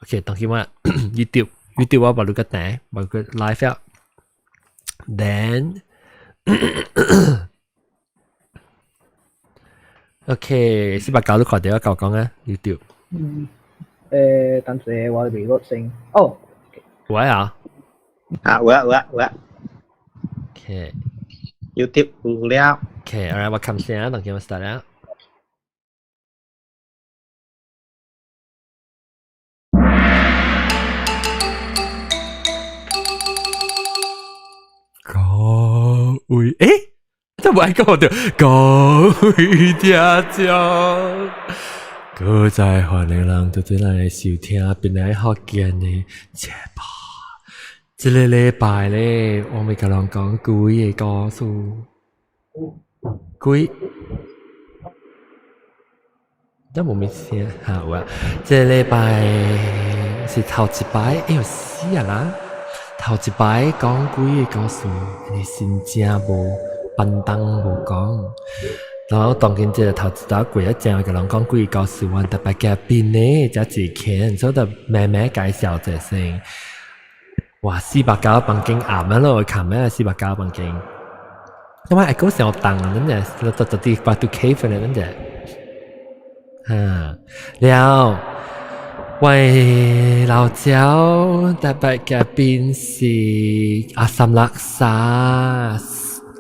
OK，當佢話 YouTube YouTube 我把你個訂，把個 live 啊，then OK，489都看到我講講啊，YouTube。嗯，等陣我 reload 先。哦，喂啊，啊，有啊有啊有啊。 OK。 YouTube 有了。 OK，alright，我撳先啊，等佢我 start 啦。各位，這無愛講著，各位聽眾，閣再歡迎人做伙來收聽本來福建的節目。這个禮拜咧，我欲共人講鬼的故事，鬼，這無物聲哈有啊。這个禮拜是頭一擺，哎喲死啊啦！頭一擺講鬼的故事，因為新正無板凳無講，然後當今這個頭一擺過一正共人講鬼的故事，阮特別嘉賓呢，才一肯，所以就慢慢介紹者先。哇！490房間暗啊咯，看咩490房間？因為會講上重啊，恁隻，就就佇 Batu Cave 咧，恁隻。哈，了，喂，老趙特別嘉賓是阿三叻沙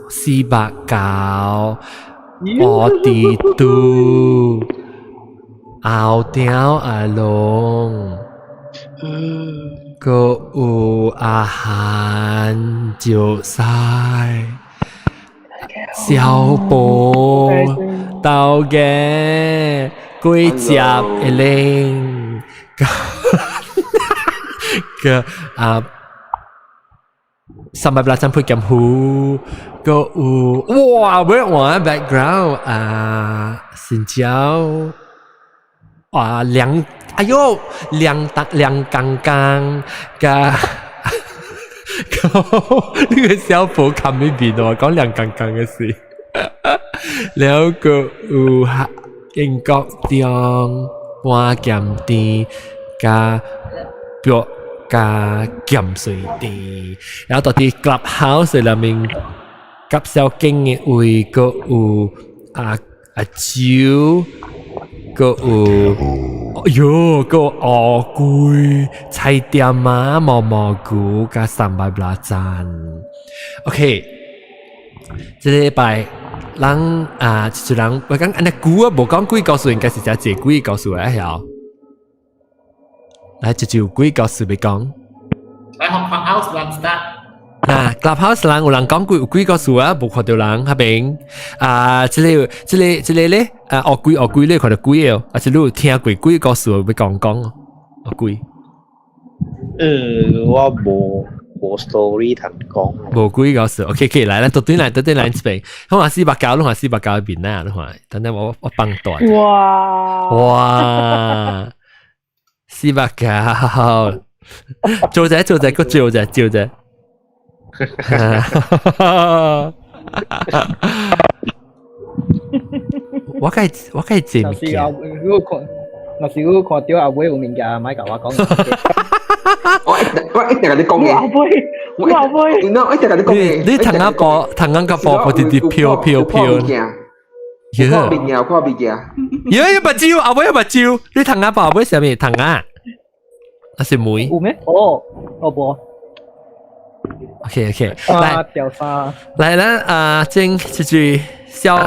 489，我弟嘟，後雕阿龍。閣有阿韓石西、小寶、豆嘅、鬼接一玲，個啊300 belacan 配劍虎，閣有哇，尾換 background 啊，新椒，哇兩。哎喲，兩兩剛剛加，呢個小寶冚呢邊喎，講兩剛剛嘅事。了閣有英國中半鹹甜加白加鹹水甜，然後到佇 Clubhouse 內面夾小景嘅位，閣有阿阿蕉，閣有。哎喲，個烏龜、菜店啊、毛毛菇加300 belacan。OK，這禮拜人啊，一人我講按呢久啊，無講鬼故事，應該是誠濟鬼故事來曉。來，這就有鬼故事欲講。來學 Clubhouse 人 start。嗱，Clubhouse 人有人講鬼有鬼故事啊，無看到人彼邊啊，這个這个這个咧，啊，烏龜烏龜咧看到鬼哦，啊，是你有聽過鬼故事欲講講烏龜？我無無 story 通講。無鬼故事，OK OK，來來，倒轉來，倒轉來這邊，我話489，你看489邊啊，你看，等陣我我放大。哇！哇！489，做者做者，閣做者做者。我該我該這物件。若是看，若是你看到阿尾有物件，莫共我講。我一定我一定共你講嘅。阿尾，我阿尾，我一定共你講嘅。你糖仔布，糖仔個布布直直飄飄飄。看物件，看物件。有有目睭，阿尾有目睭。你糖仔布阿尾啥物？糖仔，還是梅？有咩？哦，哦無。 OK OK，來，來咱啊，正就是小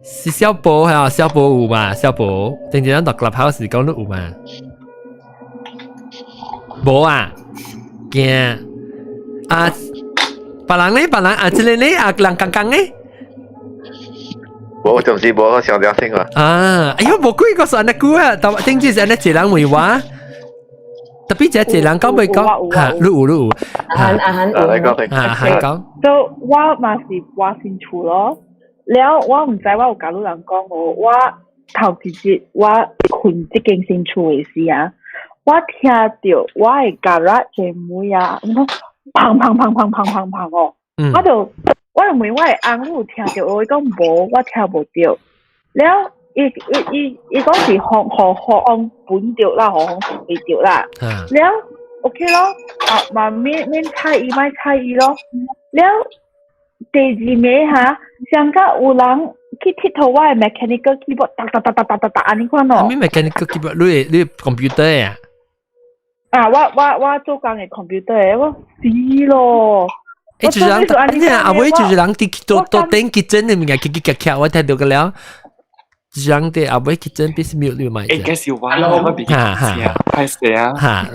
是小寶係小寶有嘛？小寶，正正咱讀 Clubhouse 講你有嘛？無啊，驚啊！別人咧，別人啊，這個咧啊，人剛剛咧，無，就是無，我上條先啊。啊，哎喲，無鬼個算得久啊，但頂次是按呢一人問我。特別這一人講袂講，哈，你有你有，阿韓阿韓有，啊，韓講。就我嘛是搬新厝咯，了我毋知我有共你人講無，我頭一日我睏這間新厝的時啊，我聽著我的 garage 的門啊，我砰砰砰砰砰砰砰哦，我就我就問我的翁，你有聽著無？伊講無，我聽無著。了，伊伊伊伊講是風予風分著啦，予風飛著啦。了 OK 咯，啊嘛免免睬伊，莫睬伊咯。了第二暝哈，上甲有人去𨑨迌我的 mechanical keyboard，噠噠噠噠噠噠噠按呢款咯。咩 mechanical keyboard？你你 computer 啊？啊，我做工的 computer 的，我死咯！欸，就是人，你阿偉就是人佇都都頂 kitchen 裡面嘅，嘰嘰咔咔，我聽到個了。就是人佇阿偉 kitchen 必須 mute 你咪。應該是我，我別哈哈，歹勢啊。哈，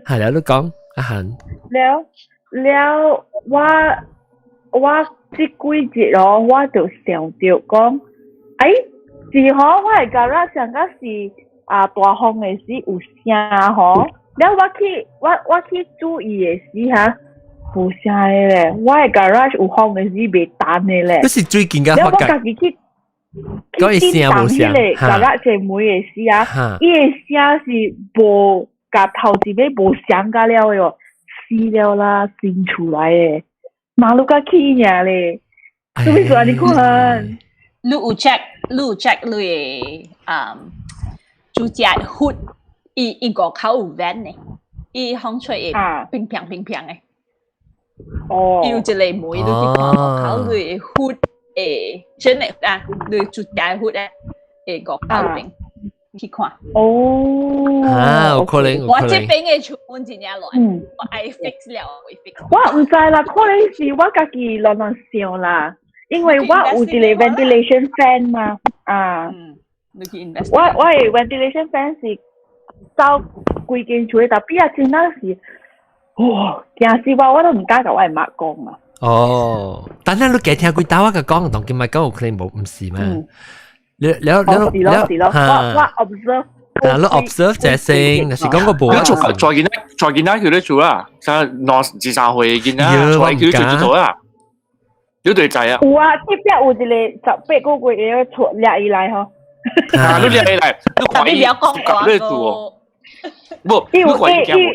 係了，你講阿韓。了了，我這幾日咯，我就想著講，哎，是吼，我的 garage 上個是啊大風的時有聲吼，了我去注意的時哈，無聲的咧，我的 garage 有風的時袂彈的咧。這是最近嘅了我家己去去叮當彼个 garage 的門的時啊，伊的聲是無共頭一尾無相共了的哦，死了啦，新厝來的。馬路甲起爾咧，做咩做按呢款？你有 check，你有 check 你的主家 hood，伊伊外口有 vent 呢，伊風吹會乒乓乒乓的。哦。伊有一個門，你去看外口你的 hood 會真的啊，你主家 hood 咧會外口邊去看。哦。啊，有可能，我這邊的厝阮真正亂，我愛 fix 了，會 fix。我毋知啦，可能是我家己亂亂想啦，因為我有一個 ventilation fan 嘛，啊，我的 ventilation fan 是走規間厝的，但啊真正是，哇，驚死我，我都毋敢共我的媽講嘛。哦，但係你加聽幾打我共講，當今咪講有可能無毋是嘛？你你你你是咯，我 observe。啊，你 observe 這先，若是講個無。你做再見再見啦，叫你做啦，像2至3歲見啦，再叫你做做啦，你對仔啊？有啊，這邊有一個18個月的出掠伊來吼。啊，你掠伊來，你看伊，你做。無，伊有伊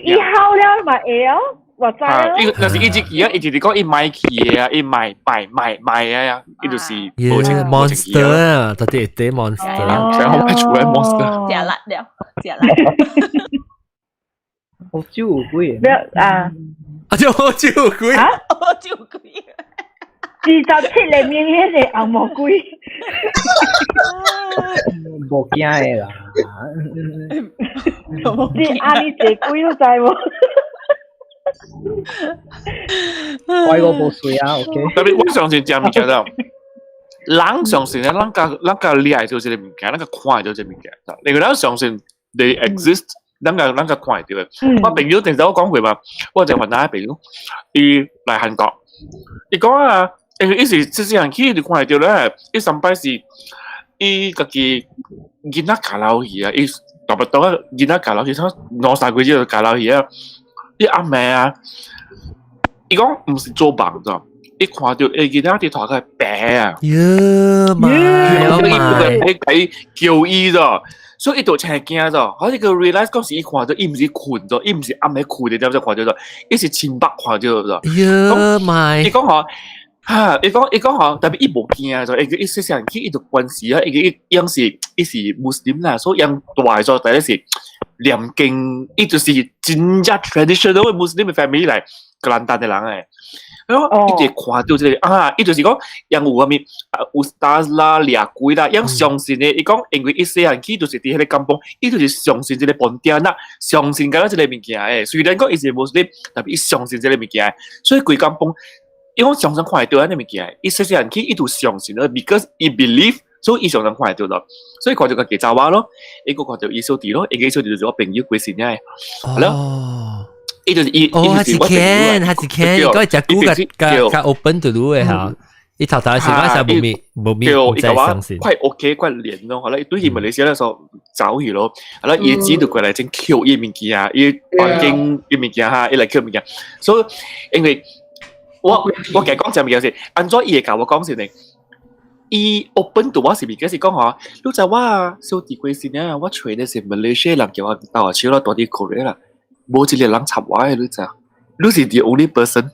伊好了嘛會哦，我知啊。伊若是伊自己啊，伊就是講伊買去的啊，伊買買買買啊，伊就是無情 monster 啊，到底會得 monster。想我買厝的 monster。食力了，食力。澳洲有鬼？咩啊？啊，就澳洲有鬼？啊？澳洲有鬼？27裡面彼個紅毛鬼。無驚的啦。你阿你這鬼都知無？怪我無水啊，OK。特別我相信這物件了，人相信咧，咱共咱共掠著這个物件，咱共看著這個物件。因為咱相信 they exist，咱共看會著的。我朋友定時我講過嘛，我一個雲南的朋友，伊來韓國，伊講啊，因為伊是細細漢起就看會著咧，伊上擺是伊家己囡仔教老去啊，伊特別當囡仔教老去，兩三個月就教老去啊。伊暗暝啊，伊講毋是做夢咋，伊看著伊囡仔佇塗跤白啊，喲媽，伊伊叫伊咋，所以伊就真驚咋，好似個 realize 講是伊看著，伊毋是睏著，伊毋是暗暝睏的，點才看著咋，伊是親目看著咋。喲媽，伊講吼，哈，伊講伊講吼，特別伊無驚咋，伊伊細細漢起伊就關係啊，伊伊樣是伊是穆斯林啦，所以樣大咗第一是念經，伊就是真正 traditional 的穆斯林的 family 來格蘭丹的人誒。然後伊就看著這個啊，伊就是講，樣有啥物啊，有 stars 啦、掠鬼啦，樣相信的。伊講，因為伊細漢起就是佇彼個甘榜，伊就是相信這個盤鼎啦，相信敢若這個物件的。雖然講伊是穆斯林，但是伊相信這個物件，所以規甘榜，伊講常常看會著按呢物件。伊細細漢起，伊就相信了，because 伊 believe，所以伊常常看會著咯。所以看著家己查某咯，伊閣看著伊小弟咯，伊個小弟就是我朋友過身的，係咯。伊就是伊，哦，他是 can，他是 can，伊個食久較較較 open to 的嚇。伊頭頭時我是無咪無咪唔再相信。快 OK 快連咯，好啦，對伊馬來西亞那時候走去咯，好啦，伊子就過來真抾伊物件，伊環境伊物件哈，伊來抾物件，所以因為我共講這物件是，按怎伊會共我講是呢？伊 open to 我是物件是講吼，你知我小弟過身啊，我揣的是馬來西亞人叫我鬥下手啦，住佇 Korea 啦。無一個人插我的，你知？你是 the only person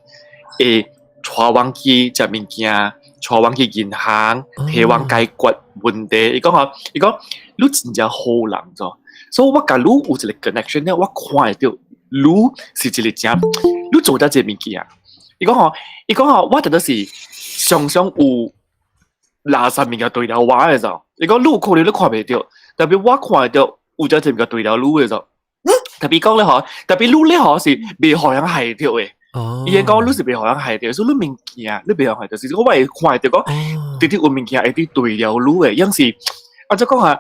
會帶阮去食物件，帶阮去銀行，替阮解決問題，伊講吼，伊講你真正好人咗，所以我共你有一個 connection 咧，我看會到你是一個真，你做得這個物件。伊講吼，伊講吼，我特別是常常有垃圾物件對牢我的時候，伊講你有可能你看袂著，特別我看會到有這物件對牢你的時候，特別講咧吼，特別你咧吼是袂予人害著的。伊會講你是袂予人害著，所以你物件你袂予人害著，是我會看會著講，直直有物件會佇對牢你的，樣是，啊，怎講啊，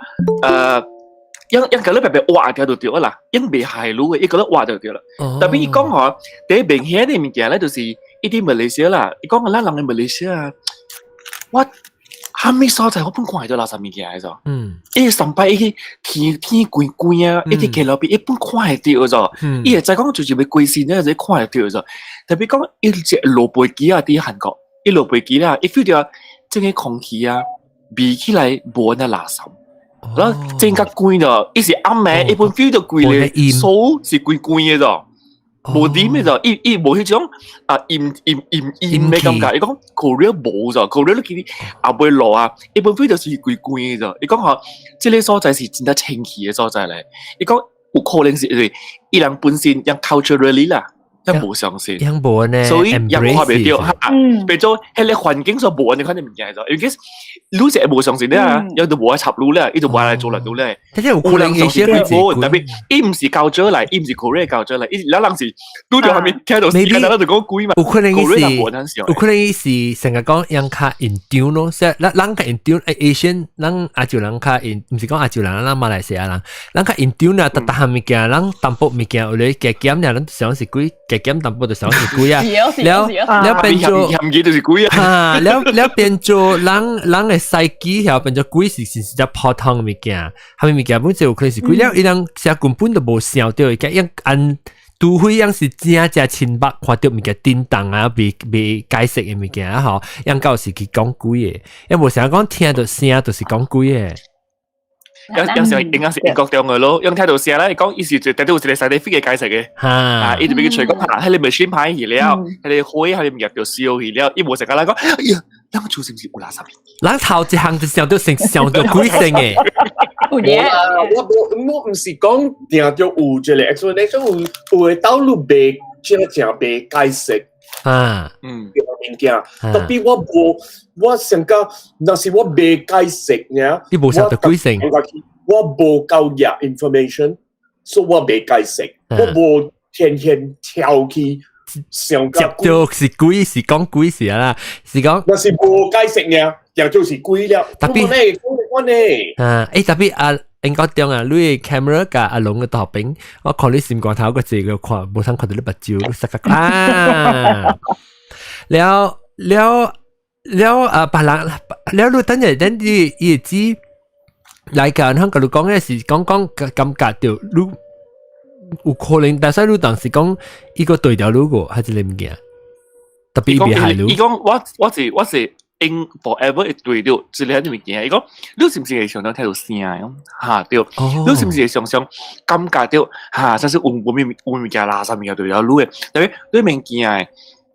樣樣共你白白挖掉就對啦，樣袂害你的，伊共你挖就對啦。特別伊講吼，第一明顯的物件咧，就是伊佇馬來西亞啦，伊講咱人的馬來西亞，我啥物所在我本看會著垃圾物件的咗。伊上擺伊去天天關關啊，伊佇街路邊伊本看會著咗。伊會知講就是欲歸心咧，就看會著咗。特別講伊一落飛機啊，佇韓國，伊落飛機啦，伊 feel 著這个空氣啊，味起來無按呢垃圾。然後整較關咗，伊是暗暝，伊本 feel 著規个手是規關的咗。無點的就，伊伊無彼種啊陰陰陰陰的感覺。伊講 Korea 無咗，Korea 你見後尾落啊，伊本 feel 就是規關的咗。伊講吼，這个所在是真正清氣的所在咧。伊講有可能是因為伊人本身樣 culturally 啦，樣無相信，樣無呢，所以樣看袂著哈。變做彼个環境所無按呢款的物件咗。因為你是無相信咧啊，樣都無愛插你咧，伊就無愛來做人咧。但是有可能有些會特別伊毋是教咗來，伊毋是 Korea 教咗來，伊咱人是拄著下面聽到時間，咱就講鬼嘛。有可能是，有可能是成日講樣較緊張咯，即係咱咱較緊張，Asian 咱亞洲人較緊，毋是講亞洲人，咱馬來西亞人，咱較緊張啦，逐逐項物件，咱淡薄物件有咧加減爾，咱想是鬼，加減淡薄就想是鬼啊。了了變做嫌記就是鬼啊。了了變做人人的世紀曉變做鬼是是是只普通的物件，啥物物件本就有可能是鬼了，伊人寫根本就無想著，樣按除非樣是真正親目看著物件叮當啊，未未解釋的物件啊吼，樣到是去講鬼的，因無想講聽著聲就是講鬼的。有有時應該是英國中的咯，用聽到聲咧，伊講伊是絕對有一個 scientific 的解釋的。啊，伊就欲去揣講，彼个 machine 歹去了，彼个火彼个物件就燒去了，伊無成個來講，哎呀，咱個厝是毋是有垃圾？咱頭一項就想著成想著鬼聲的。無啦，我無我毋是講定著有一個 explanation，有有的道路袂正正袂解釋。物件，特別我無，我想講，若是我袂解釋呢，你無想著鬼聲，我無夠額 information，所以我袂解釋，我無天天跳去想接著是鬼是講鬼是啊啦，是講，若是無解釋呢，就就是鬼了。特別我呢，啊，欸，特別啊。應該中啊，你的 camera 共阿龍的頭邊，我看你心肝頭個這個看，無通看著你目睭，你塞個啊！了了了啊，別人了你等陣等你伊會知來講，通共你講的是講講感覺著你有可能，但是你當時講伊個對調你個，還是個物件，特別伊袂害你。伊講我我是我是。in forever 會對著這個物件，伊講你是毋是會常常聽著聲的？哈對，你是毋是會常常感覺著哈，啥是有有物有物件垃圾物件對著你的，特別你物件的，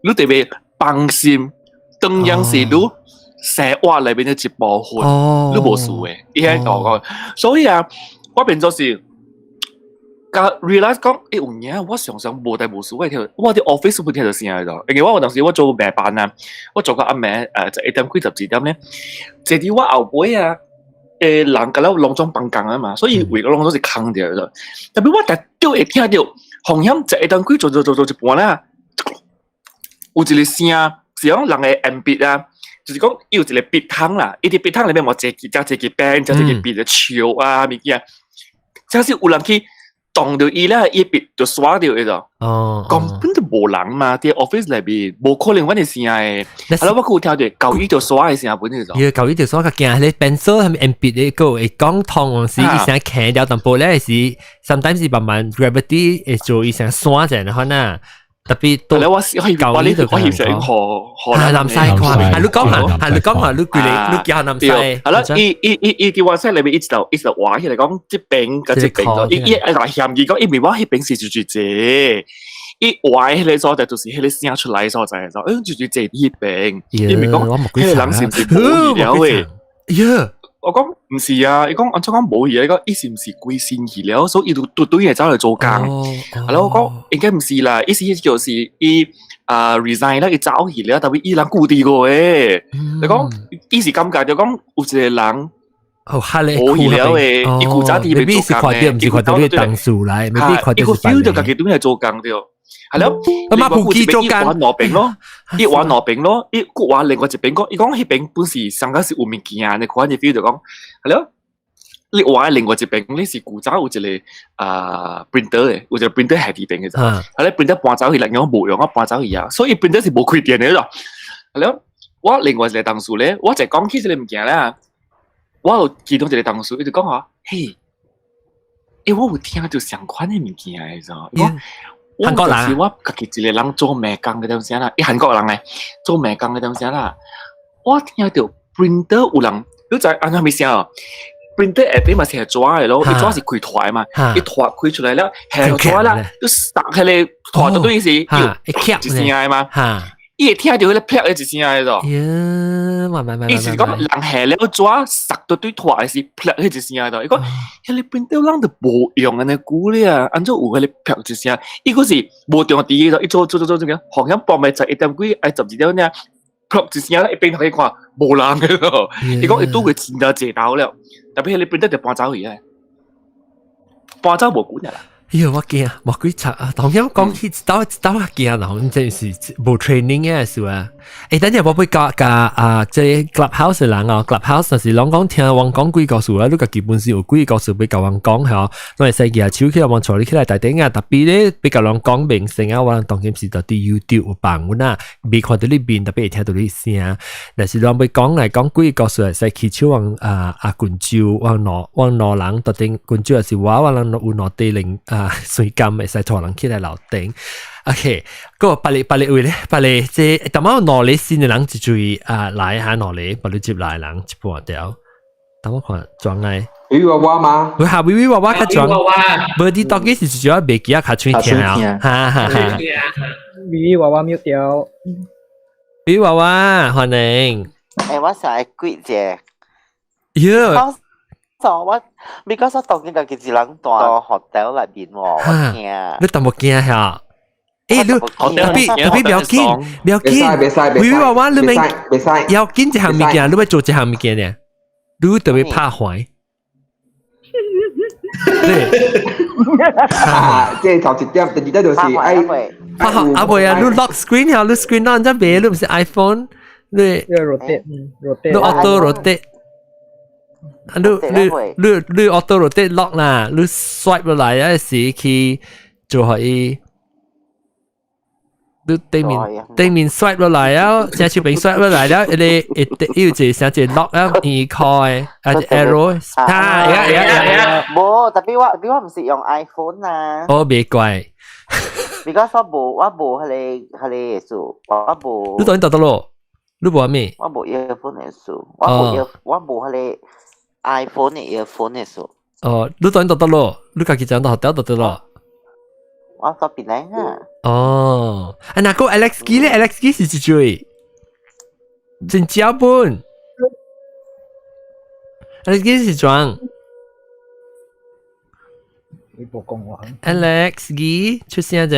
你特別放心，當樣是你生活內面的一部分，你無事的，伊遐講，所以啊，我變做是。佮 realize 講，欸有影，我常常無代無事，我會聽，我佇 office 會聽著聲的，因為我有當時我做暝班啊，我做到暗暝11點幾12點咧，坐佇我後尾啊，人佮咱攏總放工啊嘛，所以位攏總是空著的。特別我逐著會聽著，風險11點幾做做做做一半啦，有一個聲是講人的鉛筆啊，就是講伊有一個筆筒啦，伊佇筆筒內面嘛坐支加一支筆，加一支筆的笑啊物件，假使有人去動著伊咧，伊筆就刷著伊就。根本就無人嘛，佇 office 內面無可能阮的聲的。啊，我閣有聽著舊椅就刷的聲本就。伊個舊椅就刷較驚，彼个 pencil 係咪鉛筆的個會講痛時，伊聲輕掉淡薄咧是，sometimes 是慢慢 gravity 會做伊聲刷者，然後呢。特別都我舊年就我翕相河河南西看，係你講下，係你講下，你叫你你叫南西。係啦，伊伊伊伊佇 WhatsApp 裏面一直就一直話起來講，這邊佮這邊就伊伊來嫌伊講，因為我彼邊是住住這，伊話彼个所在就是彼个聲出來所在，就住住這彼邊，伊咪講彼个人是毋是無聊的？呀，我講毋是啊，伊講按怎講無去啊，伊講伊是毋是規身去了，所以伊就對對嘢走來做工。係咯，我講應該毋是啦，意思就是伊啊 resign 啦，伊走去了，但係伊人固定過誒。你講伊是感覺就講有一個人。哦，哈咧，無去了誒，伊古早佇未必是看到，毋是看到你同事來，未必看到伊個 feel 就家己對嚟做工對。係咯，阿媽不記做工，伊玩兩邊咯，伊玩兩邊咯，伊閣玩另外一邊講，伊講彼邊本是上個是有物件，你看你 feel 就講，係咯，你玩另外一邊，你是古早有一個啊 printer 嘅，有一個 printer 係佇邊嘅啫，係咧 printer 搬走去，另外無用啊搬走去啊，所以 printer 是無開電嘅咯。係咯，我另外一個同事咧，我就講起這個物件咧。我有其中一個同事，伊就講話，嘿，欸，我有聽著相款的物件，你知無？我韓國人就是我家己一個人做美工嘅東西啦，伊韓國人咧做美工嘅東西啦，我聽著 printer 有人，你知按怎物聲哦？printer 下底嘛是係紙的咯，伊紙是開拖的嘛，伊拖開出來了，下紙啦，你塞彼個拖到對是有一聲的嘛。伊會聽著彼個啪的一聲的咯。呀，慢慢慢伊是講人下了紙塞到對拖的是啪彼一聲的，伊講彼個 printer 人都無用按呢久咧啊，按怎有彼個啪一聲？伊閣是無中佇個，伊做做做做做個，好像半暝11點幾，愛12點爾，啪一聲，一邊頭去看無人的咯。伊講伊拄過真濟濟頭了，特別彼個 printer 就搬走去啊，搬走無久爾啦。哎呦，我驚，無幾賊啊！當然講起一道一道驚啦，真是無 training 嘅是啊。欸，等陣我會教教啊，這 Clubhouse 的人哦，Clubhouse 就是攏講聽阮講幾個故事啊，你家己本身有幾個故事欲共阮講吼，攏會使舉手起來，阮帶你起來台頂啊。特別咧，欲共人講明星啊，我當今時就佇 YouTube 有放阮啊，未看著你面，特別會聽著你聲。若是阮欲講來講幾個故事，會使舉手阮啊啊群主，阮兩阮兩人特定群主，也是我，阮人有兩地零啊，隨甘會使帶人起來樓頂。OK，個別个別个位咧，別个這淡仔兩个新的人一追啊來下兩個，別你接來人一半條。等我看裝來。微娃娃嗎？會下微微娃娃較裝，無啲當機是一隻袂記啊，較喙聽啊，哈哈哈。微微娃娃 mute 掉。微微娃娃歡迎。欸，我想愛幾隻。喲。我，because 我當今家己一人蹛 hotel 內面喎，我驚。你淡薄驚嚇？欸，你特別特別不要緊，不要緊，微微娃娃你免要緊這項物件，你欲做這項物件呢？你特別拍壞。對，啊，這頭一點，第二點就是愛拍好啊未啊，你 lock screen 嚇，你 screen 咱這袂，你毋是 iPhone，你 rotate，rotate，你 auto rotate。你你你你 auto rotate lock 啦，你 swipe 落來啊時去做予伊。你對面對面 swipe 落來啊，正手邊 swipe 落來了，伊個伊有一個寫一個 lock 啊，圓塊啊，arrow，哈，會會會。無，特別我特別我毋是用 iPhone 啊。哦，袂怪。 because 我無彼個數，我無。你當然得咯，你無咩？我無 earphone 的數，我無 ear，我無彼個 iPhone 的 earphone 的數。哦，你當然得咯，你家己講到得得咯。我到檳城啊。哦，啊，那個 Alex 機咧，Alex 機是一追，真正本。Alex 機是裝。你無講話。 Alex 機出聲者。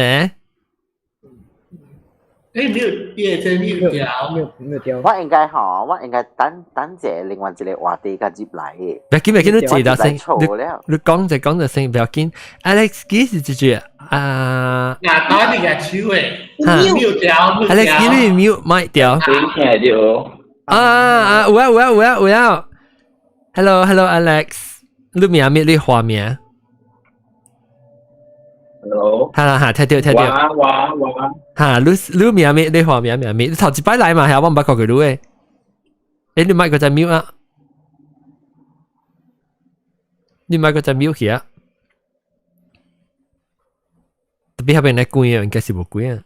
欸，沒有，也真沒有掉，沒有沒有掉。我應該吼，我應該等等者另外一個話題較入來的。不要緊，不要緊，你記得先。錯了。你講就講就先，不要緊。Alex 機是一句啊。嗱，打你個手誒，沒有掉 Alex 機你 mute 麥掉。聽到。啊啊，有啊有啊有啊有啊。Hello Hello Alex，你名咩？你花名？ Hello。哈哈，聽到聽到。我我我。哈，你你名咩？你花名名咩？你頭一擺來嘛，係我毋捌看過你誒。欸，你麥閣再 mute 啊？你麥閣再 mute 去啊？特別彼邊來關啊，應該是無關啊。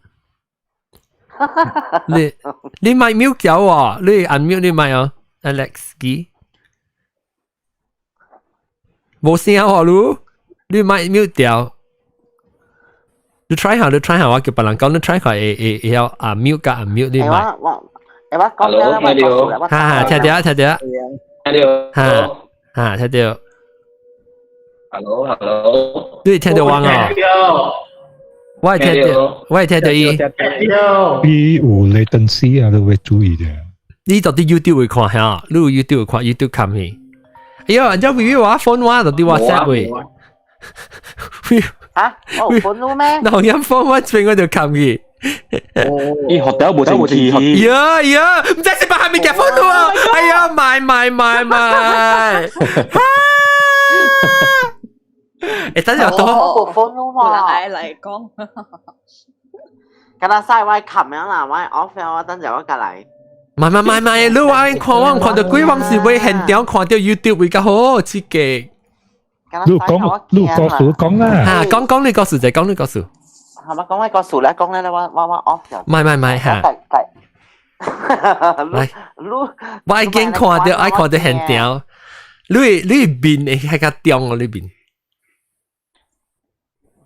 你你麥 mute 掉啊？你按 mute 你麥啊？Alex 機。無聲哦，你你麥 mute 掉。你 try 下，你 try 下，我叫別人講，你 try 下會會會曉按 mute 佮 unmute 你麥。我我欸我講了，我講了，哈哈，聽到聽到。到。哈哈，聽到。 Hello，Hello。你聽到我哦？我係聽到，我係聽到伊。伊有 latency 啊，你會注意嘅。你到底 YouTube 會看下？你有 YouTube 會看 YouTube 看去？哎呀，人家微微話 phone 我到底 WhatsApp 會。啊？我有 phone 咩？嗱，一 phone 我邊我就看去。伊學到無停氣。呀呀，唔知是把係咪夾 phone 啊？哎呀，買買買買！誒，等陣多。我冇 phone 嘛。來來講。敢若使我冚樣啦，我 off 了，我等陣我過來。唔係唔係唔係，你話看我看到鬼往時會現場看到 YouTube 會較好刺激。你講，你故事講啦。嚇，講講你故事就講你故事。係咪講我故事咧？講咧，我 off 咗。唔係唔係唔係嚇。嚟，我已經看到，愛看到現場。你面會係較中哦，你面。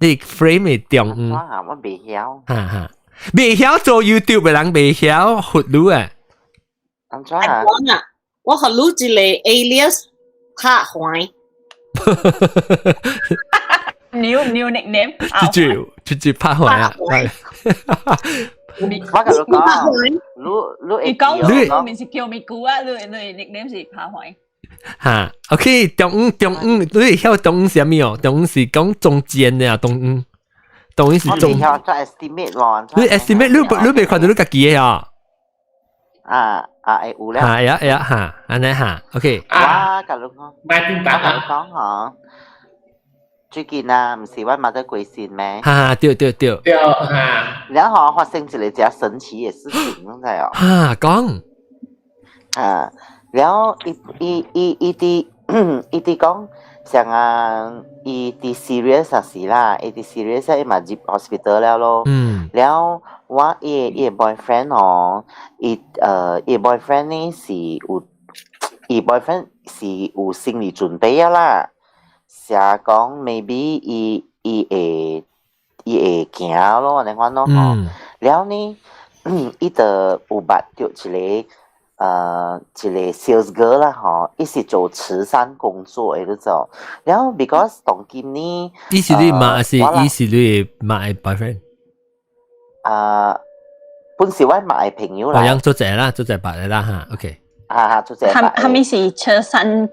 你 frame 會中嗯。我未曉。哈哈，未曉做 YouTube 嘅人未曉學女啊。按怎啊？講啊，我予你一個 alias 拍壞。 New nickname。直接直接拍壞啊！我共你講，你你講你面是叫咪姑啊？你 nickname 是拍壞。哈，OK，中午中午，你會曉中午是啥物哦？中午是講中間的啊，中午，中午是中。我曉做 estimate 咯。你 estimate 你未看到你家己的啊？啊啊會有咧。嚇呀呀嚇，按呢嚇，OK。我共你講，買訂單我共你講嗬，最近啊，毋是我媽得過身咩？哈，對對對。對哈。然後發生一個真神奇的事情，你知哦？哈，講。啊，然後伊伊伊伊佇伊佇講，像啊，伊佇 serious 時啦，伊佇 serious 伊嘛入 hospital 了咯。然後我伊的 boyfriend 哦，伊 boyfriend 呢是有，伊 boyfriend 是有心理準備啊啦，寫講 maybe 伊會行咯，按呢款咯吼。然後呢，伊就有捌著一個 sales girl 啦吼，伊是做慈善工作的，你知。然後 because 當今呢，伊是你媽，還是伊是你媽的 boyfriend？啊，本是我媽的朋友啦。我樣做者啦，做者白的啦哈，OK。啊，做者白。他們是慈善，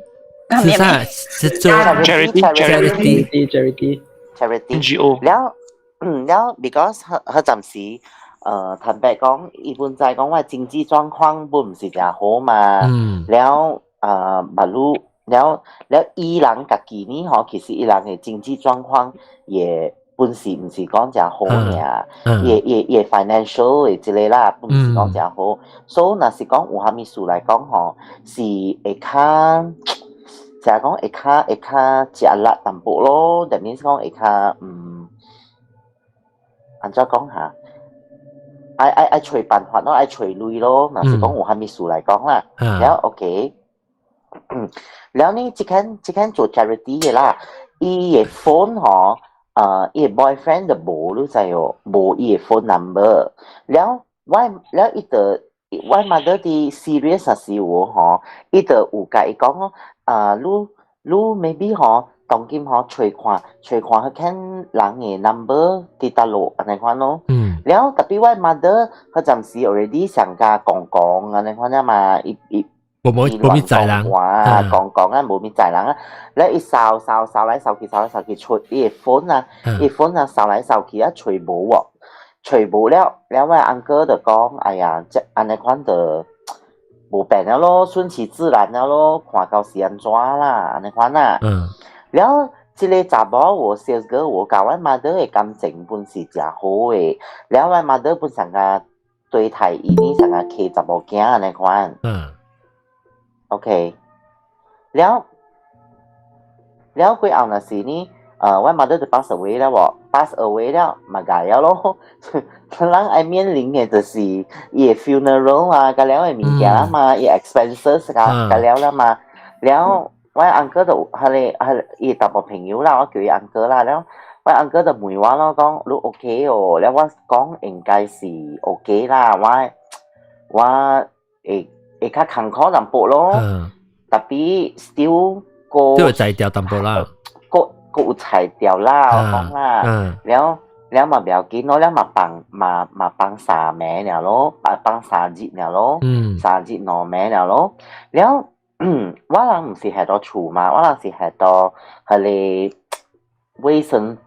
慈善是做 charity charity charity charity NGO。了，了，because 彼陣時，坦白講，伊本在講我經濟狀況本毋是誠好嘛。了，馬路，了了，伊人家己呢吼，其實伊人的經濟狀況也本是毋是講誠好爾，伊 financial 的這個啦，本毋是講誠好。所以若是講有啥物事來講吼，是會較，就係講會較食力淡薄咯，that means 講會較按怎講下？愛揣辦法咯，愛揣鐳咯。若是講有啥物事來講啦，了 OK，了呢，這間做 charity 的啦，伊的 phone 吼，伊的 boyfriend 就無，你知哦，無伊的 phone number。了我了伊就我 mother 佇 serious 時有吼，伊就有共伊講哦，啊，你 maybe 吼，當今吼揣看彼間人的 number 佇佗落按呢款咯。了 tapi 我 mother 彼陣時 already 上甲講講按呢款啊嘛，伊無無無物在人，講講啊，無物在人啊，了伊掃掃掃來掃去，掃來掃去，揣伊的 phone 啊，伊 phone 啊掃來掃去啊，揣無喎，揣無了，了我 uncle 就講，哎呀，這按呢款就無變了咯，順其自然了咯，看到是按怎啦，按呢款啊。了，這個查某我 sales girl 我共我 mother 的感情本是誠好的，了我 mother 本上個對待伊呢上個契查某囝按呢款。OK，了了過後若是呢，我 mother 就 pass away 了喎，pass away 了嘛𠝹了咯，咱愛面臨的就是伊的 funeral 啊，佮了的物件啦嘛，伊 expenses 佮了啦嘛，了我 uncle 就彼個伊淡薄朋友啦，我叫伊 uncle 啦，了我 uncle 就問我咯，講你 OK 哦，了我講應該是 OK 啦，我會較艱苦淡薄咯。Tapi still 個都有裁掉淡薄啦。個個有裁掉啦，我講啦，了了嘛不要緊咯，了嘛放嘛嘛放3暝了咯，放3日了咯，3日2暝了咯，了我人毋是喺度厝嘛，我人是喺度彼个衛生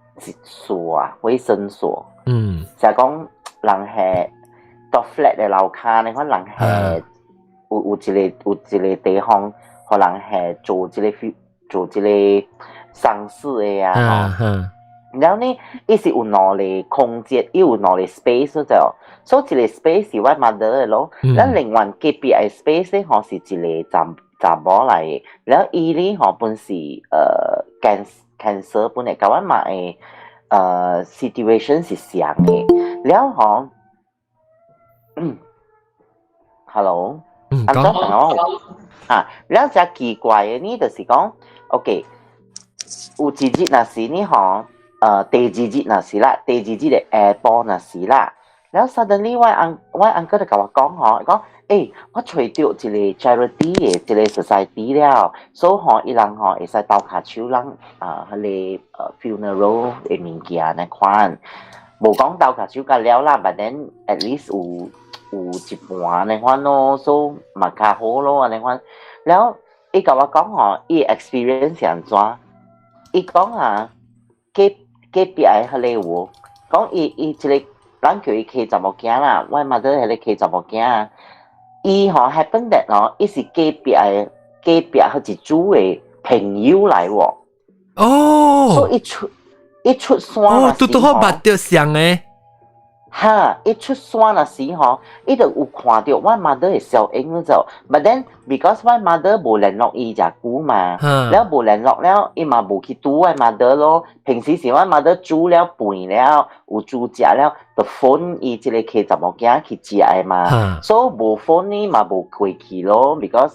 所啊，衛生所，就係講人係到 flat 的樓跤呢，可能係有一個地方，予人係做這個喪事的啊，然後呢，伊是有兩個空間，伊有兩個 space 就，所以一個 space 是我 mother 的咯，然後另外隔壁的 space 呢，吼是一個查查某來的，然後伊呢吼本是cancer 本來佮我媽的situation 是相的，了吼，hello，按怎講啊？了只奇怪的呢，就是講，OK，有一日若是呢吼，第二日若是啦，第二日的下晡若是啦，了 suddenly 我 uncle 就共我講吼，伊講，我揣著一個 charity 的一個 society 了，所以吼，伊人吼會使鬥跤手人啊，彼個funeral 的物件那款，無講鬥跤手甲了啦，but then at least 有一半那款咯，所以嘛較好咯，按呢款。了，伊共我講吼，伊 experience 是按怎？伊講啊，隔隔壁的彼個有，講伊一個咱叫伊契查某囝啦，我 mother 彼個契查某囝，伊吼 happen that 吼，伊是隔壁的隔壁彼一組的朋友來喎。所以一出山哦，拄拄好捌著相的。哈！一出山那時吼，伊就有看著我 mother 的小影就，but then because 我 mother 無聯絡伊遮久嘛，了無聯絡了，伊嘛無去拄我 mother 咯。平時是我 mother 煮了飯了，有煮食了，就 phone 伊這個契查某囝去食的嘛，所以無 phone 呢嘛無過去咯，because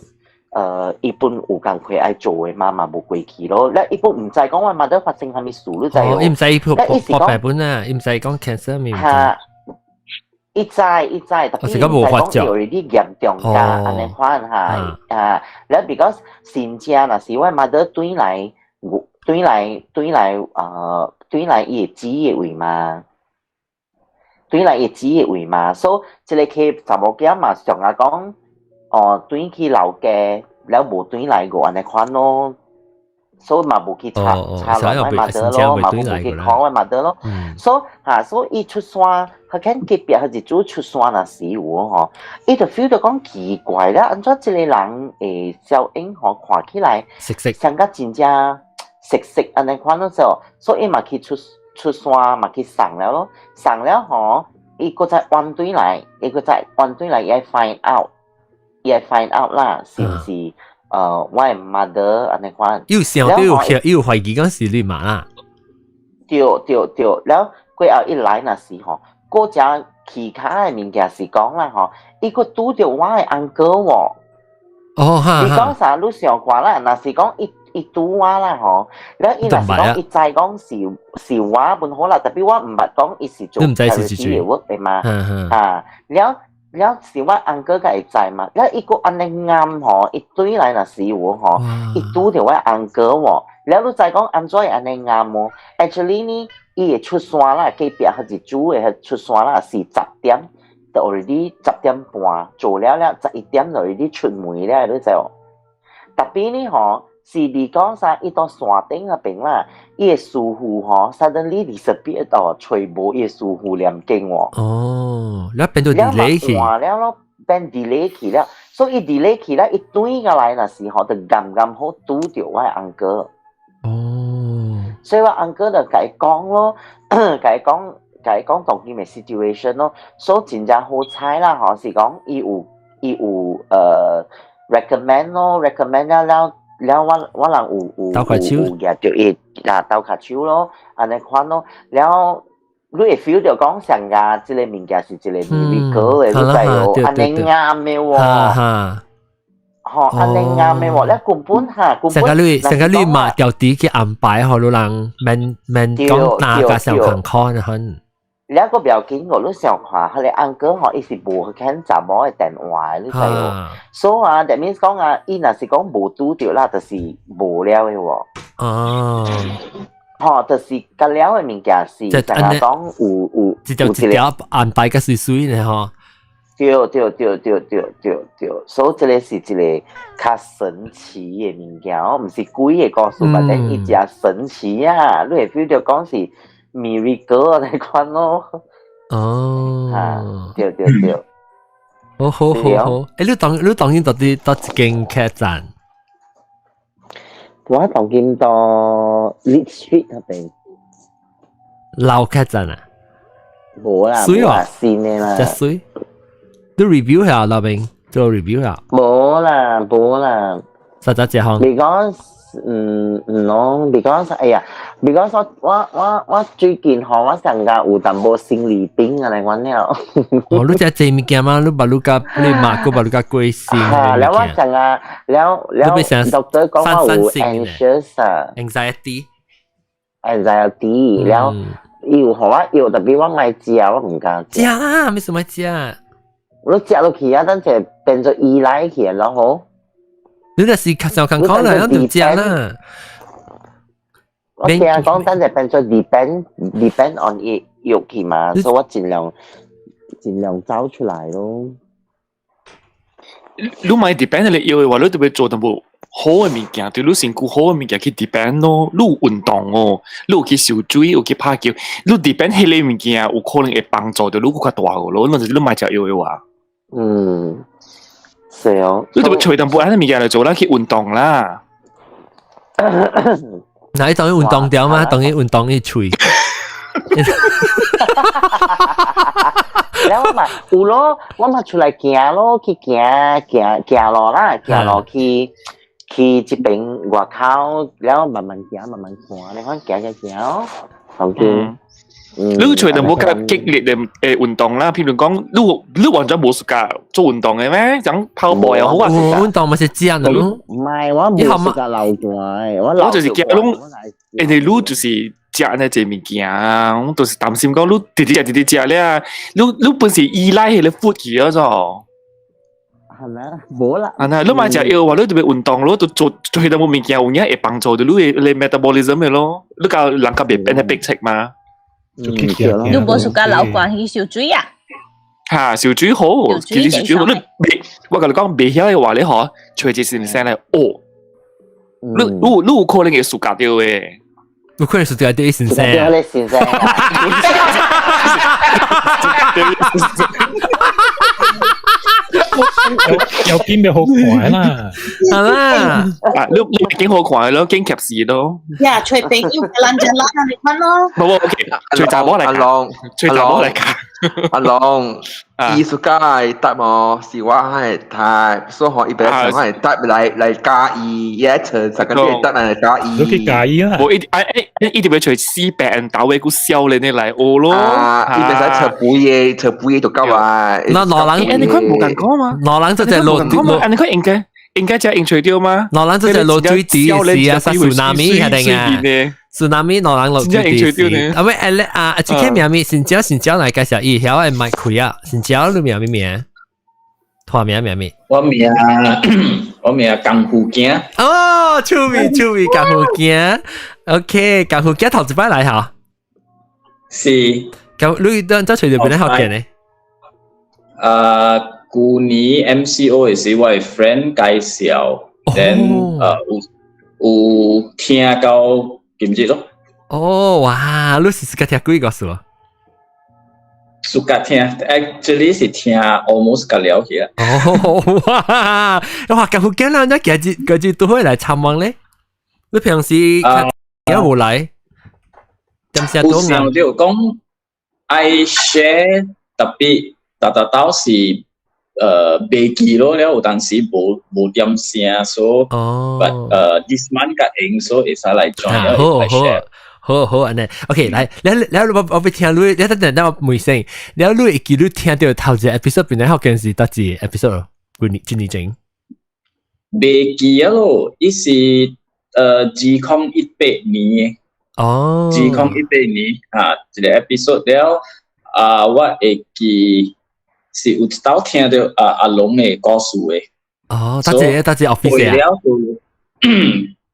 伊本有工課愛做的嘛，嘛無過去咯。了伊本毋知講我 mother 發生啥物事，你知無？伊毋知伊破破病本啊，伊毋知講 cancer 物。哈，伊知伊知，特別伊知講有啲嚴重㗎，按呢款哈啊。了 because 真正若是我 mother 轉來，轉來轉來轉來伊會煮的位嘛，轉來伊煮的位嘛，所以這個契查某囝嘛上啊講。哦，轉去老家，了無轉來過按呢款咯，所以嘛無去查查落我 mother 咯，嘛無去 call 我 mother 咯。所以哈，所以伊出山，佢見隔壁彼一組出山若時有吼，伊就 feel 到講奇怪啦，按怎這個人會小影吼看起來，像甲真正熟悉按呢款咯，所以伊嘛去出出山嘛去送了咯，送了吼，伊閣再彎轉來，伊閣再彎轉來，伊愛 find out。伊愛 find out 啦，是毋是？我的 mother 按呢款。有想都有有懷疑講是你媽啦。對對對，了過後一來若是吼，閣只其他的物件是講啦吼，伊閣拄著我的 uncle 喎。哦哈。你講啥？你想看啦？若是講伊伊拄我啦吼，了伊若是講伊知講是我本好啦，特別我毋捌講伊是做 charity 的 work 的嘛。啊，了。了是我 uncle 才會知嘛，了伊閣按呢啱吼，伊對來若是有吼，伊拄著我 uncle 喎，了你知講按怎會按呢啱無？Actually 呢，伊會出山啦，隔壁彼一組的出山啦，是10點，就 already 10點半做了了，11點就 already 出門了，你知無？特別呢吼，是比講啥，伊到山頂彼邊啦，伊的師傅吼，suddenly disappear 到，揣無伊的師傅念經喎。哦，了變做 delay 去。換了咯，變 delay 去了，所以 delay 去了，伊轉過來若時吼，就啱啱好拄著我的 uncle。所以我 uncle 就共伊講咯，共伊講，共伊講當今的 situation 咯，所以真正好彩啦，吼，是講伊有recommend 咯，recommend 了了。了我人有有舉著伊啊鬥跤手咯，按呢款咯，了你會 feel 著講上個這個物件是一個 miracle 的，你知無？按呢啱的喎，吼，按呢啱的喎，了根本哈，根本上個你嘛調啲去安排，予你人免免講哪個上艱苦很。了個不要緊，我都想看，彼個 uncle 吼，伊是無聽查某的電話，你知無？所以啊，that means 講啊，伊若是講無拄著啦，就是無了的喎。哦。吼，就是甲了的物件是，就係講有一條一條安排個水水呢吼。對對對對對對對，所以這個是一個較神奇的物件哦，毋是鬼的故事，反正伊誠神奇啊，你會 feel 到講是 miracle 那款咯。哦，啊，對對對。好好好好，欸，你當然到底佗一間客棧？我當今到 Leeds Street 那邊。老客棧啊？無啦，水啊，新的啦。真媠。你 review 下那邊做 review 下。無啦，無啦。實在這項。 Because 嗯咯，because 哎呀，because 我最近吼，我上個有淡薄心理病啊，來阮了。哦，你食這物件嗎？你把你甲你媽閣把你甲過身。哈，了我上個了了，doctor 講我有 anxious 啊，anxiety。 anxiety 了，伊有予我藥，特別我愛食，我毋敢食。食啦，為什麼食？我食落去啊，等下變做依賴去，然後。你若是較少健康啦，咱就食啦。我聽講等下變做 depend on 伊藥去嘛，所以我盡量走出來咯。你莫 depend 你藥的話，你特別做淡薄好的物件，對你身軀好的物件去 depend 咯。你有運動哦，你有去游水，有去拍球，你 depend 彼个物件有可能會幫助到你閣較大個咯。你你莫食藥的話，嗯，是哦。你特別揣淡薄按呢物件來做啦，去運動啦。嗱，你當然運動掉嘛，當然運動伊喙。了我嘛有咯，我嘛出來行咯，去行行行路啦，行路去這邊外口，了慢慢行，慢慢看，你看行行行哦，好嘅。你揣淡薄較激烈的運動啦，譬如講，你完全無 suka 做運動的咩？講跑步又好啊，運動嘛是這樣咯。唔係，我無 suka 流汗，我我就是驚攏，因為你就是食呢這物件，我就是擔心講你直直食直直食咧，你本是依賴彼個 food 去了咗。係咪啊？無啦。啊，那你莫食藥話，你特別運動，你就做做彼個物件，有影會幫助到你的 metabolism 的咯。你較人較袂變得逼切嘛。你無 suka 流汗去游水啊？哈，游水好，其實游水好。你袂，我共你講，袂曉的話，你嗬，揣一先生來學。你有可能會 suka 著的。有可能 suka 著先生。對先生。有邊咪好看啦，係啦，啊，你景好看咯，景及時咯。呀，揣朋友咱就拉你看咯。冇冇，OK，揣查某來阿龍，揣查某來教。阿龍，藝術家的 type 哦，是我的 type，所以吼，伊別想我的 type 來加伊，伊愛找十個你的 type 來加伊。你去加伊啦。無一哎哎，伊特別揣死白人打位個少年的來學咯。啊，伊袂使找肥的，找肥的就夠啊。那老人，你看無共講嘛？老人就隻落落，你看應該只應揣著嗎？老人就隻落水池是啊，tsunami 係定啊？tsunami 老人落水池。啊喂，誒啊，這個名咪新椒新椒來介紹，伊曉會麥開啊，新椒你名咩名？團名名咩？我名功夫囝。哦，趣味趣味功夫囝，OK，功夫囝頭一擺來嚇。是。咁你當做揣著邊個學見呢？啊，舊年 MCO 的時，我的 friend 介紹，then 有聽到今日咯。哦，哇！你是自家聽幾個數啊？自家聽，actually 是聽 almost 甲了去啊。哦，哇！哇，咁好驚啦！你今日都會來參觀咧？你平時有冇來？有想到講愛 share，特別達達到是袂記咯了，有當時無點聲，所以 but this month 較閒，所以會使來 join 好好。好好按呢，OK，來，你你我我聽你，你等陣等我問先，你你會記你聽著頭一個 episode 邊個學件是佗一個 episode？幾年幾年前？袂記啊咯，伊是2018年。哦。2018年啊，一個 episode 了，啊，我會記是有一道聽著啊阿龍的故事的。哦，搭一個 office 啊？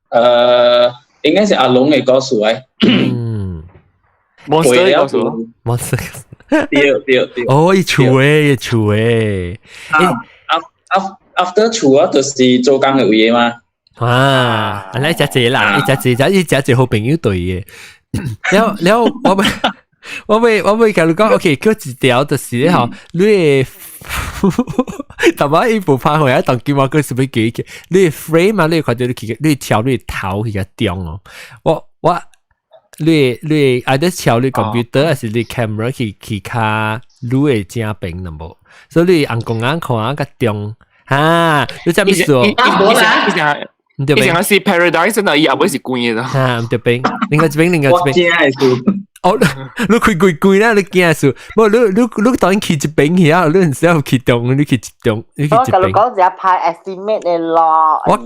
了應該是阿龍的故事誒。嗯， Monster 的故事，Monster。對對對。哦，伊厝的，伊厝的。啊啊，after 厝啊，就是做工的位嘛。啊，來食濟啦，伊食濟，伊食濟好朋友對的。了了，我欲共你講，OK，叫一條就是咧吼，你的淡薄伊無拍回來，當今我閣是欲記起，你的 frame 啊，你會看著你去，你調你的頭去較中哦。我你愛得調你 computer 還是你 camera 去較你的正邊淡薄，所以你紅光眼看啊較中，哈，你知咩意思？伊伊伊是 Paradise 啊，伊後尾是關的。哈，毋對邊，另外一邊，另外一邊。我驚的是。哦，你開開關啦，你驚數？無，你當然去一邊去啊，你毋使去中，你去一中，你去一邊。我共你講，這歹 estimate 的咯。我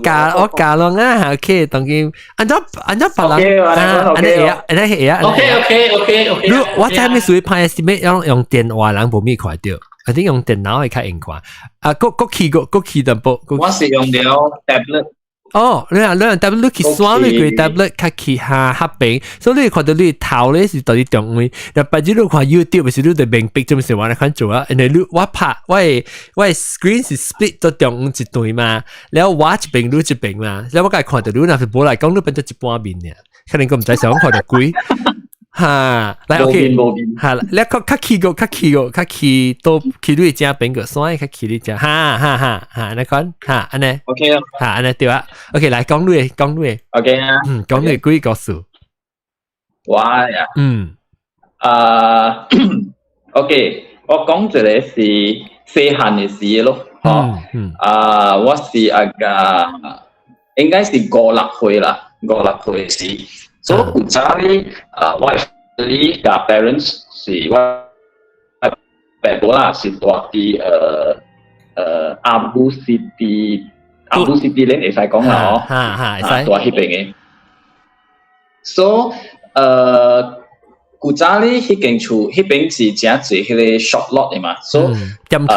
教咯啊，OK，當今按怎別人啊，按呢會啊，按呢會啊。 OK。你我知咩屬於歹 estimate，用電話人無咪看著，一定用電腦會較用看。啊，閣去淡薄。我是用著 tablet。哦，你啊，tablet 你去刷你個 tablet 較去下較平，所以你看著你頭咧是佗佇中位，若別日你看 YouTube 是你就明白做咩事我來款做啊，因為你我拍我的 screen 是 split 做中間一段嘛，然後我一邊你一邊嘛，然後我家看著你若是無來講你變做一半面爾，可能閣毋知想看著鬼，哈，來 OK，哈，你較去個較去都去你正邊個，所以較去你正，哈哈哈，哈，按呢款，哈，按呢，OK 啊，哈，按呢對啊，OK，來講你講你，OK 啊，嗯，講你幾個故事？我呀，啊，OK，我講一個是細漢的時咯，吼，啊，我是啊個應該是五六歲啦，五六歲時。所以古早咧，啊，我你共 parents 是我爸母啦，是住佇Abu City，Abu City 咧會使講啦，哦，哈哈，會使住彼邊的。So，古早咧，彼間厝，彼邊是誠濟彼個 shop lot 的嘛，所以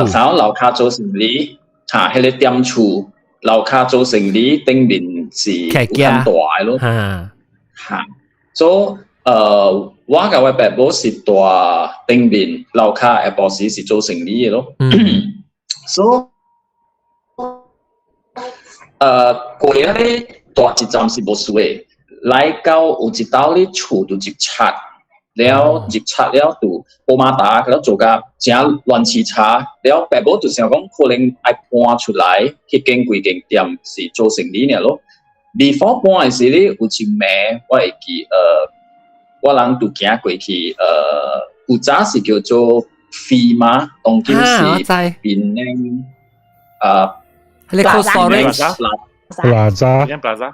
啥樓跤做生理，哈，彼個店厝樓跤做生理頂面是有較大的咯。哈，所以我共我爸母是住頂面樓跤下晡時是做生理的咯。所以過咧大一站是無事的，來到有一道咧厝就入賊，了入賊了就烏馬達了做甲誠亂七叉，了爸母就想講可能愛搬出來，彼間規間店是做生理爾咯。before 搬的時咧，有一暝我會記，我人就行過去，古早是叫做飛馬，當今是變呢，啊，你 cold storage Plaza Plaza，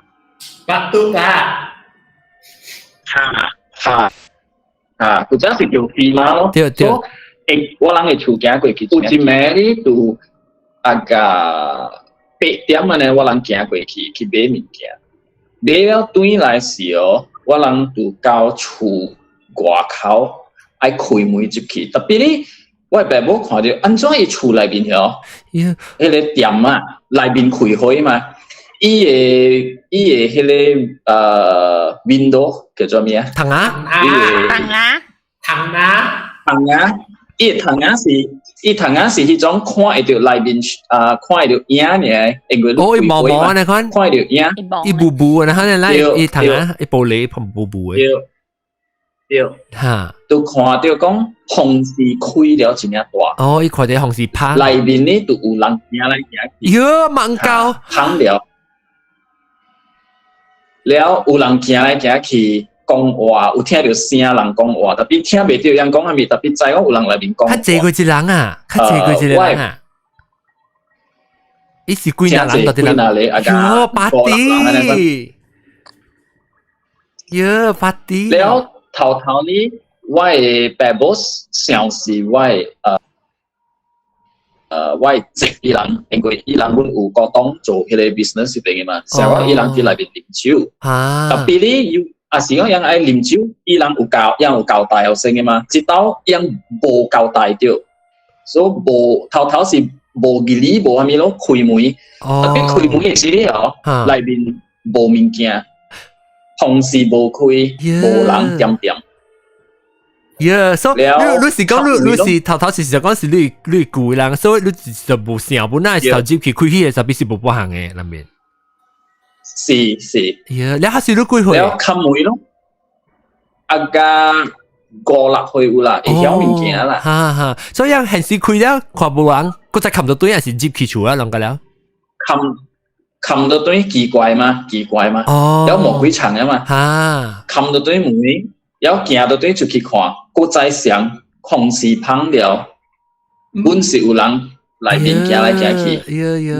百度啊，哈哈啊，古早是叫飛馬咯，對對，欸，我人的厝行過去，有一暝咧就啊個8點按呢，我人行過去去買物件，買了轉來時哦，我人就到厝外口愛開門入去，特別咧，我爸母看著按怎伊厝內面哦，彼個店啊內面開火嘛，伊的彼個window 叫做咩啊？窗仔，窗仔，窗仔，窗仔，伊窗仔是彼種看會著內面啊，看會著影爾，因為哦，伊毛毛按呢款，看會著影，伊霧霧按呢款來，伊窗仔，伊玻璃碰霧霧的，對對，哈，就看著講風勢開了真正大，哦，伊看著風勢拍，內面咧就有人行來行去，喲，猛狗，芳了，了有人行來行去。講話有聽著聲人講話，特別聽袂著人講啥物，特別知講有人內面講。較濟過一人啊，較濟過一個人啊。伊是幾若人到底人？喲，八弟，喲，八弟。了頭頭呢，我的爸母想是我的我的侄伊人，因為伊人阮有股東做彼個 business 彼邊的嘛，想講伊人佇內面啉酒。特別咧有。啊是講人愛啉酒，伊人有交，人有交代學生嘅嘛，直到人無交代著，所以無頭頭是無義理無啥物咯，開門，特別開門嘅時哦，內面無物件，同時無開，無人點點。 Yeah, so 你你是講你你是頭頭是就講是你你舊人，所以你就無想本來頭入去開起嘅時候，是無半項嘅內面。是是。 Yeah，你還是你幾歲？了冚門咯，啊加五六歲有啦，會曉物件啦。哈哈，所以現時開了看無人，閣再冚到對，還是入去厝啊，攏個了？冚冚到對奇怪嘛，奇怪嘛。哦。了無幾層啊嘛。哈。冚到對門，了行到對出去看，閣再上空時芳了，本是有人內面行來行去。呀呀。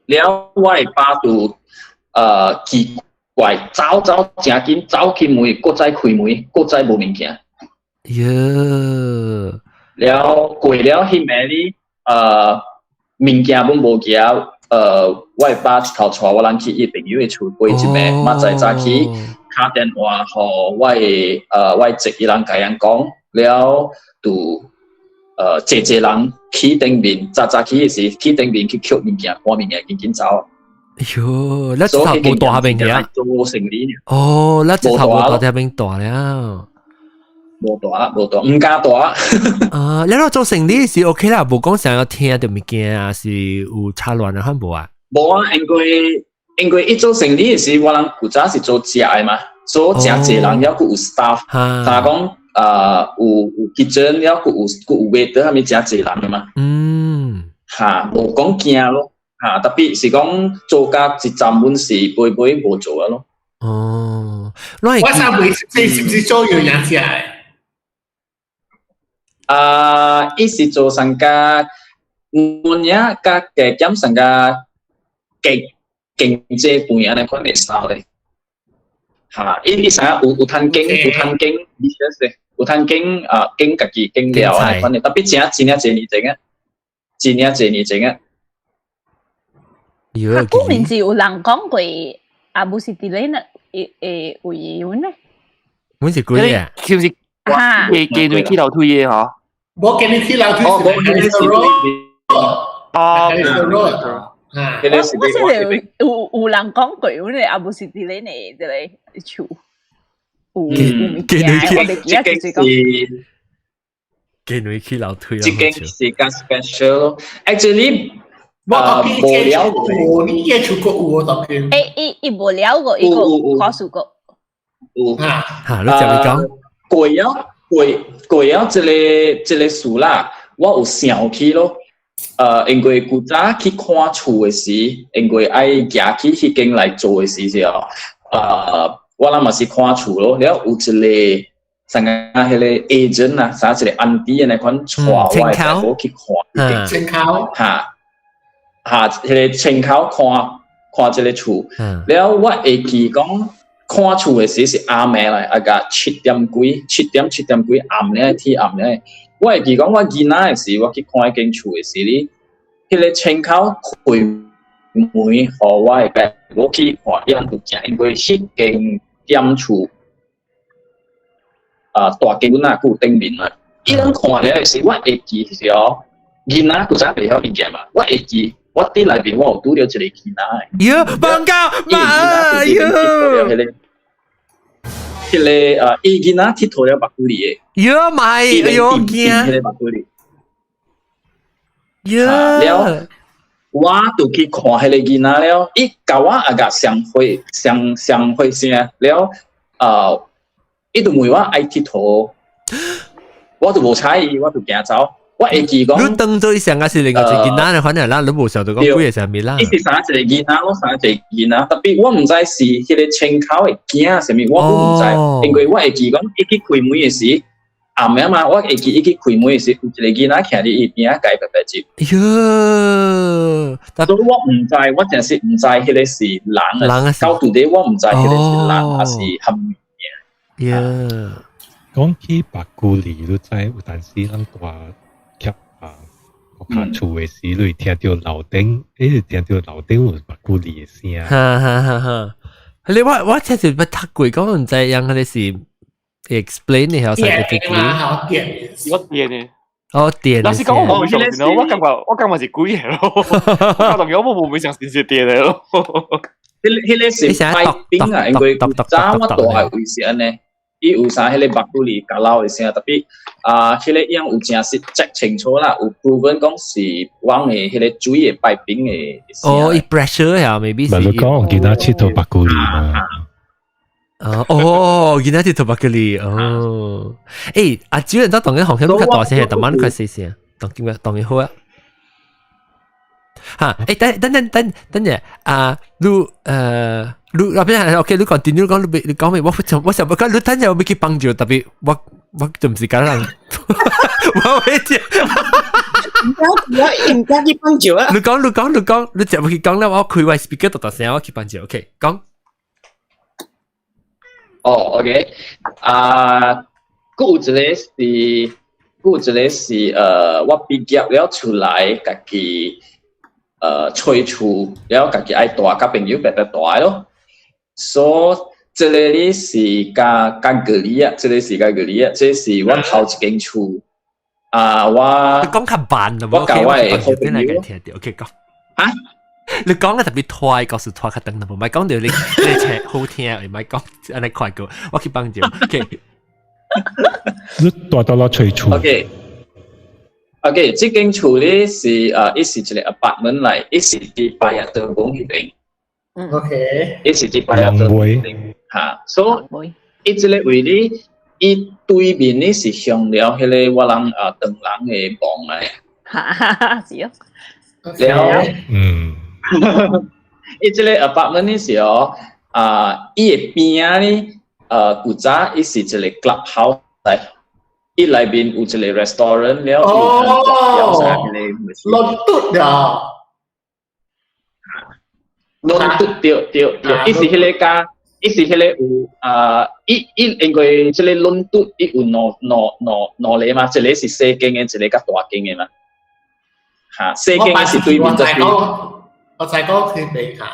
了我的爸就奇怪，走走誠緊，走去門，閣再開門，閣再無物件。呀。了過了彼暝哩，物件攏無寄，我的爸一頭帶我人去伊朋友的厝過一暝，明仔早起敲電話予我的侄伊人共𪜶講，了就濟濟人去頂面，早早起的時去頂面去抾物件，搬物件緊緊走。哎喲，你一頭無大下邊嘅？做生理。哦，你一頭無大下邊大了。無大，無大，毋敢大。啊，你若做生理是 OK 啦，無講想要聽著物件啊，是有插亂啊，無啊？無啊，因為伊做生理的時，我人古早是做食的嘛，所以誠濟人，猶閣有 staff，但講啊有 kitchen，猶閣有 waiter，啥物誠濟人的嘛。哈，無講驚咯，哈，特別是講做甲一站阮是尾尾無做啊咯。哦，我想問，這是毋是做營養食的？啊，伊是做上加，阮也加加減上加經濟盤按呢款會使咧。哈，伊啥有通經有通經，有通經啊經家己經料按呢款的，特別真真正濟年前啊，真正濟年前啊。古名字有人講過，啊，無是佇咧那會會有呢？阮是幾啊？是毋是？哈，見你起樓梯的嗬？無見你起樓梯是哦，我是有人講過，阮啊無是佇咧呢這個厝，有有物件，我袂記得是講。見你起樓梯，這間是較 special 咯。Actually，我無了過，你也出過有我特別。欸，伊無了過，伊個告訴過。有。哈，你接你講。過了過過了這個事啦，我有想起咯。因為古早去看厝的時，因為愛行去彼間來做的時時候，我人嘛是看厝咯。了有一個啥個彼個 agent 啊，啥一個 auntie 按呢款帶我的大哥去看，窗口，哈哈，彼個窗口看看這個厝。了我會記講看厝的時是暗暝來，啊個七點幾，7點7點幾暗咧，天暗咧。我會記講，我囡仔的時，我去看彼間厝的時哩，彼個窗口開門，予我的家我去看，伊人就誠因為彼間店厝啊，大間阮啊，閣有頂面嘛。伊人看了的時，我會記是哦，囡仔古早袂曉物件嘛，我會記，我佇內面我有拄著一個囡仔的。喲，放狗媽喲！彼個啊，伊囡仔𨑨迌了目睭裡的。喲媽，哎喲驚！彼個目睭裡。喲，了，我就去看彼個囡仔了，伊共我也共相會相相會聲了，啊，伊就問我愛𨑨迌，我就無睬伊，我就行走。我會記講，你當做伊上個是另外一個囡仔的，反正咱你無想著講幾個啥物啦。伊是啥一個囡仔，我啥一個囡仔，特別我毋知是彼個窗口的囝啥物，我都毋知，因為我會記講，伊去開門的時，暗暝嘛，我會記伊去開門的時，有一個囡仔徛佇伊邊仔共伊白白接。喲，所以我毋知，我真是毋知彼個是人啊，到底我毋知彼個是人還是蝦物件。喲，講起白骨裡，你知有當時咱大徛啊，我較厝的時，你會聽著樓頂，一直聽著樓頂有白骨裡的聲。哈哈哈哈！你我聽住捌讀過，講毋知樣佢哋是 explain 你係 scientifically。嘛，電我電嘅。哦，電。老實講，我無相信咯，我感覺是鬼嘅咯。我當然我無相信是電嘅咯。彼個是 piping 啊，因為古早我蹛的位是按呢，伊有啥彼個目久里甲老的聲，特別啊，彼個樣有誠實 check 清楚啦，有部分講是往的彼個水的 piping 的聲。哦，伊 pressure 呀，maybe 是。咪你講囡仔𨑨迌白骨里嘛？哦哦，囡仔𨑨迌白骨里哦。欸，阿主人都當然紅聲較大聲，但蠻較細聲，當今當然好啊。嚇！欸，等等等等等陣啊，你你那邊 OK，你 continue 講，你講咩？我想我講你等陣我欲去幫助，特別我就毋是咁人，我會聽。我應該去幫助啊！你講你講你講，你就欲去講啦，我開我 speaker 大大聲，我去幫助。OK，講。哦，OK，啊，閣有一個是，我畢業了出來，家己揣厝，了家己愛蹛，佮朋友白白蹛咯。所以這个咧是較較個裡啊，這个是較個裡啊，這是我頭一間厝。啊，我講較慢，我共我的好朋友聽著，OK 講。啊？你講得特別拖，告訴拖較長，無莫講著你你聽好聽，毋莫講按呢快過，我去幫助。OK。你蹛佗落揣厝。 OK。OK，這間厝咧是伊是一个 apartment 來，伊是佇白日德宮彼邊。伊是佇白日德宮彼邊。哈，所以伊這个位咧，伊對面咧是向了彼个我人啊唐人的房來。哈哈哈，是哦。了，伊這个 apartment 咧是哦，啊，伊的邊仔咧，古早伊是一个 club house 來。伊內面有一个 restaurant 了，哦，落嘟了，落嘟對對對，伊是彼个加，伊是彼个有啊，伊因為這个輪嘟伊有兩個嘛，一个是細間的，一个較大間的嘛。哈，細間的是對面這邊。我知講佢邊嚇。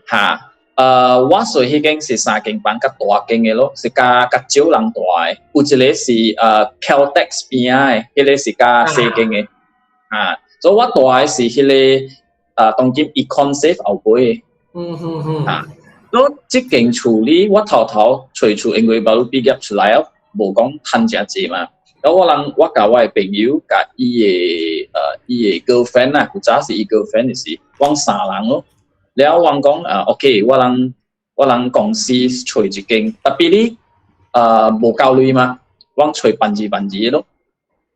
哈，我踅彼間是三間房較大間的咯，是較較少人蹛的。有一个是Caltex 邊仔的，彼个是較細間的。啊，所以我蹛的是彼个當今 Econsave 後尾的。啊，所以這間厝裡我頭頭揣厝，因為無畢業出來啊，無講趁誠濟嘛。然後我人我共我的朋友共伊的 girlfriend 啊，古早是伊 girlfriend 就是，阮三人咯。了我講啊，OK，我人公司揣一間，特別你無夠鐳嘛，阮揣萬二萬二咯。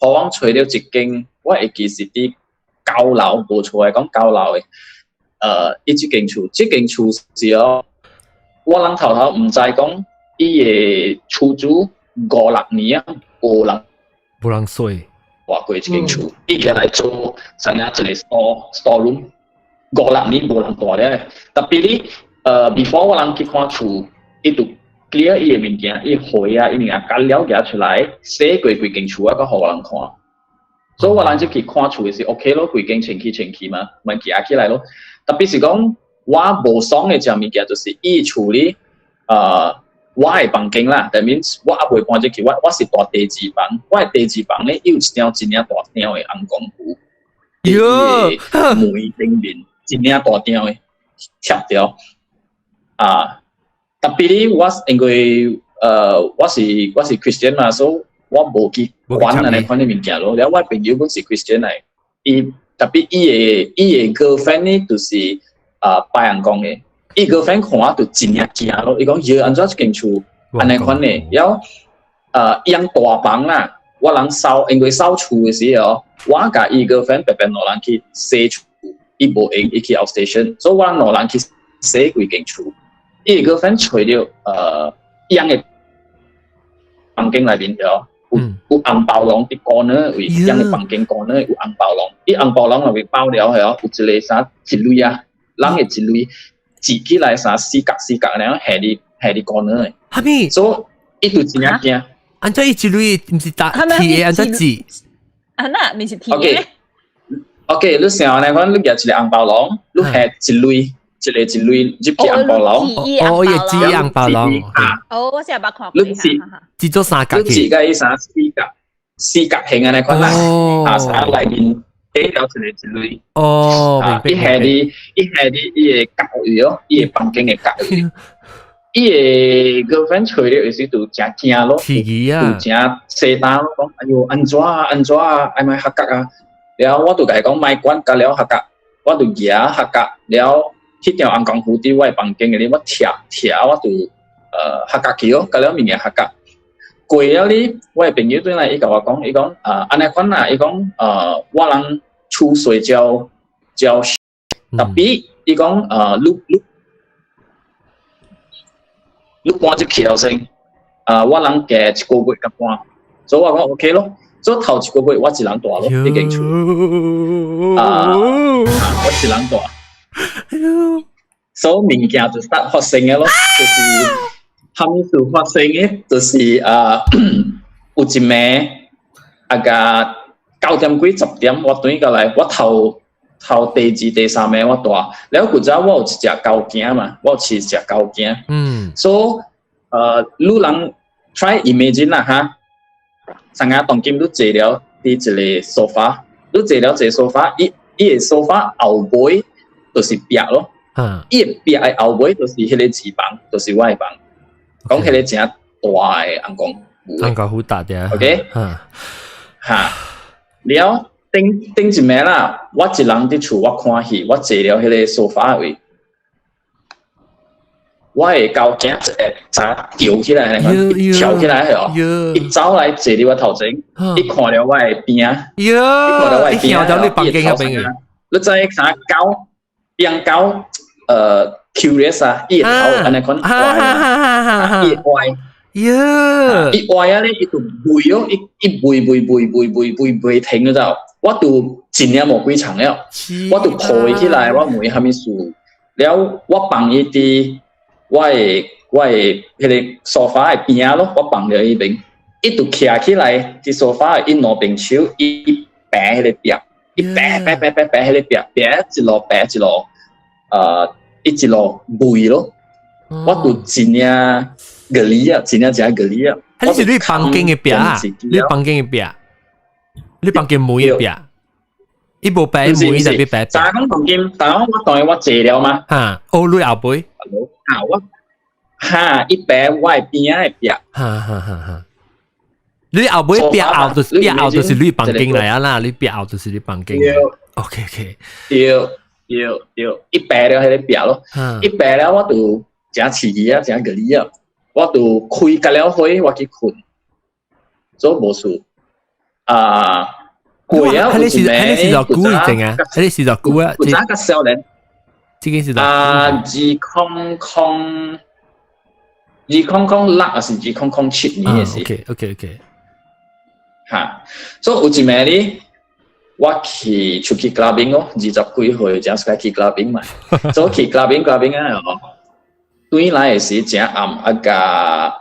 予阮揣著一間，我會記是佇九樓，無錯的講九樓的。伊這間厝，這間厝是哦，我人頭頭毋知講伊的厝主五六年啊，無人無人睡，蹛過這間厝，伊過來做啥物一个 store room，五六年無人蹛咧。特別你before 我人去看厝，伊就 clear 伊的物件，伊灰啊，伊物件乾了舉出來，洗過規間厝啊，閣予我人看。所以我人就去看厝的時 OK 咯，規間清氣清氣嘛，咪行起來咯。特別是講我無爽的一項物件，就是伊厝裡我的房間啦，that means 我猶未搬入去，我是蹛第二房，我的第二房咧有一張真正大張的紅光布，喲，門頂面真正大張的貼著啊。特別咧，我因為我是 Christian 嘛，所以我無去管按呢款的物件咯。了，我朋友本是 Christian 來，伊特別伊的 girlfriend 呢，就是啊拜尪公的。伊 girlfriend 看就真正驚咯，伊講喲，按怎這間厝按呢款的，了伊樣大房啦，我人掃，因為掃厝的時候，我共伊 girlfriend 白白兩人去洗厝，伊無閒，伊去 outstation，所以我人兩人去洗規間厝。伊 girlfriend 揣著伊樣的房間內面著有紅包囊佇 corner 位，伊樣的房間 corner 有紅包囊，伊紅包囊內面包了係哦，有一個啥一類啊，人的一類折起來啥四角四角按呢下佇 corner 的。哈咪？所以伊就真正驚。按怎伊一類毋是打鐵的，按怎折？啊那，毋是鐵的。OK，你想按呢款，你舉一个紅包囊，你下一類一一个一類入去紅包樓。哦，伊會指紅包樓。哦，我是捌看過。你是指做三角。你是個伊啥四角？四角形按呢款啦，啊，啥內面底了一个一類。哦，伊下佇伊下佇伊个角位哦，伊个房間的角位。伊个 girlfriend 揣了時就誠驚咯，就誠細膽咯，講哎喲按怎啊按怎啊，愛莫合格啊。了我就共伊講莫管，甲了合格，我就舉合格了。彼條紅功夫佇我的房間裡，我拆拆我就合格去咯，甲了物件合格。過了哩，我的朋友轉來，伊共我講，伊講按呢款啦，伊講我人厝細照照，tapi 伊講你你你搬入去了先，啊我人加一個月共搬，所以我講 OK 咯，所以頭一個月我一人蹛咯，彼間厝，啊我一人蹛。所以物件就 start 發生的咯，就是蝦米事發生的，就是啊有一暝啊個9點幾10點，我轉過來，我頭頭第二、第三暝我蹛，了古早我有一隻狗囝嘛，我有飼一隻狗囝，所以你人 try imagine 啦哈，上下當今你坐了佇一个 sofa，你坐了一个 sofa，伊伊个 sofa 後尾就是壁咯，伊个壁的後尾就是彼个字房，就是我的房，講彼個誠大的紅功夫。紅功夫大啲，OK，哈，了頂頂一暝啦，我一人佇厝我看戲，我坐了彼个 sofa 位，我的狗囝一下早叫起來，跳起來哦，伊走來坐佇我頭前，伊看著我的邊仔，伊看著我的邊仔，你房間彼邊，你知啥狗？變狗curious 啊，伊會頭按呢款歪啊，伊會歪，伊歪啊咧，伊就吠哦，伊伊吠吠吠吠吠吠袂停了就，我就真正無幾場了，我就抱伊起來，我問伊蝦米事，了我放伊佇我的我的彼个沙發的邊仔咯，我放佇彼邊，伊就徛起來佇沙發的伊兩邊手，伊爬彼个壁，伊爬爬爬爬爬彼個壁，爬一路爬一路。伊一路吠咯，我就真正ਗਲੀ啊，真正真ਗਲੀ啊！彼是你房間的壁啊？你房間的壁，你房間門的壁，伊無擺門就別擺。咋講房間？但講我當我坐了嘛？哈，哦，你後背？哈，我哈，伊爬我的邊仔的壁。哈哈哈哈！你後尾壁後就是壁後就是你房間來啊啦，你壁後就是你房間。OK OK。對。對對，伊爬了彼个壁咯，伊爬了我就誠刺激啊，誠ਗਲੀ啊，我就開甲了火，我去睏，所以無事。啊，過啊，彼是彼是偌久以前啊？彼是偌久啊？古早較少年，這個是啊，2006還是2007年的事。 OK OK OK。哈，所以有一暝咧。我去出去 clubbing 咯，20幾歲誠喜歡去 clubbing 嘛，所以去 clubbing clubbing 啊，轉來的時誠暗，啊甲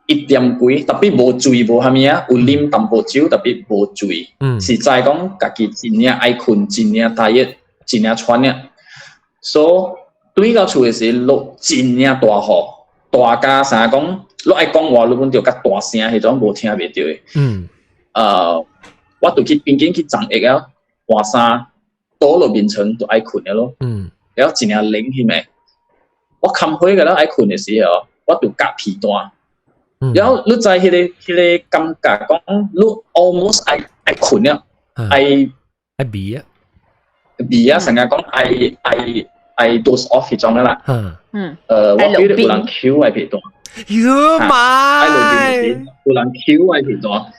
1點幾，tapi 無醉無蝦米啊，有啉淡薄酒，tapi 無醉，是知講家己真正愛睏，真正 tired，真正喘了，所以轉到厝的時落真正大雨，大甲啥講，你愛講話，你阮著較大聲，彼種無聽袂著的。我就去邊間去送藥啊，換衫，倒落眠床就愛睏了咯。了真正冷彼暝，我冚被個了愛睏的時候，我就夾被單。了你知彼个彼个感覺講，你 almost 愛愛睏了，愛愛眠啊，眠啊，成日講愛愛愛 doze off 彼種啦。我記得有人抾我被單。喲媽！愛路邊有人抾我被單。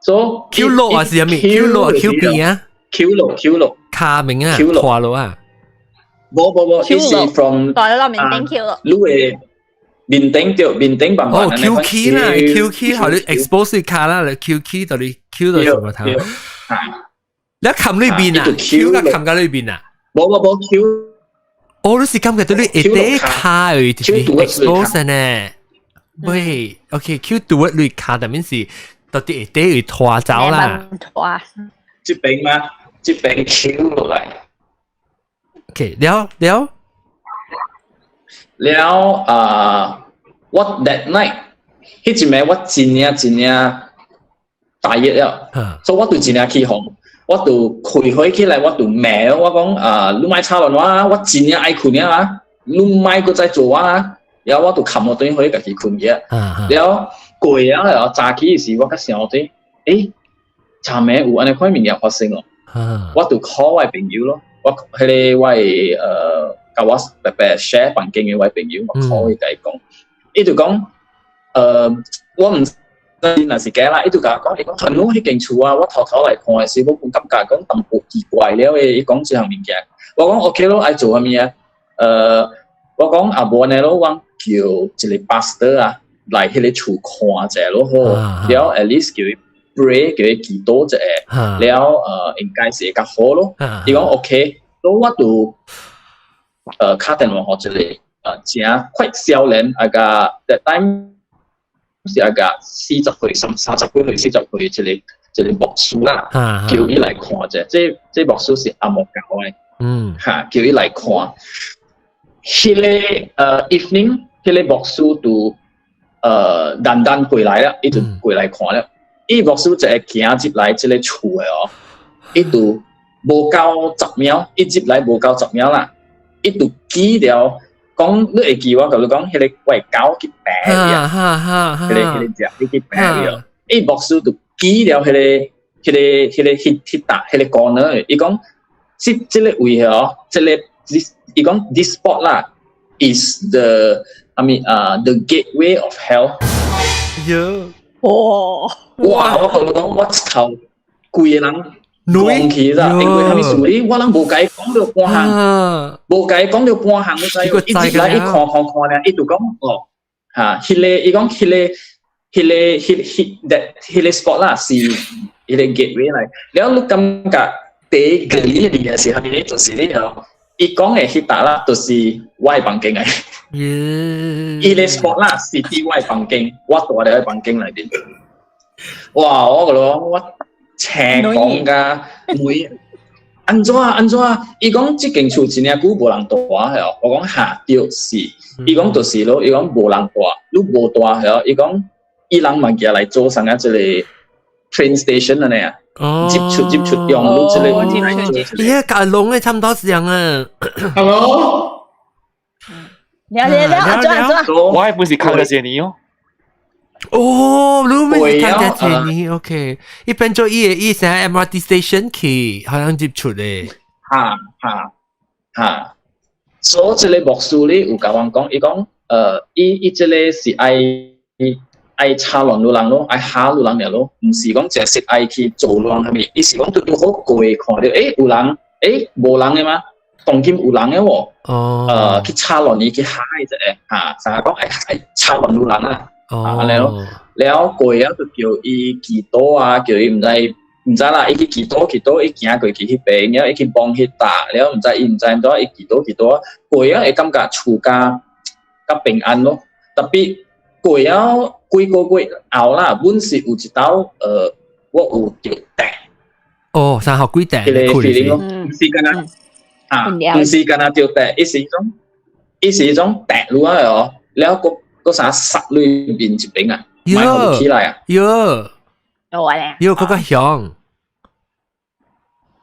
所以抾落啊是啥物？抾落抾邊啊？抾落抾落卡名啊？拖落啊？無無無，伊是 from 袋落面頂抾落。你的面頂著面頂慢慢哦，抾起啦，抾起，予你 expose 卡啦，你抾起到你抾到什麼頭？你冚裏邊啊？抾甲冚甲裏邊啊？無無無抾。哦，你是感覺到你下底卡有 expose 呢？喂，OK，抾拄你卡，但是。到底下底會拖走啦。拖。這邊嘛，這邊抾落來。 OK，了了。了啊，我 that night 彼一暝我真正真正大熱了，所以我就真正起哄，我就開會起來，我就罵我講啊，你莫吵亂我啊，我真正愛睏啊，你莫閣再做我啊，然後我就冚落轉去家己睏去啊。了過了早起時，我閣想對，欸，昨暝有按呢款物件發生哦，我就 call 我朋友咯，我彼個我的佮我白白 share 房間的我朋友，我 call 伊共伊講，伊就講，我毋知若是假啦，伊就共我講，伊講可能彼間厝啊，我頭頭來看的時，我感覺講淡薄奇怪了的，伊講這項物件，我講 OK 咯，愛做啥物啊？我講啊無按呢咯，我叫一個 pastor 啊來彼個厝看者咯好，了 at least 叫伊 pray，叫伊祈禱一下，了應該是會較好咯。伊講 OK，所以我就敲電話予一個誠快少年啊個 that time 是啊個40歲、30幾歲、40歲一個牧師啦，叫伊來看者，這牧師是紅毛教的，哈，叫伊來看。彼個evening，彼個牧師就單單過來了，伊就過來看了。伊牧師一個行入來這個厝的哦，伊就無夠10秒，伊入來無夠十秒啦，伊就記了，講你會記我共你講，彼個我的狗去爬去啊，彼個隻伊去爬去哦，伊牧師就記了彼個彼搭彼個 corner，伊講這個位哦，這個 this 伊講 this spot 啦，is the I mean the gateway of hell。喲，哦，哇！我共你講，我一頭規個人戇去啦，因為啥物事呢？我人無共伊講著半項，無共伊講著半項，你知？伊入來伊看看看咧，伊就講哦，哈，彼個伊講彼個彼彼彼彼個 spot 啦，是彼個 gateway 來。了你感覺第一個你的是啥物呢？就是你哦，伊講的彼搭啦，就是我的房間來。伊個 spot 啦，是佇我的房間，我蹛佇我房間內面。哇！我共你講，我青講甲每按怎按怎？伊講這間厝真正久無人蹛係哦。我講哈對是，伊講就是咯，伊講無人蹛，你無蹛係哦。伊講伊人嘛寄來做啥個這個 train station 按呢啊？入出入出用你這個來做。咦，共龍的差毋多一樣啊。 Hello。了了了，按怎按怎？我還不是看得見你哦。哦，你咪是看得見你，OK。伊變做伊的伊成 MRT station 去，好像入出的。哈哈哈！所以這個牧師咧有共我講，伊講，伊這個是愛愛吵亂路人咯，愛嚇路人爾咯，毋是講淨是愛去做亂啥物，伊是講拄拄好過看著，欸有人，欸無人的嗎？當今有人的喎，去吵亂伊去嚇伊一下，哈，成日講愛愛吵亂路人啊，按呢咯，了過了就叫伊祈禱啊，叫伊毋知毋知啦，伊去祈禱祈禱，伊行過去彼邊，了伊去望彼搭，了毋知伊毋知按怎，伊祈禱祈禱，過了會感覺厝較較平安咯，特別過了幾個月後啦，阮是有一道我有著電。哦，三號幾電？彼個 feeling 咯，毋是敢若啊，毋是敢若著電，伊是一種電落來哦，了閣閣啥塞裏面一邊啊，莫予起來啊。喲，有啊，喲，閣較響。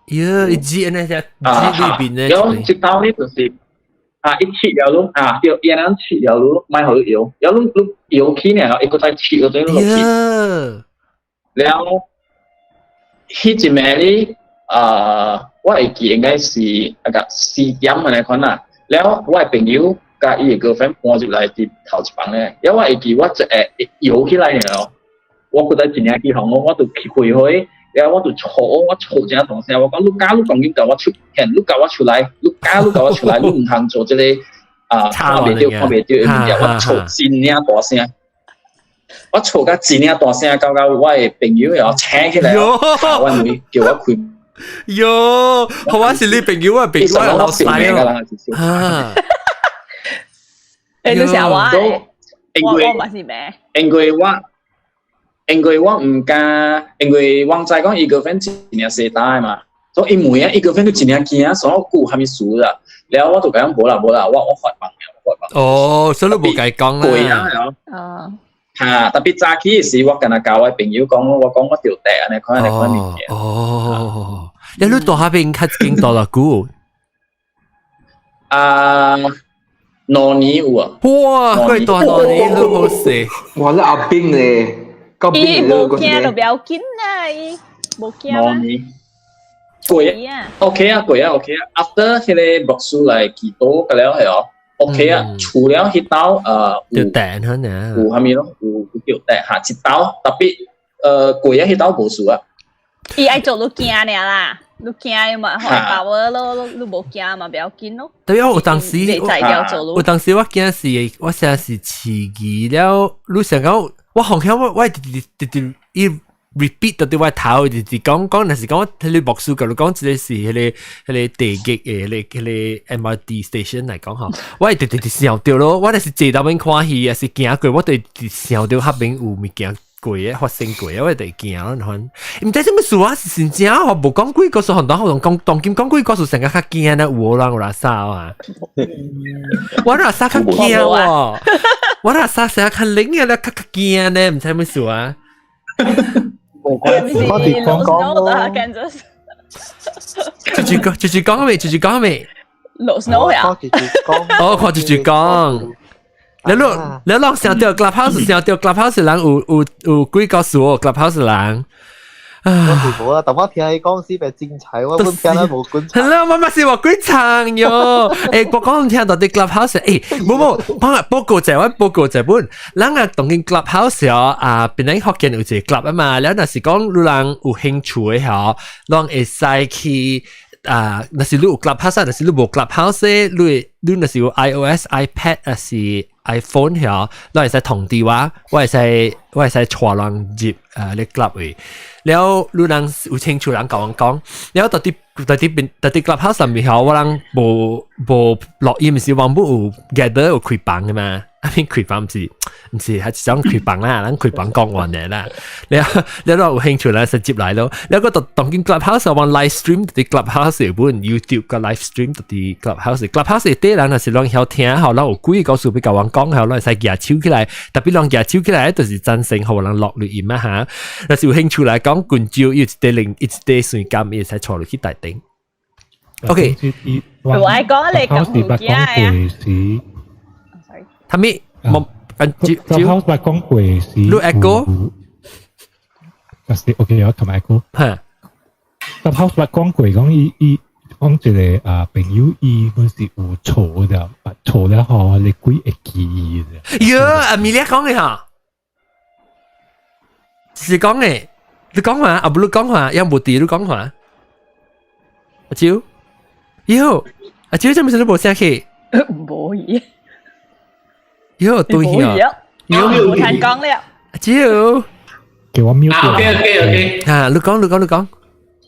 喲，伊指按呢隻指裏邊咧。了，這道呢就是啊，伊切了咯，啊，對，伊按呢切了咯，莫予伊搖，了你搖起呢，伊閣再切落去落去。了，彼一暝咧，啊，我會記應該是啊個4點按呢款啦。了，我的朋友佮伊的 girlfriend 搬入來佇頭一房咧，了我會記我一下搖起來爾，我閣再真正起哄我就去開火，了我就吵，我吵誠大聲，我講你敢你當今共我出現，你共我出來，你敢你共我出來，你毋通做這個啊看袂著看袂著的物件，我吵真正大聲。我吵甲真正大聲，到我的朋友又醒起來，敲我門叫我開。喲，我是你朋友啊，朋友我老細哦。啊，欸，你成我，因為我嘛是咩？因為我毋敢，因為我知講伊 girlfriend 真正細膽的嘛，所以伊問啊，伊 girlfriend 都真正驚，所以有啥物事啦。了我就共講無啦無啦，我發夢了，哦，所以你無共伊講啦。啊。嚇！特別早起時，我敢若共我朋友講，我講我著綴按呢款按呢款物件。哦，你你蹛彼邊較經蹛偌久？啊，2年有啊。哇，佢蹛2年，好好勢。哇！你阿冰咧，伊無驚就不要緊啦，伊無驚兩年。過啊，OK 啊，過啊，OK 啊。After 彼個牧師來祈禱個了係哦，OK 啊。除了彼兜著綴可能。有啥物咯？有著綴下一兜，特別過啊彼兜無事啊。伊愛做你驚爾啦，你驚嘛，予把握咯，你無驚嘛，不要緊咯。對啊，有當時，有當時我驚是，我成是飼魚了，你想講，我好像我直直直直伊 repeat 到佇我頭，直直講講，若是講彼個牧師共你講，這個是彼個地獄的彼個 MRT station 來講吼，我會直直直想著咯，我若是坐當邊看戲，抑是行過，我就直想著彼邊有物件過的發生過，我就會驚咯，款。毋知啥物事啊，是真正我無講鬼故事，當可能講當今講鬼故事成個較驚呢，有人有垃圾啊。我垃圾較驚喎，我垃圾成個較靈的咧，較較驚呢，毋知啥物事啊。我佇講講咯。直直講，直直講未？直直講未？落 snow 呀？哦，看直直講。你落你落想著 Clubhouse 想著 Clubhouse 人有有有幾個數 Clubhouse 人。我是無啦，但我聽伊講是袂精彩，我本聽得無滾。係啦，我嘛是話幾長喲。我講聽到佇 Clubhouse，無無，幫我報告者，我報告者本，咱啊當今 Clubhouse 哦，啊，檳城福建有一個 club 啊嘛，了若是講你人有興趣的吼，攏會使去啊，若是你有 Clubhouse，若是你無 Clubhouse，你你若是有 iOS、iPad 抑是 iPhone 吼，攏會使通知我，我會使帶人入啊你 club 位。了，你人有興趣人共我講，了佇邊佇 Clubhouse 上面吼，我人無無錄音時，我們有 gather 有開房的嘛？啊，邊開房毋是係一種開房啦，咱開房講完的啦。了，了有興趣咧，就接來咯。了個當今 Clubhouse 我 live stream 佇 Clubhouse 有本 YouTube 個 live stream 佇 Clubhouse，Clubhouse 啲人若是攏曉聽吼，攏有幾個故事欲共我講吼，攏會使舉手起來，特別攏舉手起來，就是贊成予人錄錄音啊哈。若是有興趣來講，滾招有一塊零一塊算金，伊會使帶入去台頂。OK，我愛講你講福建啊。啥物？冇啊？ Clubhouse 捌講過是。你 echo？就是 OK，我琴日 echo。嚇。 Clubhouse 捌講過，講伊伊講一個啊朋友，伊本是有錯的，捌錯了後，你鬼會記伊的。喲，阿米咧講的哈，是講的，你講話，啊不你講話，要無佇你講話。阿蕉，喲，阿蕉，做咩事你無聲氣？無伊。喲，對啊，喲，無通講了。阿蕉，叫我 mute。 OK OK OK。啊，你講，你講，你講。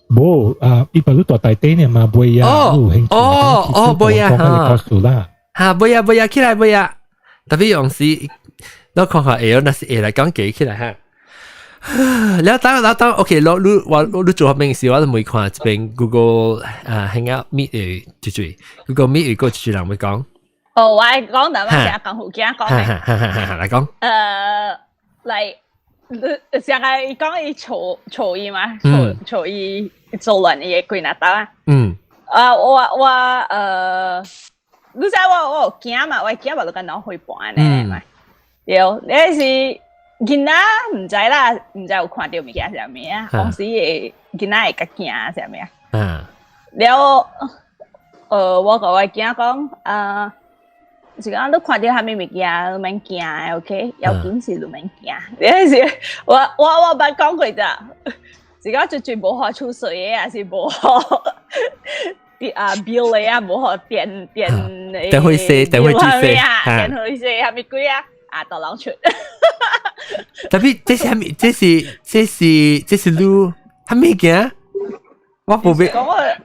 無啊，伊把你蹛台頂呢嘛，袂啊，哦哦，袂啊，哈，哈，袂啊，袂啊，起來袂啊，特別用時，我看看會，若是會來講記起來哈。了等了等，OK，我你我你做彼邊時，我都沒看這邊 Google 啊 Hangout Meet 的這這 Google Meet 有個這人會講。哦，我愛講，但我成日講福建講嘅。來講。來，你上個講伊吵吵伊嘛，吵吵伊做亂伊的幾若兜啊。啊，我我你知我我有驚嘛？我驚嘛，就跟人回盤呢嘛。對，你是囡仔毋知啦，毋知有看著物件啥物啊？當時會囡仔會較驚啥物啊？了，我共我囝講，啊，是講你看著啥物物件，你免驚的，OK？要緊是你免驚。你是我我我捌講過咋？是講絕對無予厝稅的，抑是無予啊 bill 的啊，無予電電電費稅，電費水啊，電費稅啥物鬼啊？啊，都人出。特別這是啥物？這是這是這是你啥物件？我無必，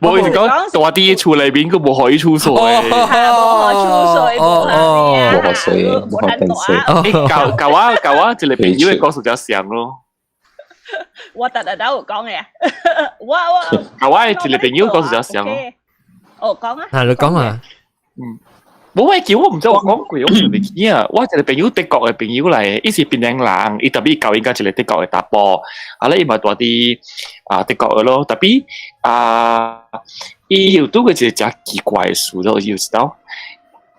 無意思講，蹛佇厝內面閣無予伊出水。無予厝稅，哦，無予水，無予電水。欸，共我共我一個朋友的故事較像咯。我逐日都有講嘅，我我共我的一個朋友故事較像咯。哦，講啊。啊，你講啊。嗯。無我記我毋知我講過，我想袂記啊。我一個朋友德國的朋友來，伊是檳城人，伊特別交應該一個德國的查埔，啊咧伊嘛住佇啊德國的咯，特別啊，伊有拄過一個誠奇怪的事咯，伊有知道。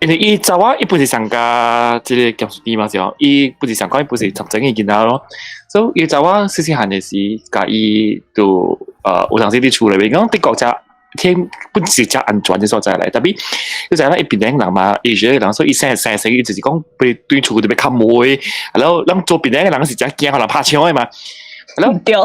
因為伊查某伊本是上加這個鹹濕嘛，是哦，伊不是上講伊不是從前的囡仔咯，所以伊查某細細漢的時，共伊就有當時佇厝內面講德國遮天本是誠安全的所在來，特別你知影伊檳城人嘛，伊是人所以伊生生生伊就是講被對厝特別較霉，然後咱做檳城的人是誠驚，可能拍槍的嘛，然後對。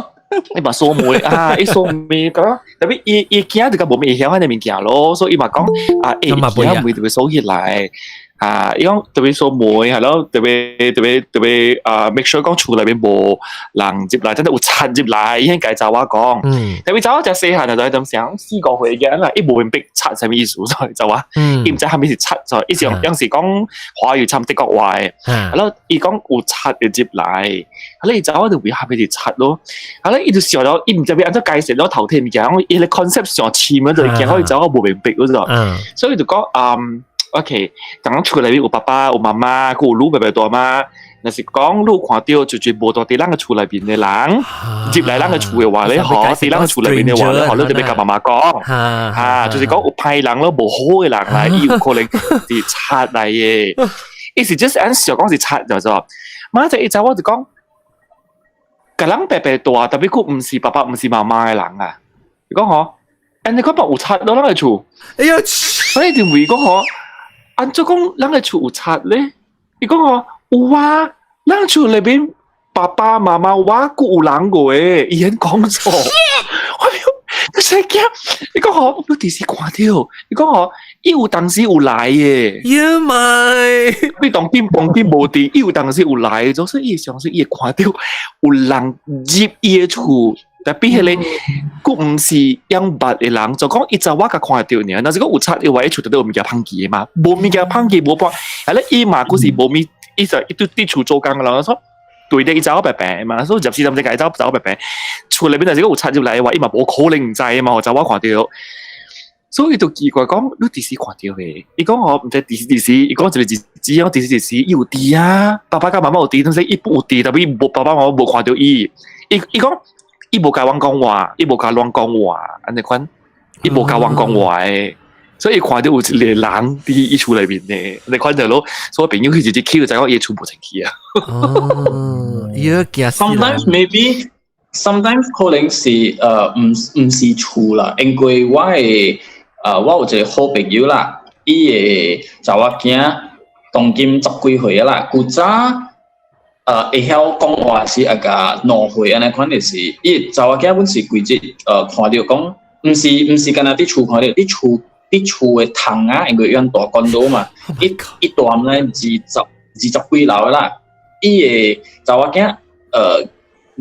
伊嘛鎖門啊，伊鎖門講，特別伊伊驚就較無會曉彼个物件咯，所以伊嘛講啊，欸，驚門特別鎖起來。啊，伊講特別鎖門，係咯，特別特別特別啊，make sure 講厝內面無人入來，真係有賊入來，伊應該查某講。特別查某誠細漢就在點想四五歲嘅啦，伊無明白賊啥物意思，所以查某，伊毋知啥物是賊，所以伊是用是講華語摻德國話的。然後伊講有賊會入來，啊咧伊查某就為啥物是賊咯？啊咧伊就想到，伊毋知欲按怎解釋咯，頭天物件，伊個 concept 上深啊，就驚講伊查某無明白嗰種，所以就講嗯。OK，當厝內面有爸爸有媽媽，閣有汝伯伯大媽，若是講汝看著就就無蹛佇咱个厝內面的人入來咱个厝的話咧，吼，佇咱个厝內面的話咧，吼，你就欲共媽媽講，哈，就是講有歹人咯，無好的人來，伊有可能是賊來的，伊是就是按想講是賊就做，馬就伊查某就講，共人白白蹛，特別閣毋是爸爸毋是媽媽的人啊，伊講吼，按呢款嘛有賊咯，咱个厝，哎喲，所以就問講吼。按怎講，咱个厝有賊咧？伊講吼有啊，咱厝內面爸爸媽媽我閣有人過誒，伊肯講錯。我你使驚？伊講吼，你佇時看著？伊講吼，伊有當時有來的。呀媽！你當今當今無佇，伊有當時有來，所以伊相信伊會看著有人入伊的厝。特別彼个，閣毋是樣捌的人，就講伊查某共看著爾。若是講有賊的話，伊厝內底有物件芳去的嘛，無物件芳去無半，啊咧伊嘛閣是無物，伊就伊佇厝做工的人說，對咧，伊查某白白嘛，所以入時陣就共伊走查某白白。厝內面若是講有賊入來的話，伊嘛無可能毋知的嘛，查某看著。所以就奇怪講，你佇時看著的？伊講吼，毋知佇時佇時，伊講一個日子，講佇時佇時，伊有佇啊，爸爸佮媽媽有佇，但是伊有佇，特別無爸爸媽媽無看著伊。伊伊講。伊無共阮講話，伊無共阮講話，按呢款，伊無共阮講話的，所以伊看著有一個人佇伊厝內面的，按呢款就咯，所以朋友彼一日去就知影伊厝無清氣啊。哦，伊個驚死人。 Sometimes maybe sometimes 可能是毋毋是厝啦，因為我的我有一個好朋友啦，伊的查某囝當今十幾歲啦，古早。會曉講話是啊個2歲按呢款就是，伊查某囝本是規日看著講，毋是毋是干焦佇厝看著，佇厝的窗仔，因為阮住 condo 嘛，伊伊住毋知二十幾樓啦，伊的查某囝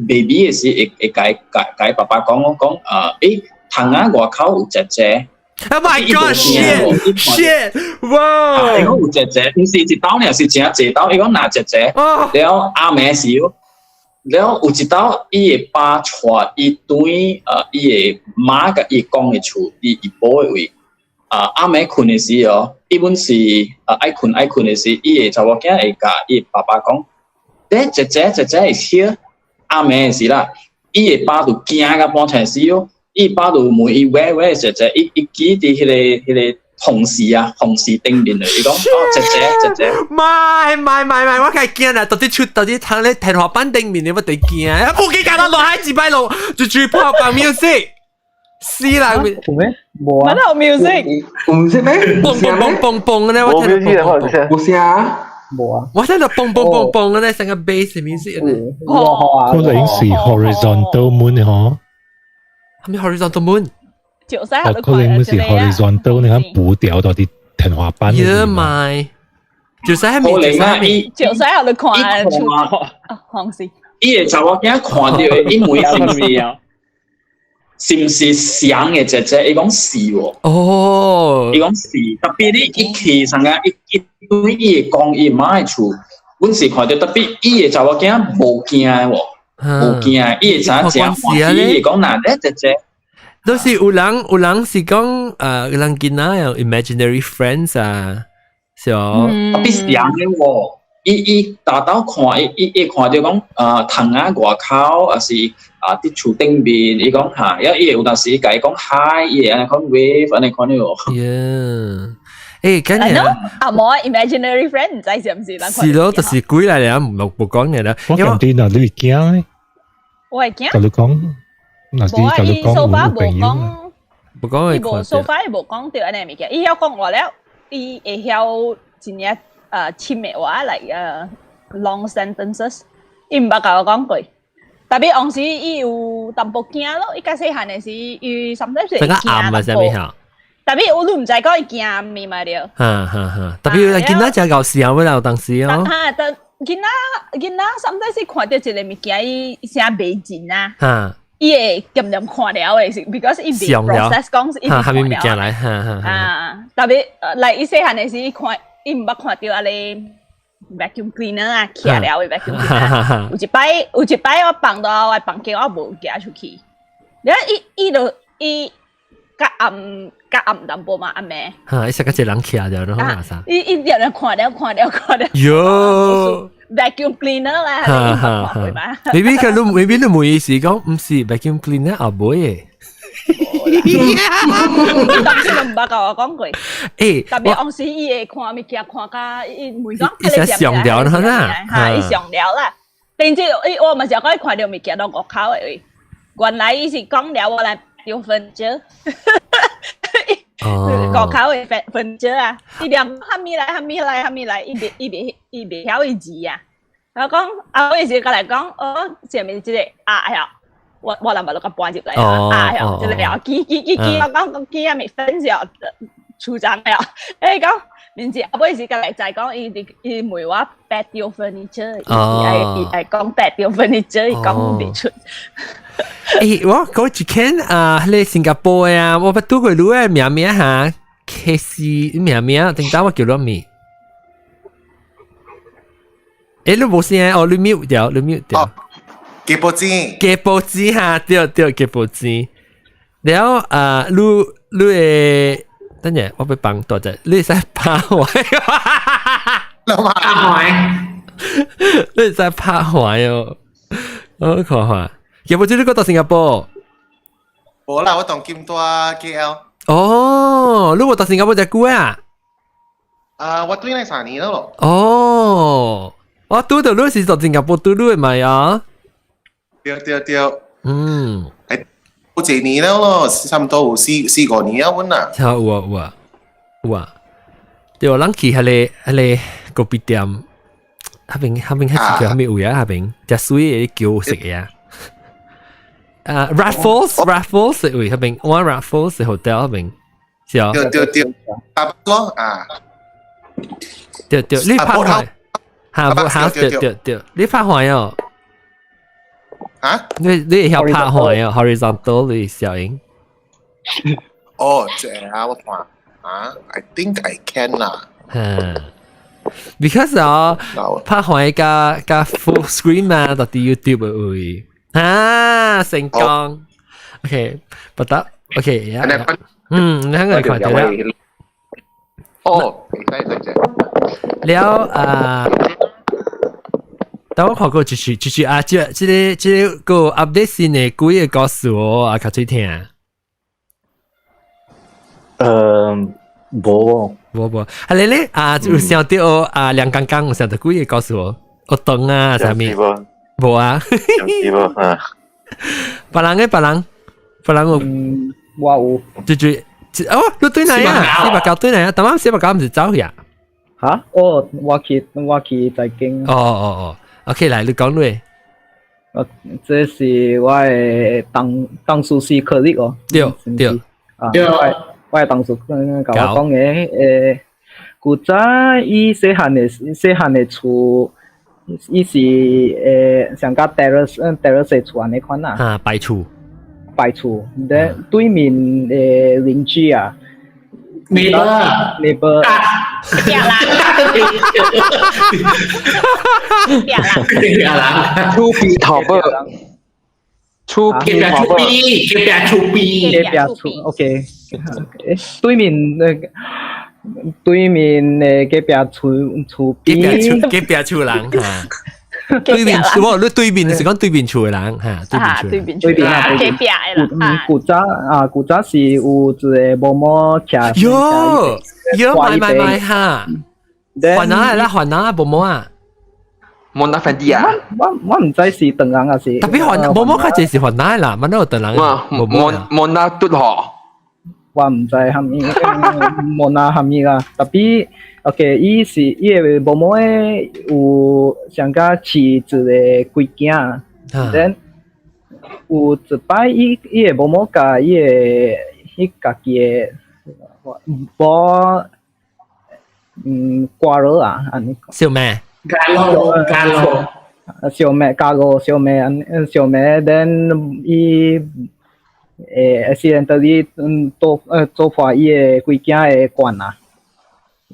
baby 的時會會共共爸爸講講欸窗仔外口有姐姐。 Oh my god! Shit! Shit! 哇！伊講有姐姐，毋是一兜爾，是誠濟兜。伊講若姐姐，了暗暝時，了有一兜伊的爸帶伊轉伊的媽佮伊公的厝，佇怡保的位。啊，暗暝睏的時哦，伊本是愛睏愛睏的時，伊的查某囝會共伊爸爸講，欸姐姐姐姐 is here。暗暝的時啦，伊的爸就驚甲半死哦。伊爸就問伊 where where 姐姐，伊伊記佇彼個紅絲啊，紅絲頂面的，伊講哦姐姐姐姐。媽媽媽媽，我較驚啦！到底出到底躺咧天花板頂面的，我得驚。無記得落海一擺落，就就播放 music。死啦！有咩？無啊。乜有 music？有 music 咩？嘣嘣嘣嘣嘣咧，我聽到嘣嘣無聲。無啊。我聽到嘣嘣嘣嘣咧，成個 bass music 咧。可能是 horizontal moon 嗬。啥物 horizontal moon？哦，可能是 horizontal，你看補掉到佇天花板。呀媽！就是喺面，可能啊，伊就是喺度看出啊，黃色。伊的查某囝看著的，伊問是毋是？是毋是雙的姐姐？伊講是喎。哦。伊講是，特別你一去上個一一對伊會講伊媽的厝，阮是看著特別伊的查某囝無驚的喎。無驚，伊會知影誠歡喜，伊會講若咧姐姐。都是有人有人是講有人囡仔有 imaginary friends 啊，是哦。特別是人嘅喎，伊伊大到看伊伊伊看著講啊，窗仔外口，抑是啊佇厝頂面，伊講哈，伊伊有當時共伊講 hi，伊會按呢款 wave 按呢款喲。 Yeah，欸，今日啊無 imaginary friend 毋知是毋是人。是咯，就是鬼來了，毋無講嘢啦。我講啲嗱，你會驚咧？我會驚。就你講，若是就你講有朋友。無講伊無 so far 伊無講著按呢物件，伊曉講話了，伊會曉真正深的話來long sentences，伊毋捌共我講過。特別當時伊有淡薄驚咯，伊較細漢的時，伊 sometimes 會驚暗啊，啥物嚇？特別我都毋知講伊驚物嘛對。哈哈哈！特別囡仔真𠢕笑啦，有當時哦。哈，但囡仔囡仔，sometimes 看著一個物件，伊聲袂真啊。伊會漸漸看了的是，because 伊未 process 講是伊未看了。來，哈哈。啊，特別來伊細漢的時，伊看伊毋捌看著按呢 vacuum cleaner 啊，徛了的 vacuum cleaner。有一擺，有一擺我放到我房間，我無行出去。了伊伊就伊較暗較暗淡薄嘛，暗暝。哈，伊識個一個人徛著，然後哪啥？伊伊定定看了看了看了。喲！vacuum cleaner 啦，哈哈哈。maybe 佢都 maybe 你問伊是講毋是 vacuum cleaner 阿妹嘅。當時都毋捌共我講過。欸，特別當時伊會看物件看甲伊問講，伊成上了啦，哈，伊上了啦。但是伊我嘛是講伊看著物件攏外口的位，原來伊是講了我來丟分蕉。外口的分分蕉啊，伊連哈咪來哈咪來哈咪來，伊袂伊袂伊袂曉伊字啊。我講啊，我是過來講，哦，前面這個啊哎呀。我我人捌落個搬入來啊，啊，這個了，記記記記，我講記啊，咪分小處長了，欸講，面子後尾是過來再講，伊伊問我 patio furniture，伊愛伊愛講 patio furniture，伊講袂出。欸，我嗰一間啊，彼个新加坡的啊，我捌拄過你的名名哈，K C 名名，頂當我叫你名。欸，你無聲哦，你 mute 掉，你 mute 掉。雞波子，雞波子哈，對對，雞波子。了啊，你你會等下我欲幫大隻，你會使拍橫，拍橫，你會使拍橫哦。我看看，雞波子你閣佇新加坡？無啦，我當今蹛 KL。哦，你無佇新加坡遮久啊？啊，我轉來3年了咯。哦，我拄著你是佇新加坡拄你的嘛呀？對對對。欸，有一年了咯，差不多有四四五年啊，阮啊。有啊有啊有啊，對，咱去彼个彼个咖啡店，彼邊彼邊彼是叫啥物位啊？彼邊食水的舊式的啊。啊，Raffles Raffles 的位彼邊，One Raffles Hotel 彼邊，是啊。對對對，搭咯啊。對對，你拍橫，哈，哈，對對對，你拍橫哦。啊？你你會曉拍橫哦，horizontal 你小英。哦，這啊，我看啊，I think I can 啦。嗯，because 啊，拍橫加加 full screen 嘛，佇 YouTube 的位。啊，成功。OK，不得。OK，呀。嗯，你睇我看到了。哦，會使會使。了啊。但我看過就是就是啊，這這个這个 update 新的幾个故事哦，啊，較水聽。無無無，啊你咧啊，有想著啊，梁剛剛有想著幾个故事哦，學堂啊，啥物？無啊。無啊。別人嘅別人，別人有。我有。就就哦，你對哪啊？489對哪啊？當晚四百九毋是走去啊？哈？哦，我去我去財經。哦哦哦。OK，來，你講你。這是我的同同事是科力哦。對對。啊，我我的同事共我講的，古早伊細漢的細漢的厝，伊是像個 terrace terrace 的厝按呢款啊。啊，白厝。白厝，對對面的鄰居啊。 neighbor neighbor。隔壁人，隔壁人，隔壁人，厝邊頭尾，厝隔壁厝邊，隔壁厝邊，隔壁厝，OK，對面那個，對面的隔壁厝厝邊，隔壁厝人哈。對面我你對面是講對面厝的人哈，對面厝。對面對面啊，隔壁的啦。古早啊，古早是有一個某某徛。喲喲，買買買哈！還哪啦？還哪某某啊？冇那份啲啊！我毋知是唐人還是。特別還某某較濟是番仔啦，蠻有唐人。哇！冇冇那嘟嗬。我毋知蝦米，冇那蝦米啦。特別，OK，伊是伊个某某的有上加飼一個鬼囝，then 有一擺伊伊个某某共伊个伊家己的某掛落啊，按呢講。小妹。加落加落。小妹加落小妹，小妹，then 伊。accidentally 做做破伊个規囝的罐啊，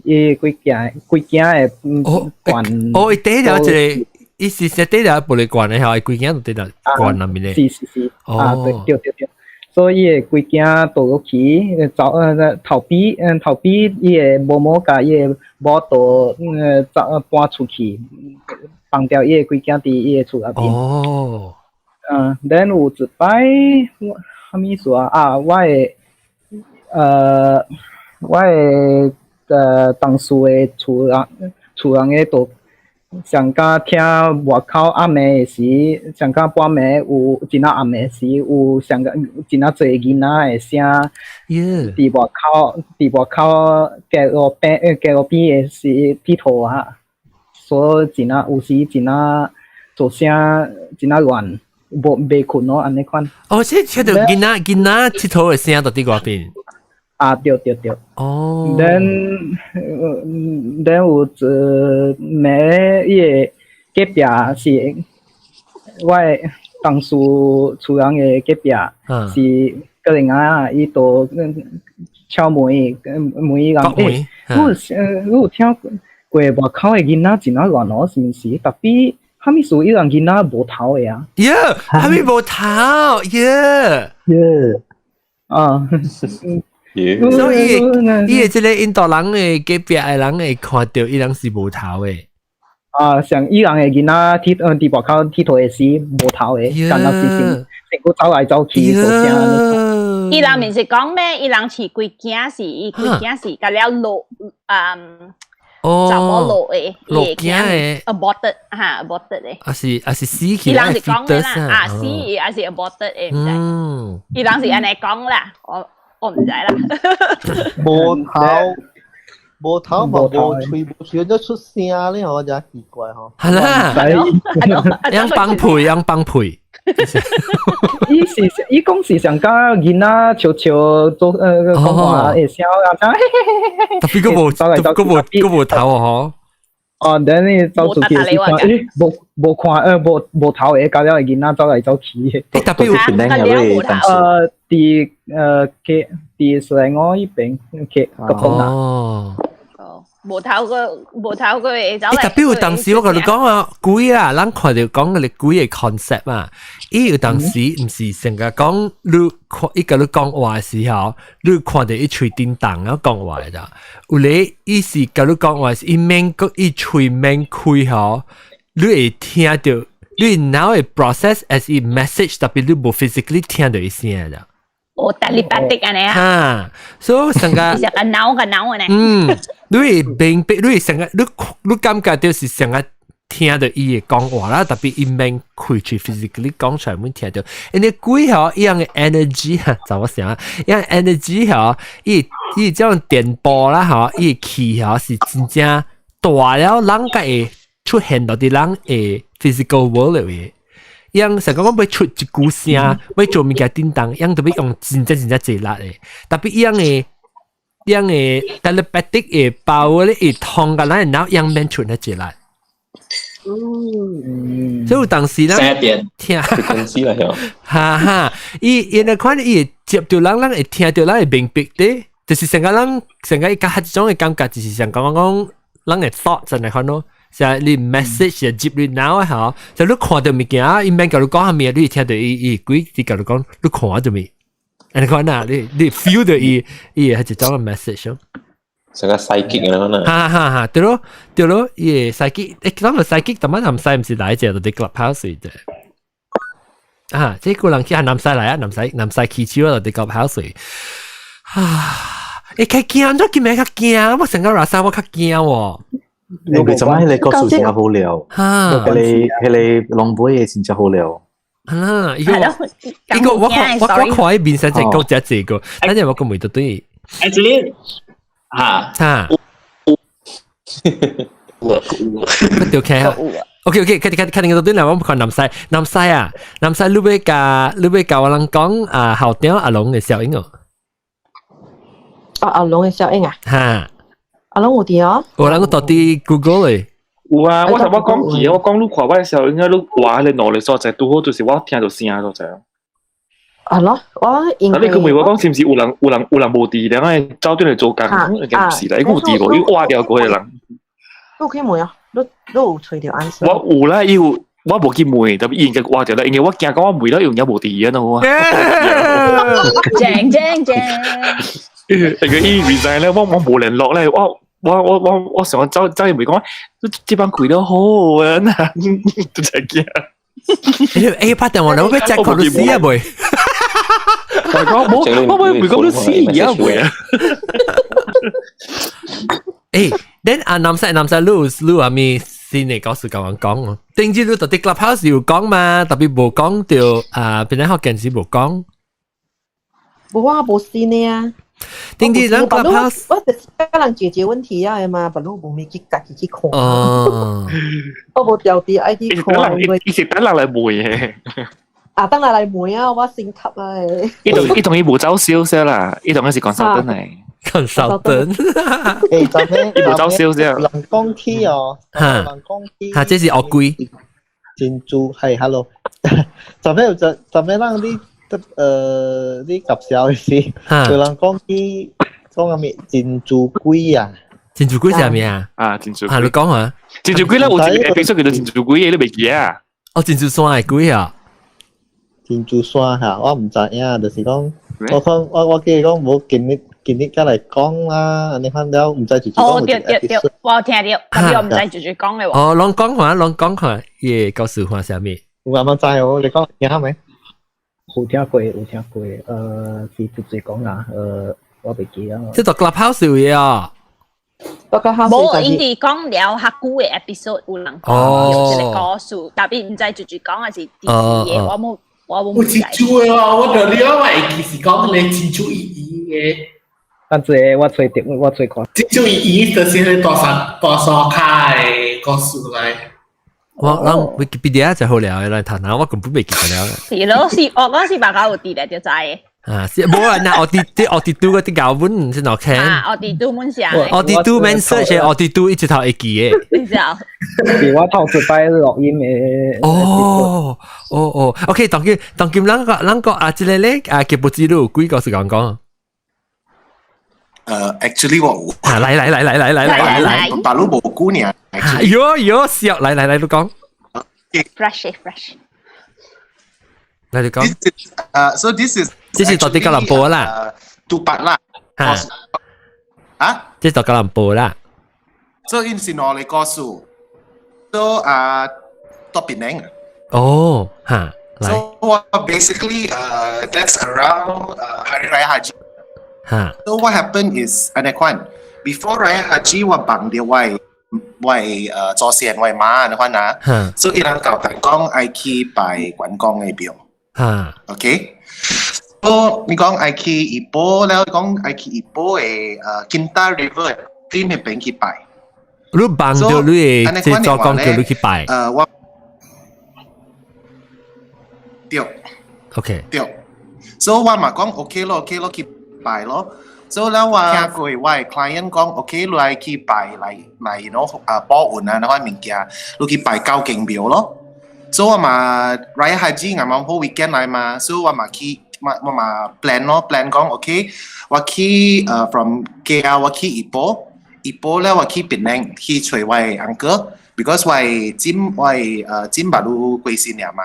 伊規囝規囝的罐。哦，伊綴了一個，伊是說綴了玻璃罐的吼，伊規囝都綴了罐內面的。是是是，啊對對對對，所以伊的規囝倒落去，走逃避逃避伊的某某共伊的某都走搬出去，放掉伊的規囝佇伊的厝內面。哦。嗯，then 有一擺。啥物事啊？啊，我的同事的厝人，厝人的都上敢聽外口暗暝的時，上敢半暝有真仔暗的時，有上敢真仔濟囡仔的聲，佇外口街路邊的時佚佗啊，所以真仔有時真仔做聲真仔亂。無袂睏咯，按呢款。哦，這聽著囡仔囡仔𨑨迌的聲就佇外邊。啊，對對對。哦。 then 有一暝伊个隔壁是我的同事厝人的隔壁，是個人啊，伊都敲門問伊人，欸，你有聽過外口的囡仔真仔亂哦，是毋是？特別。啥物事伊人囡仔無頭的啊？耶，啥物無頭？耶耶啊！所以伊個這个印度人的隔壁的人會看著伊人是無頭的。啊，像伊人的囡仔佇外口佚佗的時無頭的，敢若是身身軀走來走去做聲。伊人毋是講咩？伊人飼規囝是，伊規囝是共了落。查某落的，落囝的，aborted 哈，aborted 的。啊是啊是死去。伊人是講的啦，啊死還是 aborted 的，毋知。伊人是按呢講啦，我毋知啦。無頭無頭嘛無喙無喙，都出聲咧，嗬，真奇怪嗬。係啦，樣放屁，樣放屁。伊是伊講是上佮囡仔笑笑做講話會笑啊，特別閣無閣無閣無頭哦，嗬。哦，等你走出去時看，咦，無無看無無頭的，佮了個囡仔走來走去。特別有佇去佇雪蘭莪彼邊去吉邦啊。哦。無頭個無頭個會走來。特別有當時我共你講啊，鬼啊，咱看著講個鬼的 concept 啊，伊有當時毋是成日講你看伊共你講話的時候，你看著伊喙叮當啊講話的，有咧伊是共你講話是伊免閣伊喙免開吼，你會聽著，你腦會 process as 伊 message，特別你無 physically 聽著伊聲的。哦，telepathic 按呢啊。哈，所以成個是個腦個腦按呢。嗯，你會明白，你會成個你你感覺著是成個聽著伊會講話啦，特別伊免開喙 physically 講出來，免聽著。因為鬼吼，伊樣的 energy 哈，怎麼想啊？伊樣 energy 吼，伊伊這種電波啦吼，伊氣吼是真正大了，人才會出現到佇人的 physical world 裏面。樣成講講欲出一句聲，欲做物件叮當，樣都欲用真正真正濟力的。特別伊樣的，樣的 telepathic 的 power 咧，會通共咱的腦樣免出那濟力。所以有當時咱聽，公司嚟曉。哈哈，伊伊那款伊會接著人，人會聽著，人會明白的，就是成個人成個伊較一種的感覺，就是像講講人的 thought 真係款咯。就係你 message 就接你腦吼，就你看著物件，伊免共你講啥物，你會聽著伊伊鬼佇共你講，你看著物，按呢款啊，你你 feel 著伊伊係一種 message 咯。成個 psychic 咁樣啦。哈哈哈，對咯對咯，伊個 psychic，當個 psychic，但係南西毋是來者，就佇 clubhouse 的。啊，這個人去南西來啊，南西南西起手就佇 clubhouse。啊，較驚，你今日較驚，我成個 rasa 我較驚喎。你為什麼你個數真好料？哈，彼個龍尾的真正好料。啊，伊個伊個我看伊面上就講這這個，但係我個問到對。 Actually，嚇嚇，我條 K OK OK，看看看那個對啦，我們看南西南西啊，南西你欲共我人講啊，校長阿龍的效應哦。啊，阿龍的效應啊？哈。阿龍有佇哦？有人到佇 Google 咧。有啊，我頭我講起，我講你看我的效應啊，你話你腦裡所在，拄好就是我聽到聲所在。係咯，我應該。你佢問我講是毋是有人無佇，然後走轉來做工，應該毋是啦，伊有佇無？伊挖掉過的人。你有去問啊？你有揣著 answer？我有啦，伊有，我無去問，但伊應該挖掉啦，因為我驚講我問了，伊有影無佇啊，喏。正正正。因為伊 resign 咧，我無聯絡咧，我想走走伊問講，這班開得好啊，都真驚。拍電話嚟，我欲 check 看你死啊未？我講冇，我會講你死啊未啊？恁啊南西南西，你有啥物新的故事共阮講？頂次你到佇 Clubhouse 有講嘛？特別無講到啊，邊個學件事無講？無啊，無新的啊。頂次咱 Clubhouse，我就是佮人解決問題啊嘛，別攏無物去家己去看。哦。我無調啲愛去看。伊是等人來問的。啊，等人來問啊，我心急啊。伊同伊無走銷先啦，伊同伊是講手燈嚟。講手燈。昨暝伊無走銷先。人講起哦，人講起。哈，這是惡鬼。珍珠係，hello。昨暝有昨昨暝咱你。你夾笑的是，有人講起講啥物珍珠鬼啊？珍珠鬼是啥物啊？啊，珍珠啊，你講啊？珍珠鬼咧，有一個 episode 叫做珍珠鬼，你袂記啊？哦，珍珠山的鬼啊？珍珠山哈，我毋知影，就是講，我看我記得講無今日才來講啦，按呢款了，毋知就是講。哦，對對對，我有聽著，但是我毋知就是講的喎。哦，攏講看，攏講看，伊個故事看啥物？有阿媽知哦，你講聽下沒？有聽過，有聽過，是直接講啊，我袂記啊。這個 Clubhouse 有嘢啊？無，𪜶佇講了較久的 episode 有人講有這個故事，但是毋知直接講還是第四個，我無。有珍珠的哦，我就了我會記是講那個珍珠姨姨的。但這個我揣著，我揣看。珍珠姨姨就是那個大山跤的故事來。我咱 Wikipedia 就好了，來談下，我根本袂記得了。是咯，是我嗰時白狗有佇咧就知的。啊，是無啊，那奧迪啲奧迪都嗰啲教本是哪聽？啊，奧迪都滿寫。奧迪都免 search，奧迪都一直頭會記的。你知道？是我頭一擺錄音的。哦哦哦，OK，當今咱個啊，這個咧啊，吉布之路幾個是講講？ Actually 我有。啊，來來來來來來來來，大佬無久爾。喲喲笑，來來來，你講。 Fresh fresh。來你講。 So this is 這是到佇吉隆坡啦。杜巴啦。嚇。啊？這是到吉隆坡啦。所以是兩個故事。So 啊，到檳城。哦，嚇。 So basically, that's around Hari Raya Haji. 嚇。 So what happened is 按呢款，before Raya Haji 我幫著我祖先我媽按呢款啊。所以伊人交代講愛去拜關公的廟。OK。So 你講愛去怡保了，講愛去怡保的Kinta River 對彼邊去拜。你幫著你的這祖公叫你去拜。我對。 對。所以我嘛講 OK 咯，OK 咯，去拜咯。所以了我聽過我的 client 講 OK，你愛去拜來喏啊保運啊那款物件，你去拜九間廟咯。所以我嘛 Raya Haji 啱啱好 weekend 來嘛，所以我嘛去嘛我嘛 plan 咯，plan 講 OK，我去from KL 我去怡保，怡保咧我去檳城去揣我的 uncle，because 我的姊捌有過身了嘛。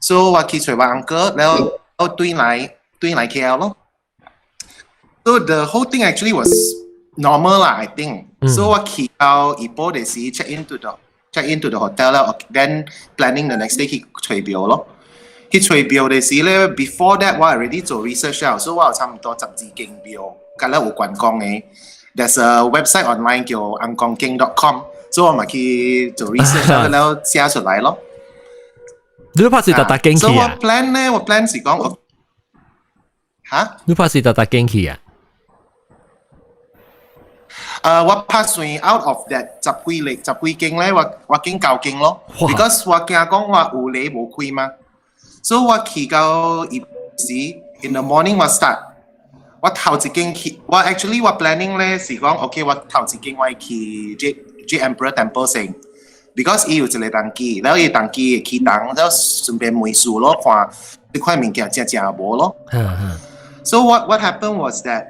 所以我去揣我 uncle，然後對來對來 KL 咯。So the whole thing actually was normal 啦，I think。So 我去到怡保的時 check in to the hotel 啦，then planning the next day 去揣廟咯。去揣廟的時咧，before that 我 already 做 research 了，所以我有差唔多12間廟，佮了有關公的。There's a website online 叫 angkongking.com，所以我嘛去做 research 了寫出來咯。你拍是逐逐間去啊？所以我 plan 咧，我 plan 是講我嚇？你拍是逐逐間去啊？我拍算 out of that 十幾例十幾間咧，我經九間咯。Because 我驚講我有禮無開嘛，所以我去到一時 in the morning 我 start，我頭一間去，我 actually 我 planning 咧是講 OK，我頭一間我去 Jade Emperor Temple 先，because 伊有一個童乩，然後伊童乩會起動，然後順便問事咯，看這塊物件正正無咯。So what happened was that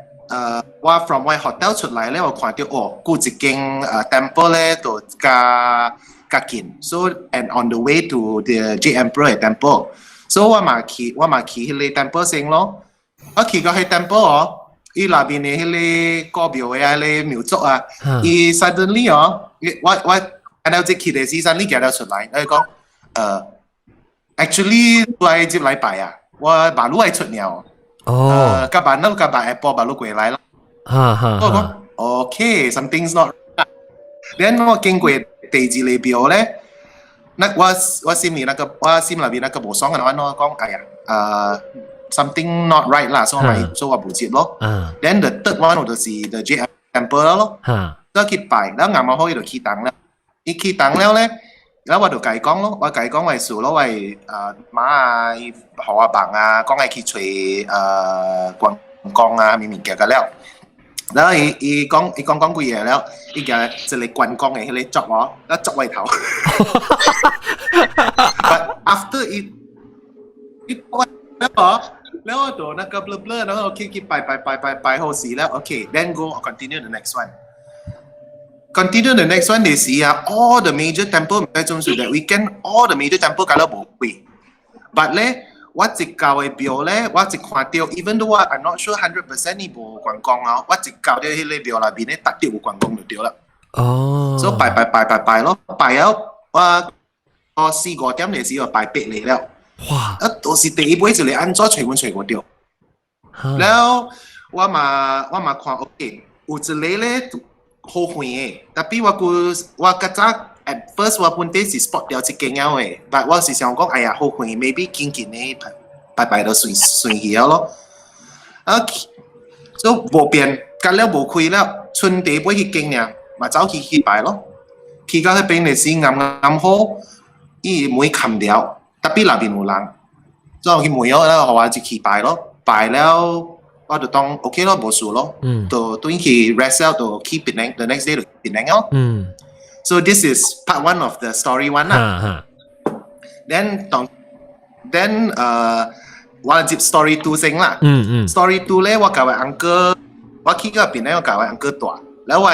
我 from 我 hotel 出來咧，我看到哦，有一間temple 咧，就較較近。So and on the way to the Jade Emperor temple，so 我嘛去彼個 temple 先咯。我去到彼 temple 哦，伊內面的彼個古廟的啊，彼個廟祝啊，伊 suddenly 哦，我然後這去的時陣，你行了出來，伊講actually 我愛入來拜啊，我馬路愛出了。哦，甲辦那甲辦下晡馬路過來啦。我講 OK，something's not right。then 我經過第二個廟咧，那我心內面那個無爽嘅，我講哎呀，something not right 啦，所以我所以我無接咯。Then the third one 我就是 the Jade Temple 咯。我去拜，然後啱啱好伊就起動了，伊起動了咧，然後我就共伊講咯，我共伊講我事咯，我媽啊，伊予我夢啊，講愛去揣關公啊，物物件個了。然後伊講講幾個了，伊舉一個關公的彼個竹哦，了竹我頭。But after 伊了哦，了我就那個 blur blur，然後去去拜拜拜拜拜好時了，OK，then go continue the next one。Continue the next one 的時啊，all the major temple 唔使總數嘅 weekend all the major temple 搞到無開。But 咧，我一到的廟咧，我一看到，even though 我 I'm not sure 100% 伊無關公哦，我一到咗彼個廟內面咧，特定有關公就對啦。所以拜拜拜拜拜咯，拜了我4、5點的時候拜八個了。啊，都是第一擺一個按怎揣阮揣無著。了我嘛看 OK，有一個咧好遠的，tapi 我估我較早 at first 我本底是 spot 掉一間了的，但我是想講，哎呀，好遠，maybe 近近的拜拜就隨隨去了咯。啊，所以無變，隔了無開了，剩第尾彼間爾，嘛走去去拜咯。去到彼邊的時啱啱好，伊門冚掉，tapi 內面有人，所以我去問哦，然後予我一去拜咯，拜了我就當 OK 咯，無事咯，就轉去 rest 了，就去檳城，the next day 就檳城咯。So this is part one of the story one 啦。Then 當 then 我接 story two 先啦。Story two 咧，我共我 uncle，我去到邊咧，我共我 uncle 住，然後我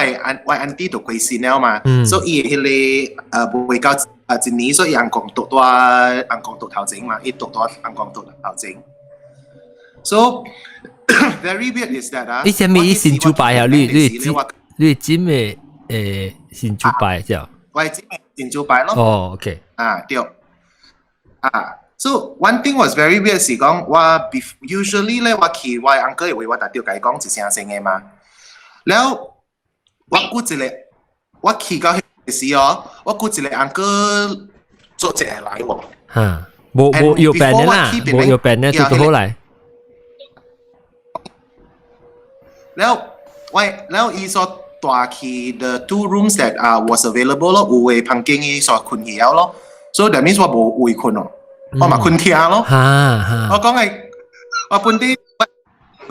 auntie 就過身了嘛，所以伊彼個未夠一年，所以翁公住佇翁公住頭前嘛，伊住佇翁公住頭前。So very weird is that 啊，你啥物伊神主牌啊？你姊妹神主牌這？我係姊妹神主牌咯。哦，OK。啊，對。啊，so one thing was very weird 是講我 usually 咧，我去我 uncle 的位，我特著共伊講一聲聲的嘛。了我估一個，我去到彼時哦，我估一個 uncle 做一個來喎。哈，無無有病的啦，無有病的就好來。了我了伊所帶去 the two rooms that was available 咯，有的房間伊所睏去了咯，所以 that means 我無位睏咯，我嘛睏廳咯。我講係我本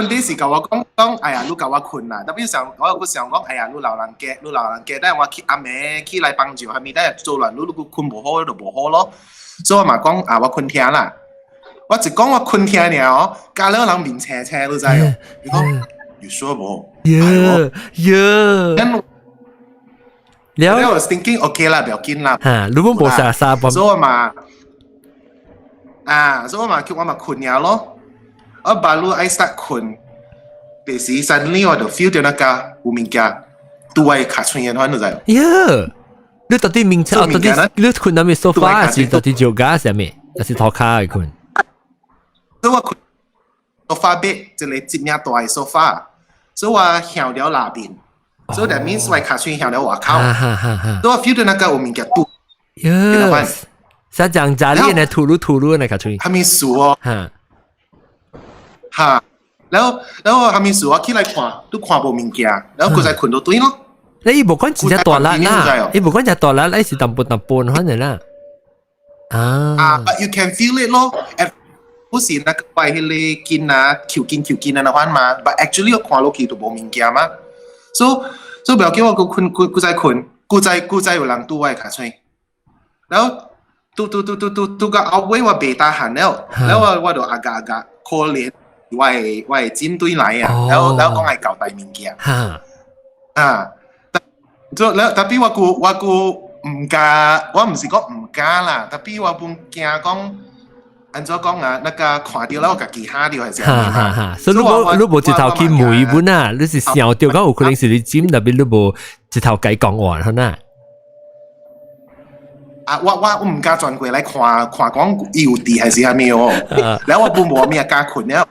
底是共我講講，哎呀，你共我睏啦，tapi 想我想講，哎呀，你老人家，你老人家，等我去暗暝起來幫助，係咪？等下做亂，你睏無好就無好咯。所以我嘛講啊，我睏廳啦。我一講我睏廳爾哦，加了人面青青，你知哦？伊講。You sure 無？ Yeah. 了，I was thinking okay 啦，不要緊啦。哈，你們無啥啥所以我嘛，啊，所以我嘛叫我嘛睏了咯。我把路愛 start 睏，第時 suddenly 我就 feel 到那個有物件拄我跤喙嘅款，你知？喲，你到底名稱？到底你睏那邊 sofa 還是到底就家啥物？還是塗跤去睏？所以我睏 sofa bed 一個一領大嘅 sofa，所以我向了內邊，所以 that means 我跤喙向了外口，所以我 feel 到那個有物件拄。喲，啥講家裡呢？吐嚕吐嚕那跤喙。啥物事哦？哈，然後然後啥物事我起來看，都看無物件，然後閣再睏到轉咯。你無講真正大力啦，伊無講真大力，你是淡薄淡薄可能啦。啊啊，but you can feel it 咯。不是那個擺彼個筋啊，抽筋抽筋啊那款嘛，but actually 我看落去就無物件嘛。所以不要叫我閣睏，閣閣再睏，閣再閣再有人拄我的跤喙，然後拄拄拄拄拄拄到後尾我袂 tahan 了，然後我我就 agak agak 可憐我的針對來啊，然後然後講愛交代物件。啊，所以 tapi 我閣我閣毋敢，我毋是講毋敢啦，tapi 我本驚講。按怎講啊？那個看著了，我家己嚇著還是哈哈哈！所以你無你無一頭去問本啊，你是想著講有可能是你尖，特別你無一頭計講話，係呐？啊！我我毋敢轉過來看看講伊有佇還是啥物哦。然後我本無物敢睏了，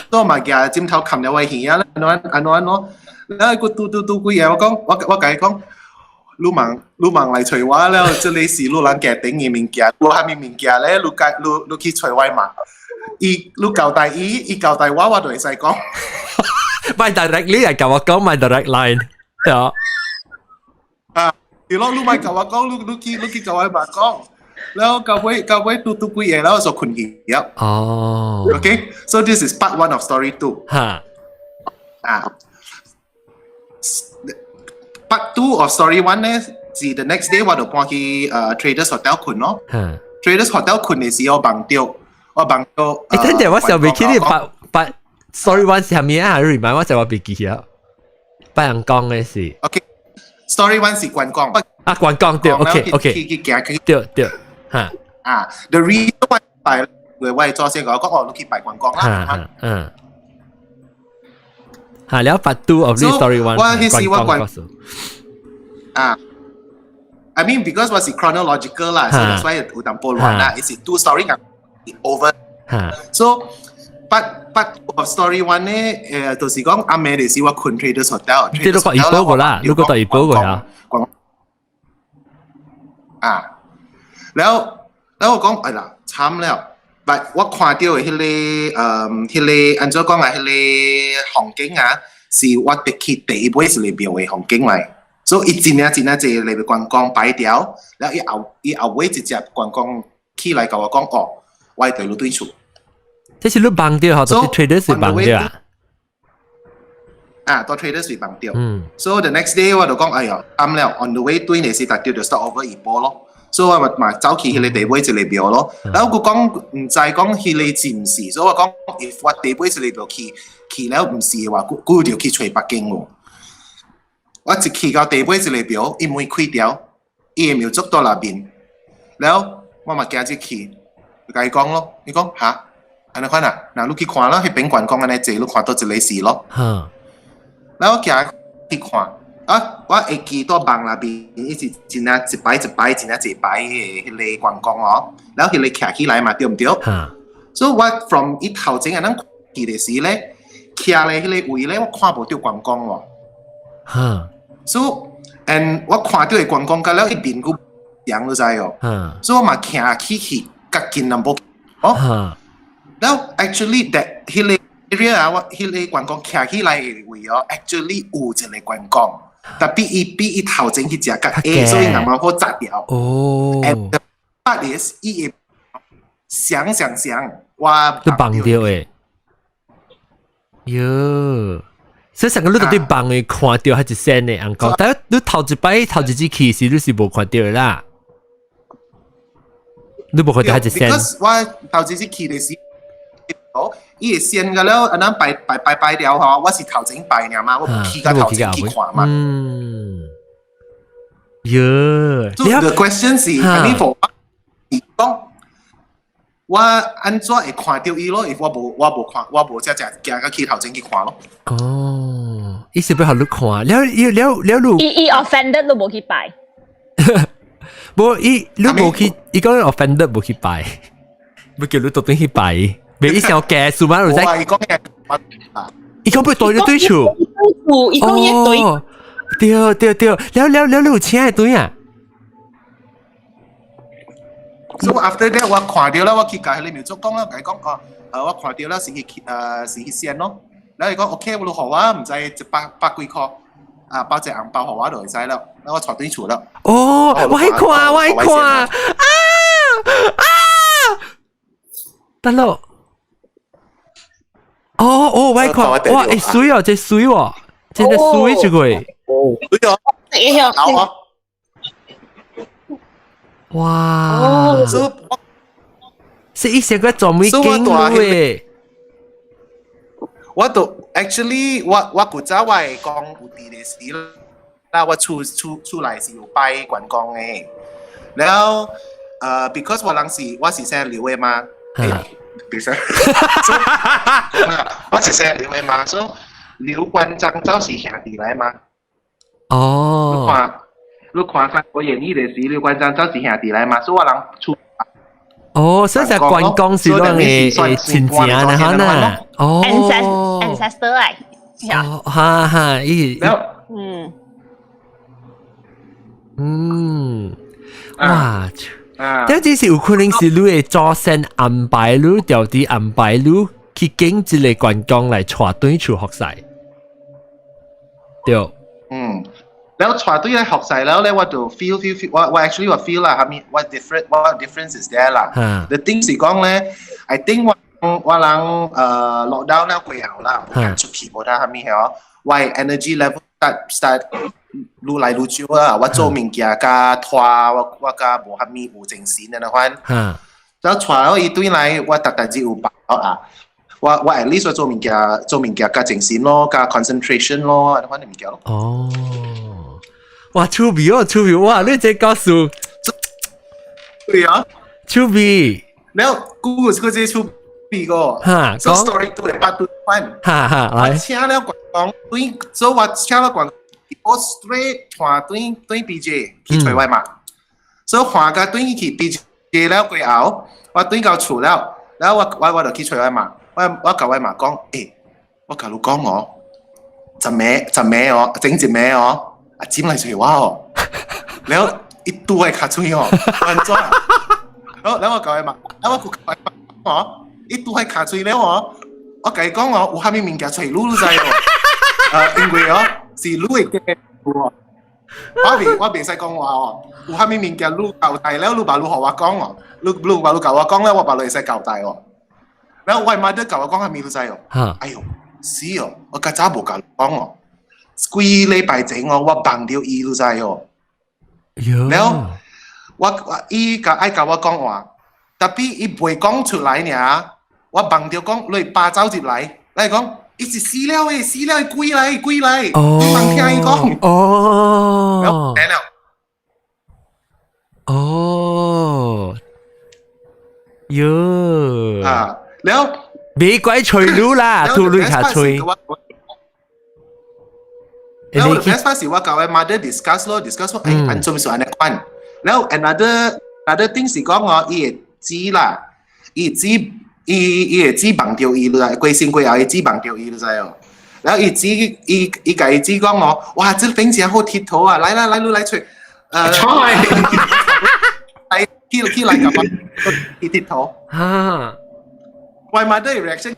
所以嘛舉枕頭冚了我耳啊，按怎按怎咯？然後閣拄拄拄幾下，我講我我共伊講。你茫你茫來揣我了，這裡是你人家頂的物件，無啥物物件咧，你該你你去揣我嘛。伊你交代伊，伊交代我，我就會使講。咪 directly 係共我講，咪 direct line，對啊。啊，對咯，你莫共我講，你你去你去共我媽講，然後到尾到尾拄拄幾下，然後就睏去了。哦。 Okay，so this is part one of story two。哈。啊。Part two of story one 咧，是 the next day 我就搬去Traders Hotel 睏咯。Traders Hotel 睏的時候夢著，我夢著。誒，等陣我想袂起你 part part story one 是啥物啊？你 remind 我就我袂記啊。別人講的是。 OK，story one 是關公。啊，關公對，OK OK。對對，哈。啊，the reason why 拜，我祖先講講哦，你去拜關公啦。嗯。嚇，了 part two of this story one。我彼時我關啊，I mean because 我是 chronological 啦，所以 that's why 有淡薄亂啦。是 two story over。So part part of story one 咧，就是講暗暝就是我睏 Traders Hotel。這都講一波個啦，你講到一波個呀。啊，然後然後我講哎啦，慘了。但我看著的彼個，彼個按怎講啊？彼個風景啊，是我入去第一擺是來廟的風景來，所以伊真正真正濟來關公擺掉，然後伊後伊後尾一隻關公起來共我講哦，我會綴你轉厝。這是你夢著，吼，就是 Traders 是夢著啊？啊，佇 Traders 是夢著。So the next day 我就講，哎喲，暗了，on the way 轉的時，逐著就 stop over 怡保咯。所以我嘛嘛走去彼個地尾一個廟咯。然後佢講毋知講彼個是毋是，所以我講，if 我地尾一個廟去去了毋是的話，佢就去揣別間喎。我一去到地尾一個廟，伊門開掉，伊的廟祝佇內面，然後我嘛行入去，就共伊講咯，伊講哈，按呢款啊，若你去看咯，彼邊關公按呢坐，你看佗一个是咯。然後我行去看。啊！我會記佇夢內面，伊是真正一擺一擺，真正一擺的彼個關公哦。然後彼個徛起來嘛，對毋對？所以我 from 伊頭前按呢去的時咧，徛咧彼個位咧，我看無著關公喎。所以，and 我看著的關公，佮了伊面閣樣你知哦。所以我嘛徛起去，較近淡薄。哦。然後 actually that 彼個 area 啊，我彼個關公徛起來的位哦，actually 有一個關公。但比伊比伊頭前彼隻較矮，所以啱啱好紮掉。哦。 And the part is 伊會想想想，我都夢著的。喲，所以上個你到底夢的看著還是先的尪公，但你頭一擺頭一次去時，你是無看著的啦。你無看著還是先？ Because 我頭一次去的時，哦，伊會先個了，按呢拜拜拜拜了吼，我是頭前拜爾嘛，我無去到頭前去看嘛。嗯。喲。 So the question 是，I mean for 講，我按怎會看著伊咯？if 我無看，我無只只行到去頭前去看咯。哦，伊是欲予你看，了了了了。伊 offended 都無去拜。無伊你無去，伊講 offended 無去拜，欲叫你特登去拜，袂伊想假數嘛？你知？伊講伊講欲對你對厝。伊講伊對。對對對，了了了你有請伊對啊？ So after that 我看著啦，我去共彼个廟祝講啦，共伊講哦，我看著啦，是去是去先咯。然後伊講 OK，你予我毋知一百百幾箍，啊包一個紅包予我就會使了，然後我帶轉厝了。哦，我愛看，我愛看，啊啊！得咯。哦哦，我愛看，哇，會媠哦，這媠哦，真的媠這個。媠哦。會曉。哇！是伊成個做咩經嘅？我都 actually 我古早我會講有佇的時啦，我厝內是有拜關公的，然後because 我人是我是姓劉的嘛，別使，我是姓劉的嘛，所以劉關張走是兄弟來嘛。哦。你看，你看三國演義的時，劉關張走是兄弟來嘛，所以我人厝。哦，所以就關公是咱的親情啦，哈呐。哦。 ancestor 來。哦，哈哈，伊。哇！這只是有可能是你的祖先安排你，調啲安排你去經這個關公來帶轉厝服侍。對。嗯。然後帶轉來服侍了咧，我就 feel feel feel，我 actually 我 feel 啦，蝦米 what different what difference is there 啦。The thing 是講咧，I think 我我人lockdown 了過後啦，無敢出去無得蝦米嗬，我 energy level start 愈來愈少啦。我做物件較拖，我較無蝦米有精神的那款。然後帶了伊轉來，我逐逐日有把握啊。我 at least 我做物件做物件較精神咯，較 concentration 咯，那款的物件咯。哦。哇，趣味哦，趣味哇！你這故事，對啊，趣味。然後故事個這趣味個，哈，講 story 都會八對款，哈哈，來。請了關公對，所以我請了關公，我 straight 換轉轉 PJ 去揣我媽，所以換個轉去 PJ 了過後，我轉到厝了，然後我就去揣我媽，我共我媽講，欸，我共你講哦，十暝十暝哦，整一暝哦。阿姊來揣我哦，然後伊拄會較喙哦，按怎？然後我共伊嘛，然後我共伊哦，伊拄會較喙了哦，我共伊講哦，有啥物物件揣你你知哦？因為哦是你會記哦，我袂使講話哦，有啥物物件你交代了，你把你予我講哦，你把你共我講了，我把你會使交代哦。然後我媽都共我講啥物你知哦？哎喲，死哦，我較早無共你講哦。幾禮拜前哦，我夢著伊，你知哦？然後我伊共愛共我講話，tapi 伊袂講出來爾。我夢著講，你扒走入來，來講，伊是死了的，死了的鬼來鬼來，你茫聽伊講。哦。了。哦。喲。啊，了。別怪揣你啦，吐你較吹。然後 the best part 是我共我 mother discuss 咯，discuss 說，哎，按怎是按呢款？然後 another thing 是講哦，伊會知啦，伊知伊會知夢著伊啦，過身過後伊知夢著伊，你知哦？然後伊知伊伊共伊姊講哦，哇，這邊真好𨑨迌啊！來來來，你來揣，來去去來共我去𨑨迌。哈，我 mother reaction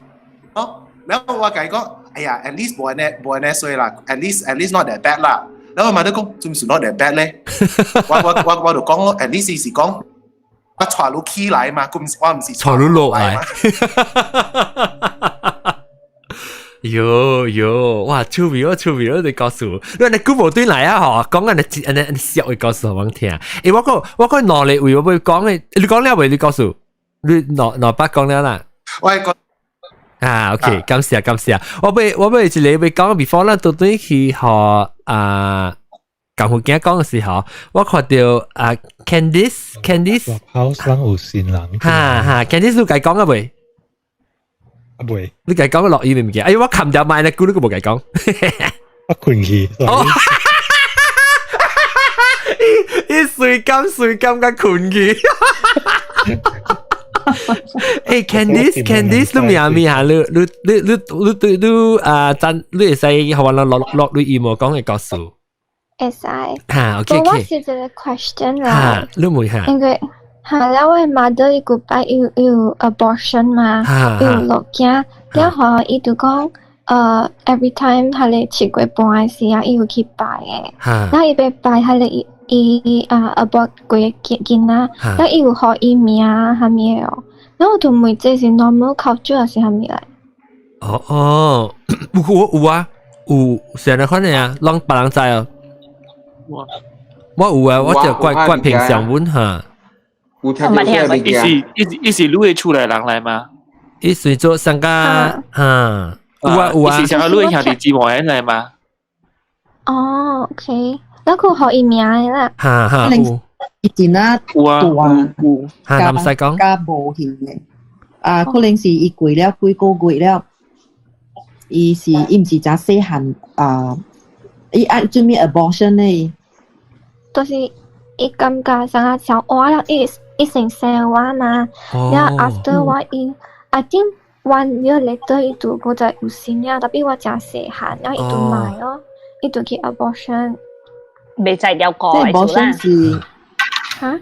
哦，然後我共伊講。哎呀，at least 無按呢衰啦，at least not that bad 啦。然後我媽都講，做咩是 not that bad 咧？我就講咯，at least 是講我帶你起來嘛，我毋是帶你落來。喲喲，哇，趣味哦，趣味哦，你告訴，你你估無對來啊？嗬，講緊你按呢笑的故事予阮聽。欸，我閣兩个位我欲講的，你講了未？你告訴你兩兩百講了啦。我講。啊，OK，感謝感謝。我欲我欲一个欲講，before 咱倒轉去予啊，共副囝講嘅時候，我看到啊 Candice Candice house 人有新人，哈哈，Candice 你共講啊未？啊未，你共講落雨物件？哎，我冚掉麥咧，估你個無共講。我困去。哦，伊隨甘隨甘甲困去。誒，Candice Candice，你名咩嚇？你你你你你你啊，真你會使予我落落你伊無講嘅故事。會使。嚇，OK 我是一個 question 啦。你問下。因為嚇，了我 mother 伊古擺有有 abortion 嘛，有落囝，了後伊就講，every time 佢哋7月半嘅時啊，伊有去拜嘅。然後伊欲拜，佢哋伊伊啊 abort 過嘅囡仔，了伊有予伊名啥物的哦。然後我就問這是 normal culture 還是啥物來？哦哦，有有有啊，有成日可能啊，攏別人知哦。我有啊，我就怪怪平常阮哈。有聽到這個物伊是伊伊是你的厝內人來嗎？伊是做上家哈，有啊有啊。伊是上個你的兄弟姊妹來嗎？哦，OK，那佢予伊名的啦。哈哈有。以前啊，有啊有，哈，毋使講。加無去的。啊，可能是伊過了幾個月了，伊是伊毋是誠細漢啊，伊愛做咩 abortion 呢？就是伊感覺啥像我了，伊伊先生我嘛，然後 after 我伊，I think one year later 伊就閣再有新了，tapi 我誠細漢，然後伊就買咯，伊就去 abortion。未再了過這 abortion 是嚇？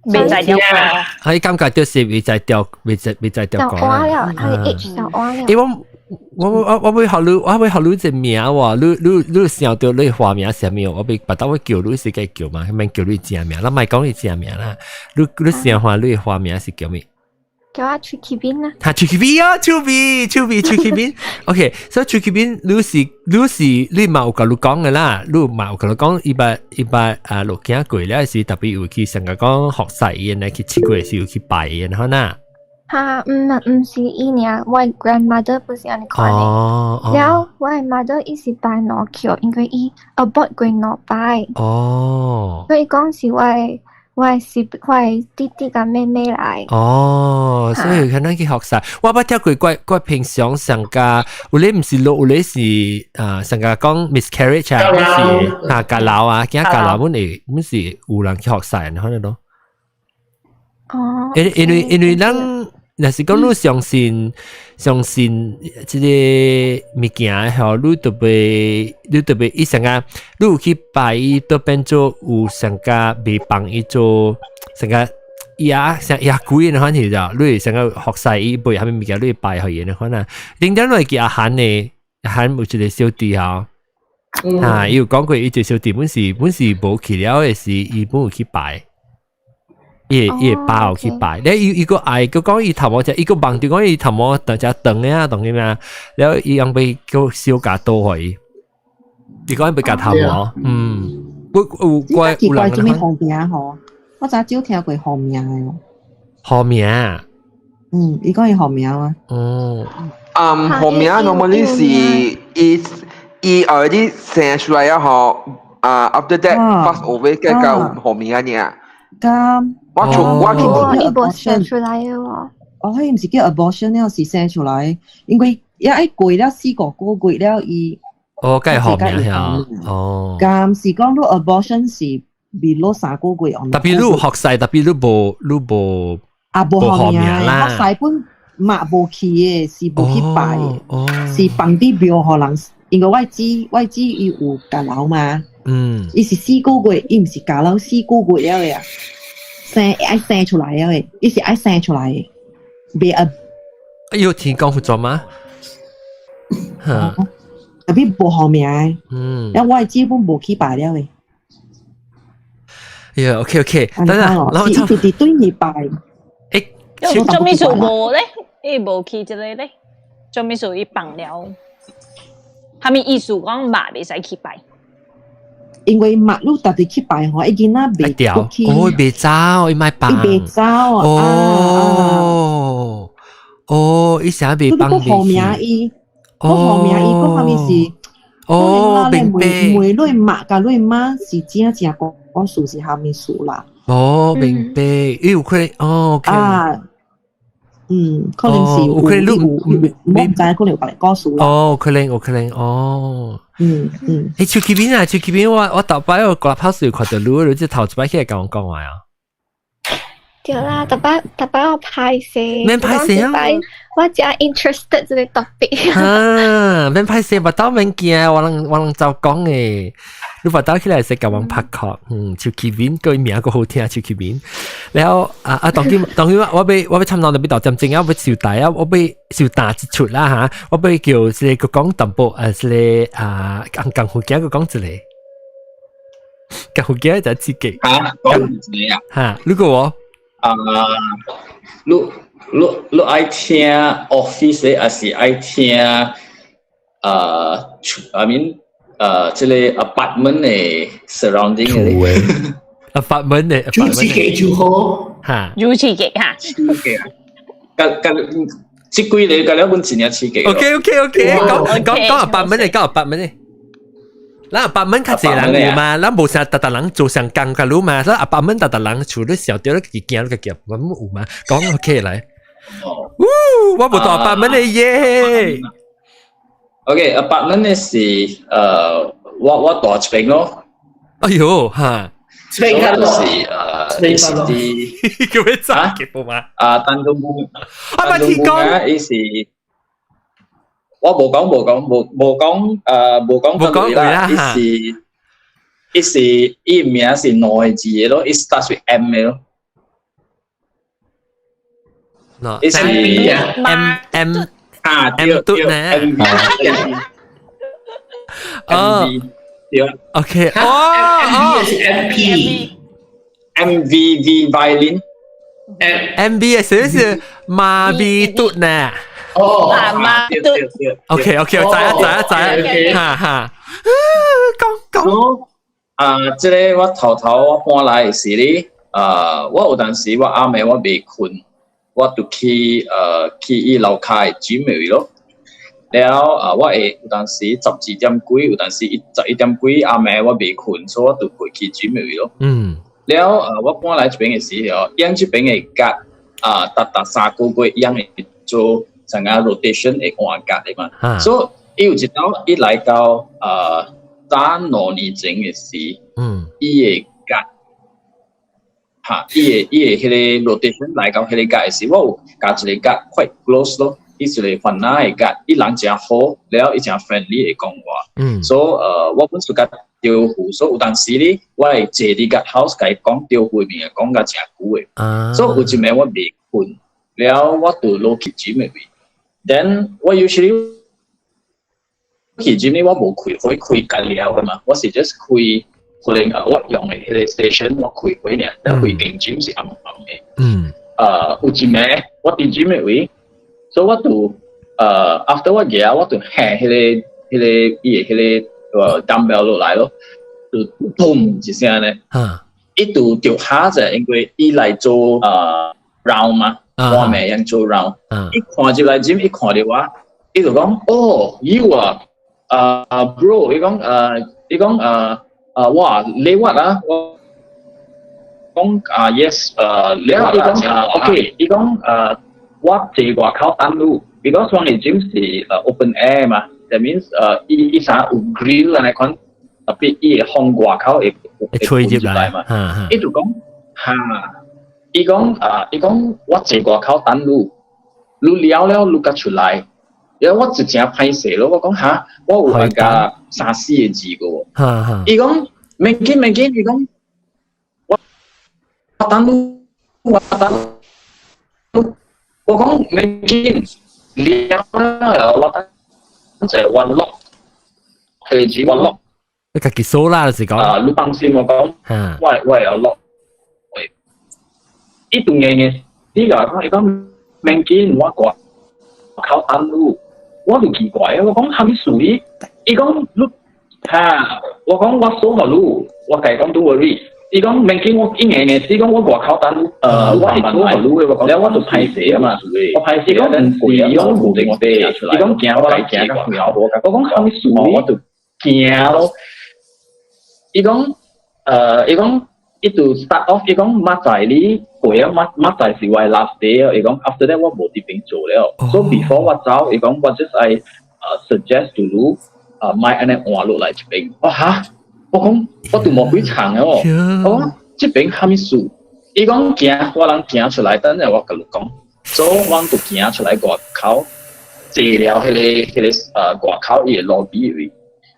未再了過。佢感覺就是未再掉，未再未再掉過啦。了，佢 age 就換了。欸，我我我我會學你，我會學你一名喎，你你你想到你花名啥物？我欲別當我叫你是該叫嘛，免叫你正名，咱莫講你正名啦。你你想話你花名是叫咩？叫我 Tricky Bean 啦。哈，Tricky Bean 啊，趣味趣味 Tricky Bean。OK，所以 Tricky Bean，你是你是你嘛有共你講嘅啦，你嘛有共你講，伊捌伊捌啊落行過了是特別有去上個講學習伊呢去7月是有去拜伊，然後呐。哈，毋毋是伊爾，我 grandmother 不是按呢款的。了，我 mother 伊是拜兩橋，因為伊 abort 過兩擺。所以講是我我是我弟弟佮妹妹來。哦，所以可能去學習。我捌聽過怪怪平常上家，有咧毋是落，有咧是啊，上家講 miscarriage 啊，是啊，交流啊，驚交流，阮會阮是有人去學習，可能咯。因因為因為咱若是講你相信相信這個物件吼，你特別你特別伊上個，你有去拜伊，都變做有上個未幫伊做上個伊啊，像伊鬼的款是就，你會上個學習伊背啥物物件，你會拜予伊的款啊。頂點會記阿韓呢，阿韓有一個小弟吼，啊，伊有講過伊一個小弟本是本是無去了的是，伊本有去拜。伊會伊會包去拜，咧伊伊個愛佢講伊頭毛只，伊個望住講伊頭毛大只長嘅啊，當嘅咩？了伊用欲叫燒夾刀予伊，伊講欲夾頭毛，嗯，我有怪奇怪，做咩號名吼？我早少聽過號名的哦。號名？嗯，伊講伊號名啊。哦。嗯，號名 normally 是伊伊 already 生出來啊吼，啊 after that pass away 嘅叫號名啊爾。咁我做我做伊無生出來的喎。哦，彼毋是叫 abortion 了，是生出來，因為也愛過了4個個月了，伊哦，該號名呀，哦。咁是講你 abortion 是 below 3個月。 tapi 你有學勢，tapi 你無你無啊，無號名啦，學勢本嘛無去的，是無去拜的，是放佇廟予人，因為我姊我姊伊有交流嘛，伊是四個月，伊毋是交流四個月了的啊，生愛生出來了的，伊是愛生出來的，袂啊。哎呦，天公負責嗎？ tapi 無號名的，啊，我的姊本無去拜了的。呀，OK OK，等等，然後是一直佇對面拜。欸，做咩事無咧？伊無去這個咧？做咩事伊放了？啥物意思講媽袂使去拜？因為媽你逐日去拜吼，伊囡仔袂掉，哦，袂走，伊莫放，伊袂走啊！哦，哦，伊啥袂放袂號名伊，號名伊，講啥物是？哦，明白。問你媽佮你媽是正正故事是啥物事啦？哦，明白。有可能哦，OK。啊，嗯，可能是有可能有，我毋知可能有別个故事啦。哦，可能有可能哦。嗯嗯。欸，手機邊啊，手機邊我頭擺我 Clubhouse 有看到你，你這頭一擺起來共我講話啊。對啦，逐擺逐擺我歹勢，免歹勢啊！我真 interested 這個 topic。啊，免歹勢，巴肚免驚，我人就講嘅。你巴肚起來是共阮拍殼，嗯，手機邊個名閣好聽，手機邊。然後啊啊，當今當今我欲差毋多欲到點鐘啊，我欲收台啊，我欲收打一出啦嚇，我欲叫一個講淡薄啊，一個啊，共福建閣講一個，共福建就自己。嚇，講一個啊？嚇，如果我。啊，你愛聽 office 還是愛聽啊？I mean 這個 apartment 的 surrounding 的 apartment 的住自己就好，嚇，住自己嚇，甲甲這幾個甲了阮真正刺激。 OK OK OK，講講講 apartment 的，講 apartment 的。咱 apartment 較濟人有嘛，咱無啥逐逐人做上工較攏嘛，咱 apartment 逐逐人厝你小掉你家己驚你家己我有嘛，講 OK 來。嗚，我無住 apartment 的耶。 OK，apartment 的是我住一邊咯。哎喲哈，一邊就是是佇叫咩炸嘅嘛？啊，丹東木，啊，捌聽講，伊是。我無講無講無無講無講無講啦，伊是伊是伊名是兩個字的咯，伊 start with M 的咯。伊是 M M 啊 M 嘟呢？M V 哦，對，OK，哦哦，是 M P M V V violin M V 是是馬尾嘟呢？哦，馬嘟，OK OK，我知啊知啊知啊，哈哈，講講，啊，這個我頭頭我搬來時咧，啊，我有當時我暗暝我袂睏，我就去去伊樓跤的 gym 位咯。了啊，我會有當時12點幾，有當時11點幾暗暝我袂睏，所以我就過去 gym 位咯。了啊，我搬來這邊的時候，𪜶這邊的 guard 啊，逐逐3個月𪜶會做成個 rotation 會換 guard 的嘛。所以伊有一當伊來到啊，早2年前的時，伊的 guard 哈，伊的彼個 rotation 來到彼個 guard 的時，我有共一個 guard quite close 咯。伊一個番仔的 guard，伊人誠好，了伊誠 friendly 會講話。所以我本身共招呼，所以有當時咧，我會坐佇 guard house 共伊講招呼面講甲誠久的。所以有一暝我袂睏，了我就落去 gym 的位。Then 我 usually 去 gym 咧，我無開火開咖了的嘛，我是 just 開可能啊，我用的彼個 station 我開火爾，但開間 gym 是暗暗的。有一暝我佇 gym 的位。所以我就after 我行，我就下彼個伊的彼個dumbbell 落來咯，就砰一聲咧，伊就著嚇者，因為伊來做round 嘛，我咪樣做 round，伊看入來 gym，伊看著我，伊就講哦，you 啊，啊 bro，伊講哇，你what 啊？我講啊 yes，了伊講啊 OK，伊講我坐外口等你，because 我的 gym 是open air 嘛，that means 伊啥有 grill 按呢款，特別伊會風外口會會吹入來嘛。伊就講哈，伊講啊，伊講我坐外口等你，你了了你才出來，因為我就誠歹勢咯，我講哈，我有按加三四個字個喎。伊講免緊免緊，伊講我等你，我等你。我講免緊，了了我等者 one lock，係指 one lock。你家己數啦，就是講。啊，你放心我講，我會 lock。伊當然嘅，你講伊講免緊，我掛口等你，我就奇怪，我講啥物事？伊講你哈，我講我鎖予你，我共伊講 don't worry。伊講免緊，我一硬硬，伊講我外口等你，我會鎖予你的，我講了我就歹勢啊嘛，我歹勢講毋是，伊講無定地，伊講行我來行較遠，我講啥物事？我就驚咯。伊講，伊講，伊就 start off，伊講明仔你過啊，明仔是我 last day 啊。伊講 after that 我無佇邊做了。So before 我走，伊講我 just 愛suggest to 你，莫按呢換落來這邊。我哈，我講我都無幾層嘅哦。我講這邊啥物事？伊講行，我人行出來，等陣我共你講。所以我就行出來外口，坐了彼個外口伊個 lobby 位。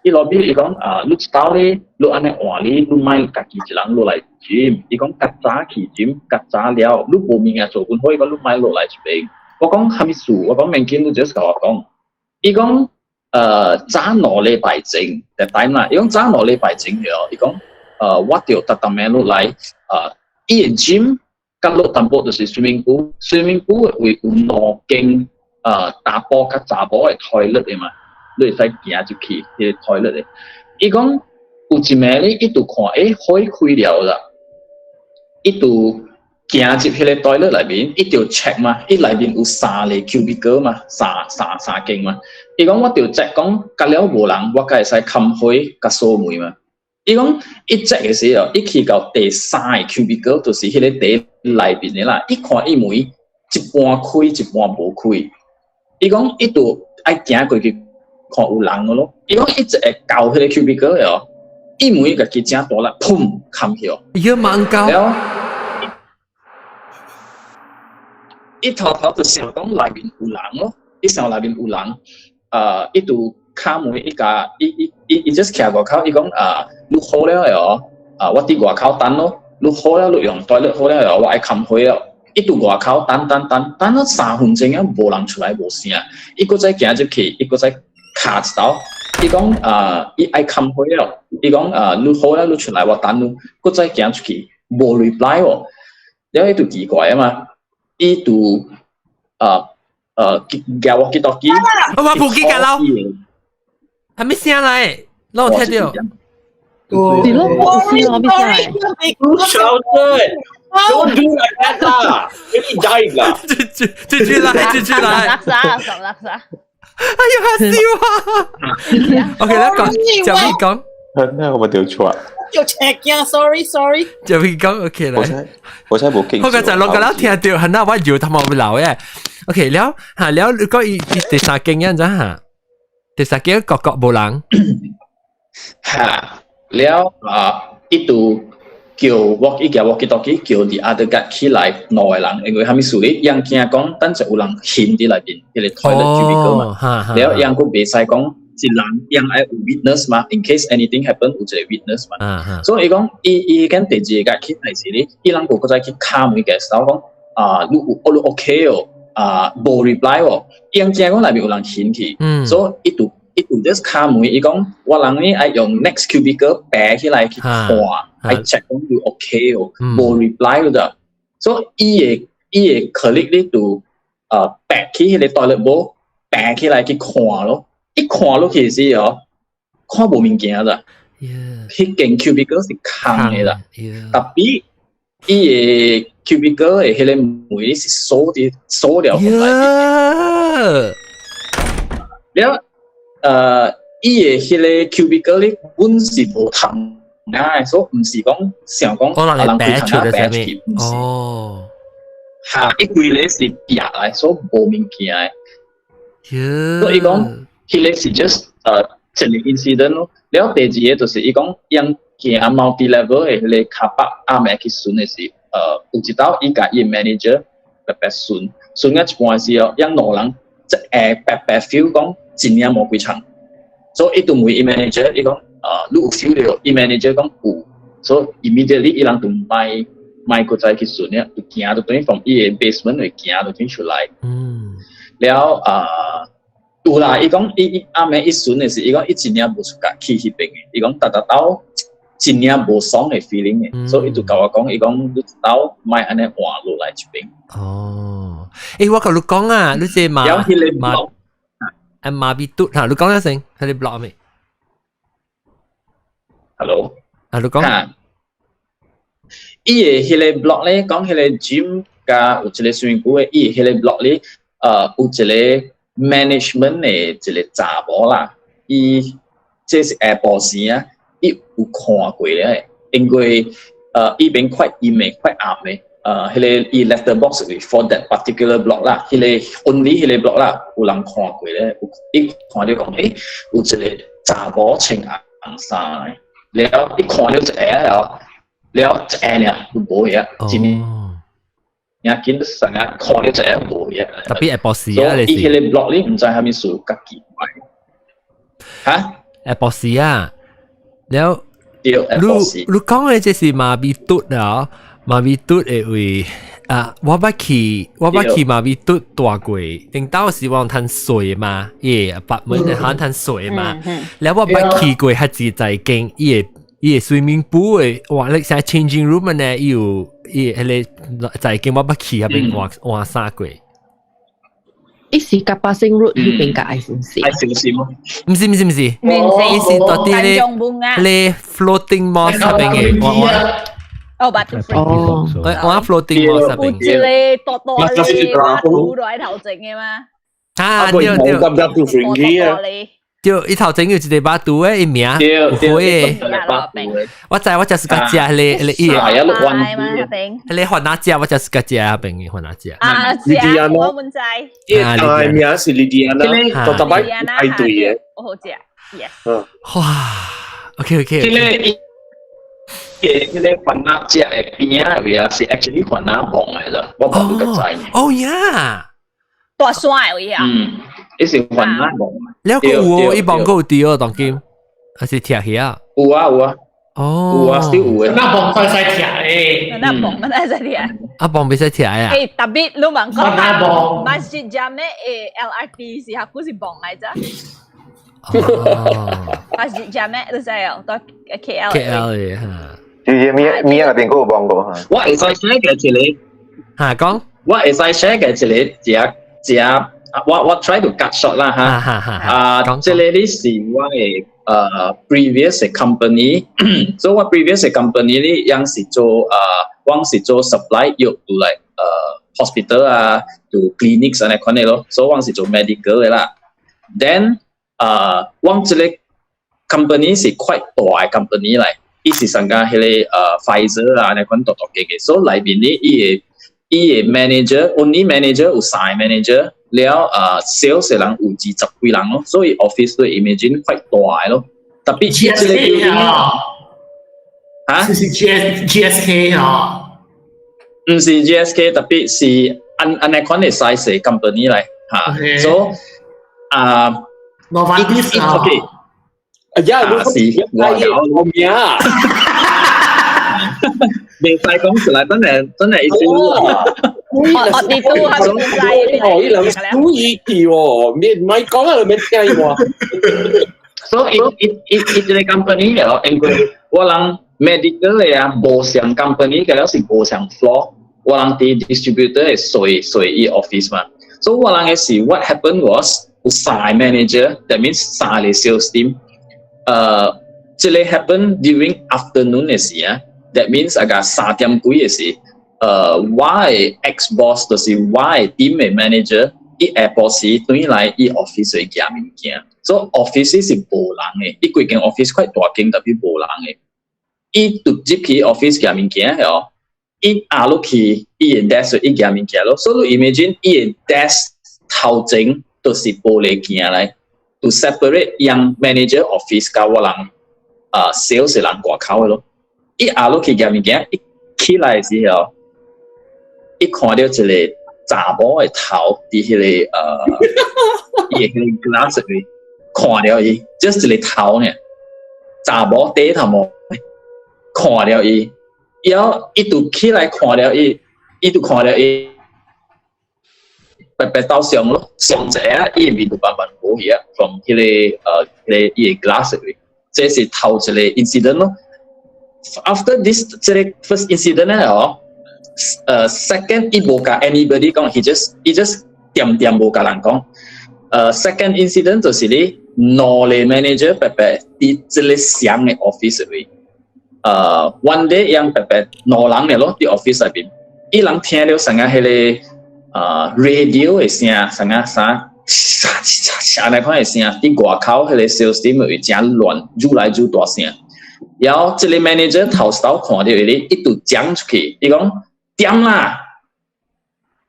伊 lobby 伊講啊，你一兜咧，你按呢換你，你莫家己一人落來 gym。伊講較早去 gym，較早了，你無物件做本好，伊講你莫落來這邊。我講啥物事？我講免緊，你 just 共我講。伊講早2禮拜前，that time 啦，伊講早兩禮拜前了，伊講我著逐逐暝落來，伊個 gym 佮落淡薄就是 swimming pool，swimming pool 位有兩間查埔佮查某的 toilet 的嘛，你會使行入去彼個 toilet 的。伊講有一暝咧，伊就看火開了啦，伊就行入彼個 toilet 內面，伊就 check 嘛，伊內面有三個 cubicle 嘛，三間嘛。伊講我就 check 講，隔了無人，我才會使冚火佮鎖門嘛。伊講伊 check 的時候，伊去到第三個 cubicle，就是彼個佇內面的啦。伊看伊門一半開，一半無開。伊講伊就愛行過去看有人個咯。伊講伊一會到彼個 cubicle 的哦，伊門家己正大力，砰冚去哦。伊猛到。了，伊頭頭就想講內面有人咯，伊想內面有人，伊就敲門，伊共伊伊伊伊 just 徛外口，伊講啊，你好了的哦，啊，我佇外口等咯，你好了，你用 toilet 好了哦，我愛冚火了。伊佇外口等等等，等了3分鐘啊，無人出來無聲，伊閣再行入去，伊閣再敲一刀，伊講啊，伊愛冚火了，伊講啊，你好了，你出來我等你，閣再行出去，無 reply 哦，了伊就奇怪啊嘛，伊就舉我幾多機，我冇記得咯，係咪聲來？讓我聽到。是咯，我是我咩聲來 Don't do like that 啦，你 die 啦！繼續來，繼續來。垃圾，垃圾。哎呀，嚇死我！OK，來講，就你講。那我咪掉錯。叫赤鏡，sorry sorry。就你講，OK 來。我才無記。我剛才攏個了聽到，係那我搖頭毛流嘅。OK，了嚇了，你講伊第三間樣子嚇，第三間個個無人。嚇了啊！伊就叫我，伊叫我幾多去叫 the other guard 起來兩個人，因為啥物事咧？𪜶驚講等陣有人糞佇內面，彼個 toilet cubicle 嘛，了𪜶閣袂使講一人，𪜶愛有 witness 嘛，in case anything happen 有一個 witness 嘛。所以伊講，伊伊間第二個起來時咧，伊人閣閣再去敲門嘅時候講，啊，你有你 OK 哦，啊，無 reply 哦，𪜶驚講內面有人糞去，所以伊就 just 敲門，伊講我人呢愛用 next cubicle 爬起來去看，愛 check 講你 OK 哦，無 reply 咋，所以伊個 colleague 咧就爬起彼個 toilet bowl 爬起來去看咯，一看落去時哦，看無物件咋，彼間 cubicle 是空的啦，tapi 伊個 cubicle 的彼個門是鎖佇鎖了內面，了。伊的彼個 cubicle 咧，本是無窗啊，所以毋是講想講人開窗仔爬出去，毋是。哦。嚇，伊規个是壁來，所以無物件的。所以伊講，彼個是 just 一個 incident 咯。了第二個就是伊講，𪜶行 multi level 的彼個 car park 暗暝去巡的時，有一道伊共伊 manager 白白巡，巡到一半時哦，𪜶兩人一下白白 feel 講真正無幾層，所以伊就問伊 manager，伊講，你有 feel 著？伊 manager 講有，所以 immediately 伊人就莫莫閣再去巡了，就行就等於從伊的 basement 會行就轉出來。了啊，有啦，伊講伊伊暗暝伊巡的時，伊講伊真正無出界去彼邊的，伊講逐逐兜真正無爽的 feeling 的，所以伊就共我講，伊講你一兜莫按呢換落來這邊。哦，我共你講啊，你這馬馬啊馬比嘟嚇，你講一聲，彼個 block 未？Hello，啊，你講。伊的彼個 block 咧，講彼個 gym 佮有一個 swimming pool 的，伊的彼個 block 咧，有一個 management 的一個查某啦，伊這是下晡時啊，伊有看過咧，因為伊邊快陰的，快暗的，彼個伊 letter box 位 for that particular block 啦，彼個 only 彼個 block 啦，有人看過咧，有伊看著講，有一個查某穿紅衫的，了伊看著一下了，了一下爾就無去啊，真正緊成日看著一下無去啊。 Tapi 下晡時啊，你伊彼個 block 你毋知啥物事，較奇怪。嚇？下晡時啊，了。對，你講的這是馬尾嘟啊，馬尾嘟的位啊，我捌去馬尾嘟蹛過，頂到時我趁水嘛，伊北門的可趁水嘛，了我捌去過較一在間，伊個 swimming pool 的，哇！你像 changing room 呢，伊有伊彼個在間我捌去彼邊換換衫過。伊是甲 Passing Road 彼邊甲愛小心。愛小心嗎？毋是毋是毋是，伊是佇咧咧 floating mosque 彼邊的，我哦，捌哦，我 floating mosque 彼邊。有一個大大咧，馬路來頭前的嗎？啊，對對。對。對，伊頭前有一個巴肚的，伊名有火的。我知，我就是佮食彼個伊個。彼個番仔食，我就是佮食彼邊的番仔食。啊，食，我毋知。啊，名是莉迪安娜，都特擺排隊的。我好食，yes。哇，OK OK。這個伊個番仔食的邊仔位啊，是 actually 番仔墓來的，我無你個知。哦呀，大山的位啊。嗯，伊是番仔墓。了個有哦，伊望閣有佇哦，當今還是拆起啊？有啊有啊。哦。有啊，是有的。那墓會使拆的。那墓嘛會使拆。啊，墓袂使拆啊？欸，特別你問講，Masjid Jamek 的 LRT 是還是墓來著？Masjid Jamek 你知哦，佇 KL。 KL 的哈。其實咪咪那邊閣有墓過哈。我會使 share 嘅一個，哈講。我會使 share 嘅一個，一隻我 try to cut short 啦哈。啊，這個你是我的previous company，所以我 previous company 呢，樣是做我是做 supply 藥 to like hospital 啊，to clinics 按呢款的咯，所以我是做 medical 的啦。Then 我這個 company 是 quite 大的 company 來，伊是上加彼個Pfizer 啊，按呢款大大間的，所以內面呢，伊個 manager only manager 有三個 manager，了sales 的人有20幾人咯，所以 office 對 imagine quite 大的咯。特別這個 GSK 啊，嚇？是 GSK 啊？毋是 GSK，特別是按按呢款的 size 的 company 來嚇，所以啊， Novartis 啊，OK，哎呀，是我名啊，袂使講出來，真係真係意思。我你都係唔知。哦，伊人注意去喎，免唔係講啊，免聽喎。所以伊伊伊這個 company 了，因為我人 medical 的啊，無相 company 嘅了是無相 floor，我人佇 distributor 的隨隨伊 office 嘛。所以我人的是 what happened was 有三個 manager，that means 三個 sales team。這個 happen during afternoon 的時啊，that means 啊個3點幾的時，我的 ex boss 就是我的 team 的 manager，伊下晡時轉來伊 office 去寄物件，所以 office 是無人的，伊規間 office 較大間，特別無人的。伊就入去 office 寄物件哦，伊壓落去伊的 desk 伊寄物件咯，所以你 imagine 伊的 desk 頭前就是玻璃鏡來，to separate 樣 manager office 佮我人啊 sales 的人外口的咯。伊壓落去寄物件，伊起來的時候，伊看著一個查某的頭佇彼個伊的彼個 glass 裏看著伊，just 一個頭爾，查某短頭毛，看著伊，然後伊就起來看著伊，伊就看著伊，白白鬥上咯，上一下伊的面就慢慢無去啊，from 彼個伊的 glass 裏，這是頭一個 incident 咯。After this 這個 first incident 咧哦，second 伊無共 anybody 講，he just 恬恬無共人講。Second incident 就是你兩個 manager 白白佇這個相的 office 裏，one day 樣白白兩人爾咯佇 office 內面，伊人聽著啥個彼個radio 的聲，啥個啥嚓嚓嚓按呢款的聲，佇外口彼個 sales team 會誠亂，愈來愈大聲。然後這個 manager 頭一道看著伊咧，伊就講出去，伊講點啦，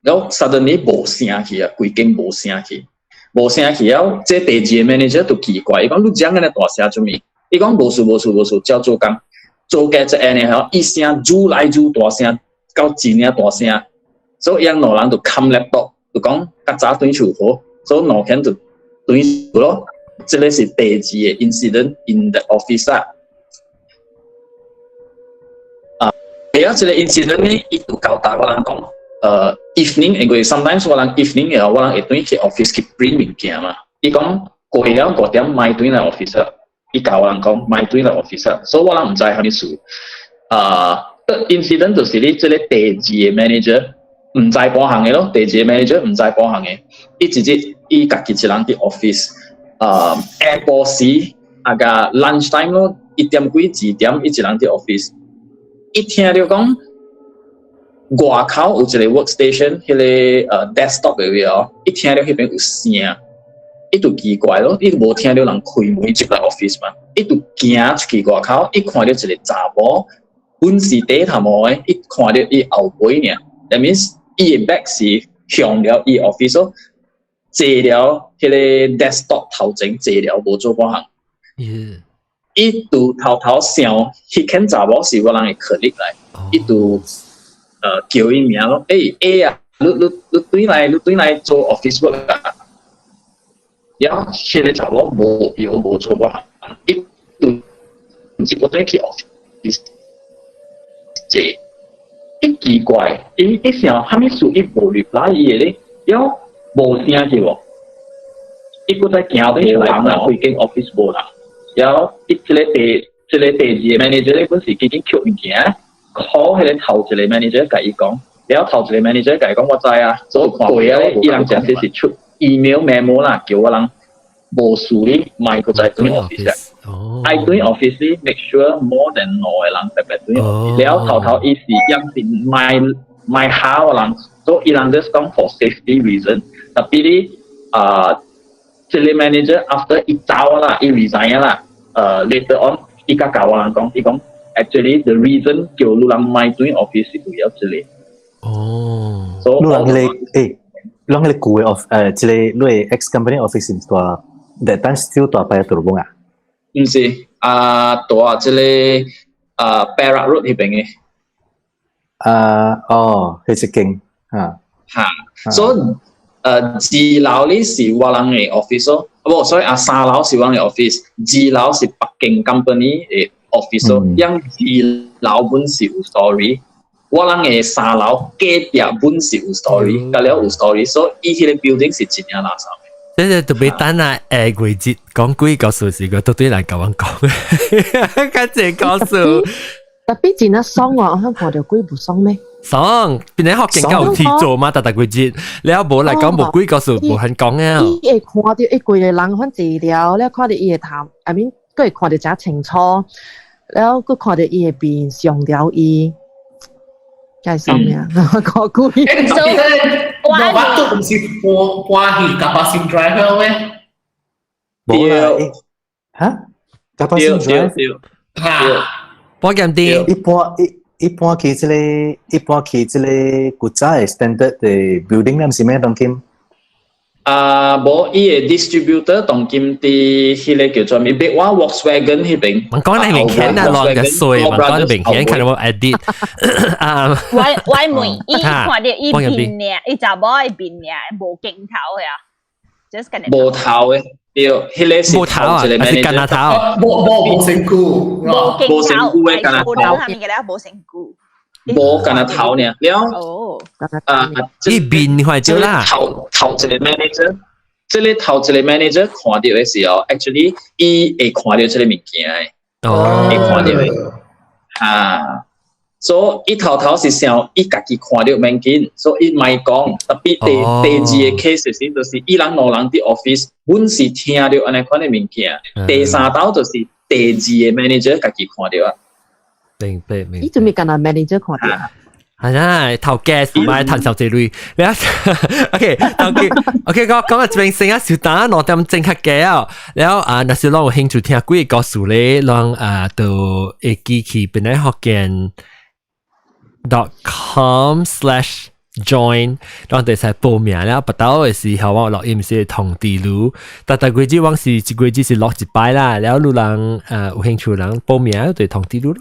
然後 suddenly 無聲去啊，規間無聲去，無聲去了，這第二個 manager 就奇怪，伊講你講按呢大聲做物？伊講無事無事無事，照做工，做加一下呢吼，伊聲愈來愈大聲，到真正大聲，所以𪜶兩人就冚 laptop，就講較早轉厝好，所以兩個就轉厝咯。這個是第二個 incident in the office 啊。啊，第一這個 incident 呢，伊就交代我人講，evening 因為 sometimes 我人 evening 嘅，我人會轉去 office 去 print 物件嘛。伊講過了5點莫轉來 office，伊教我人講莫轉來 office，所以我人毋知啥物事。啊，incident 就是你這個第二個 manager 毋知半項的咯，第二個 manager 毋知半項的，伊直接伊家己一人佇 office，下晡時啊個 lunch time 咯，1點幾2點，伊一人佇 office，伊聽著講外口有一個 workstation，彼個desktop 的位哦，伊聽著彼邊有聲，伊就奇怪咯，伊無聽著人開門入來 office 嘛，伊就行出去外口，伊看著一個查某，本是短頭毛的，伊看著伊後背爾，that means 伊的 back 是向著伊 office 咯，坐了彼個 desktop 頭前坐了無做半項。伊就偷偷想，彼間查某是我人的 colleague 來，伊就叫伊名咯，欸 A 啊，你轉來做 office work 啊，然後彼個查某無搖無做半項，伊就毋是我轉去 office 坐，伊奇怪，伊想啥物事伊無 reply 伊的咧，了無聲去無，伊閣再行轉來看，規間 office 無人，然後伊這個第二個 manager 咧，本是緊緊抾物件，call 彼個頭一個 manager 共伊講，了頭一個 manager 共伊講我知啊，所以過啊咧，伊人誠濟是出 email memo 啦，叫我人無事哩，莫閣再轉 office 啊。愛轉 office 哩，make sure more than 兩個人特別轉 office。了頭頭伊是養是莫莫嚇我人，所以伊人 just 講 for safety reason。Tapi 哩啊，這個 manager after 伊走啦，伊 resign 啦，later on 伊佮教我人講，伊講 actually the reason 叫你人莫轉 office 是為了這個。哦。你人彼個欸，人彼個舊的 off 這個你的 ex company office 是蹛 that time still 蹛擺杜魯啊？毋是，啊，蹛這個啊 Perak Road 彼邊的。啊，哦，彼一間啊。哈，所以二樓哩是我人的 office 咯，無，所以啊三樓是我人的 office，二樓是別間 company 的 office 咯，因二樓本是有 story，我人的三樓隔壁本是有 story，佮了有 story，所以伊彼個 building 是真正垃圾。這個特別等啊，下月節講鬼故事時，個都對來共阮講，較濟故事。 Tapi 真正爽哦，我看著鬼無爽咩？爽，變成學更加有天做嘛，逐逐季節，你無來講無鬼故事，無肯講啊。伊會看著伊規個人反坐了，了看著伊的頭，I mean，閣會看著誠清楚，了閣看著伊的面上了伊，該爽咩？看鬼。我我都毋是搬搬去 Kapasan Drive 咩？無啦，哈？Kapasan Drive？哈？搬減啲，伊搬去這個古早的 standard 的 building 咧，毋是咩當今？啊，無伊個 distributor 當今佇彼個叫做咩？別話 Volkswagen 彼邊。我講你明顯啊，亂嘅衰，我講你明顯，看有冇 edit 啊？我問伊看著伊面爾，伊查某的面爾無鏡頭的啊，just 咁樣。無頭的，對，彼個是無頭啊，還是干那頭？無無無身軀，無無身軀的干那頭。下面嘅咧無身軀。無干那頭爾，了啊，伊面壞咗啦。頭頭一個 manager，這個頭一個 manager 看著的時候，actually 伊會看著這個物件的，會看著的，啊，所以伊頭頭是想伊家己看著免緊，所以伊莫講。Tapi 第二個 case 是，就是伊人兩人佇 office，阮是聽著按呢款的物件。第三道就是第二個 manager 家己看著啊。明白明白。伊做咩干那 manager 看著？係啊，頭 gas 唔係趁小這類。你啊，OK，OK，OK，講講到這邊先啊，小等2點鐘較加啊。然後啊，若是攏有興趣聽幾個故事咧，攏啊就會記去本來福建 .com/join，攏會使報名了。不到的時候我錄音是通知你，逐逐月子我是一月子是錄一擺啦。了有人有興趣人報名就通知你咯。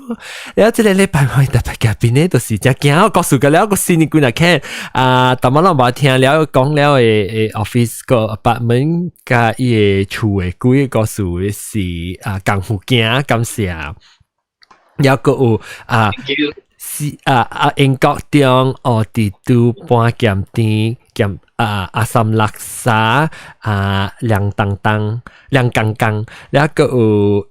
了這個禮拜我特別嘉賓呢，就是真驚我告訴個了個新年幾若看啊，逐擺攏無聽了講了的的 office 個 apartment 佮伊的厝的幾個故事是啊，功夫鏡，感謝。猶閣有啊。是啊啊！英國中烏佇拄半鹹甜鹹啊阿三叻沙啊涼當當涼剛剛，了閣有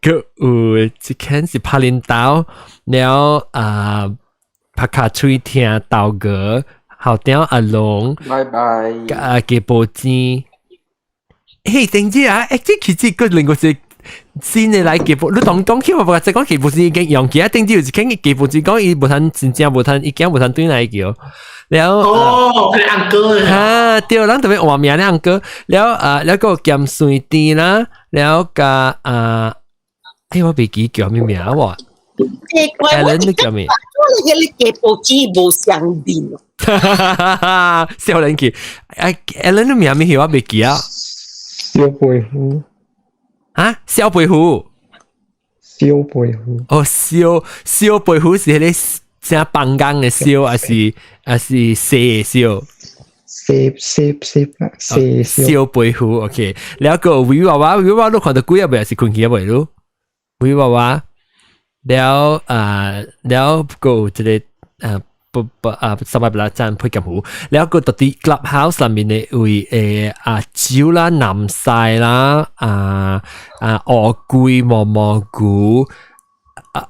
閣有一間是拍輪刀，了啊拍卡喙聽豆哥，後頂阿龍，拜拜，啊雞煲煎，嘿，等陣啊，欸，這其實閣另外一個。新的來雞煲，你當講起我無講雞煲煎已經用起啊，頂次有一間雞煲煎講伊無通真正無通，伊驚無通轉來叫。了哦，彼個 uncle 啊，對，人特別換名咧 uncle。了啊，了閣鹹酸甜啦，了佮啊，哎，我袂記叫啥物名喎。 Alan 你叫咩？我你個雞煲煎無相連。哈哈哈哈！少年去，啊，Alan 你名咩？我袂記啊。小背虎。啊，小背虎，小背虎。哦，小小背虎是彼個正放工的燒，還是還是細的燒？細細細細小背虎，OK。了閣有娃娃，娃娃你看到鬼啊未？還是困去啊未？你？鬼娃娃，了啊，了閣有一個啊。不不啊，三百八讚配劍湖，了閣到佇 Clubhouse 上面的位誒啊酒啦、南西啦、啊啊烏龜毛毛菇啊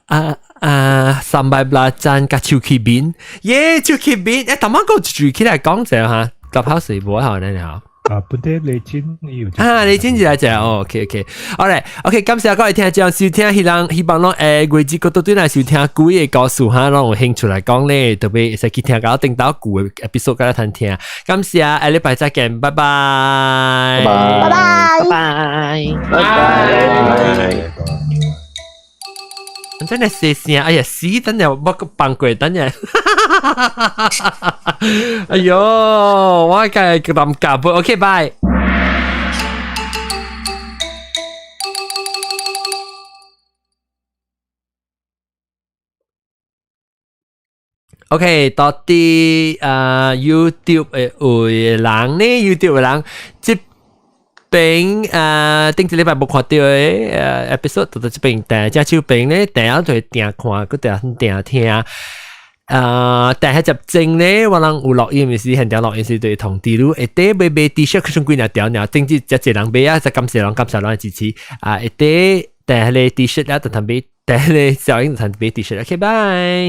啊啊三百八讚佮手氣面，耶手氣面，欸，頭仔閣住起來講者哈，Clubhouse 無好呢好。啊，本地李金有啊，李金就來者哦，OK OK，好咧，OK，感謝各位聽眾收聽，希望希望攏誒，月子閣倒轉來收聽舊的故事哈，攏有興趣來講咧，特別會使去聽到頂到舊的 episode 佮咱聽。感謝，下禮拜再見，拜拜，拜拜，拜拜，拜拜。真係細聲，哎呀死！等陣我放過，等陣。哎喲，我梗係咁夾，OK，拜。OK，到底啊 YouTube 的有人呢？YouTube 的人，這邊啊頂一禮拜無看著的 episode，就到這邊，但這手邊呢，定下就會定看，閣定定聽。啊！但係集正咧，我人有錄音是現場錄音是對通知你，下底買買 T-shirt 佢剩幾若條爾，頂只這濟人買啊，再感謝人感謝人的支持啊！下底但係咧 T-shirt 了，就通買，但係咧小英就通買 T-shirt。OK，拜。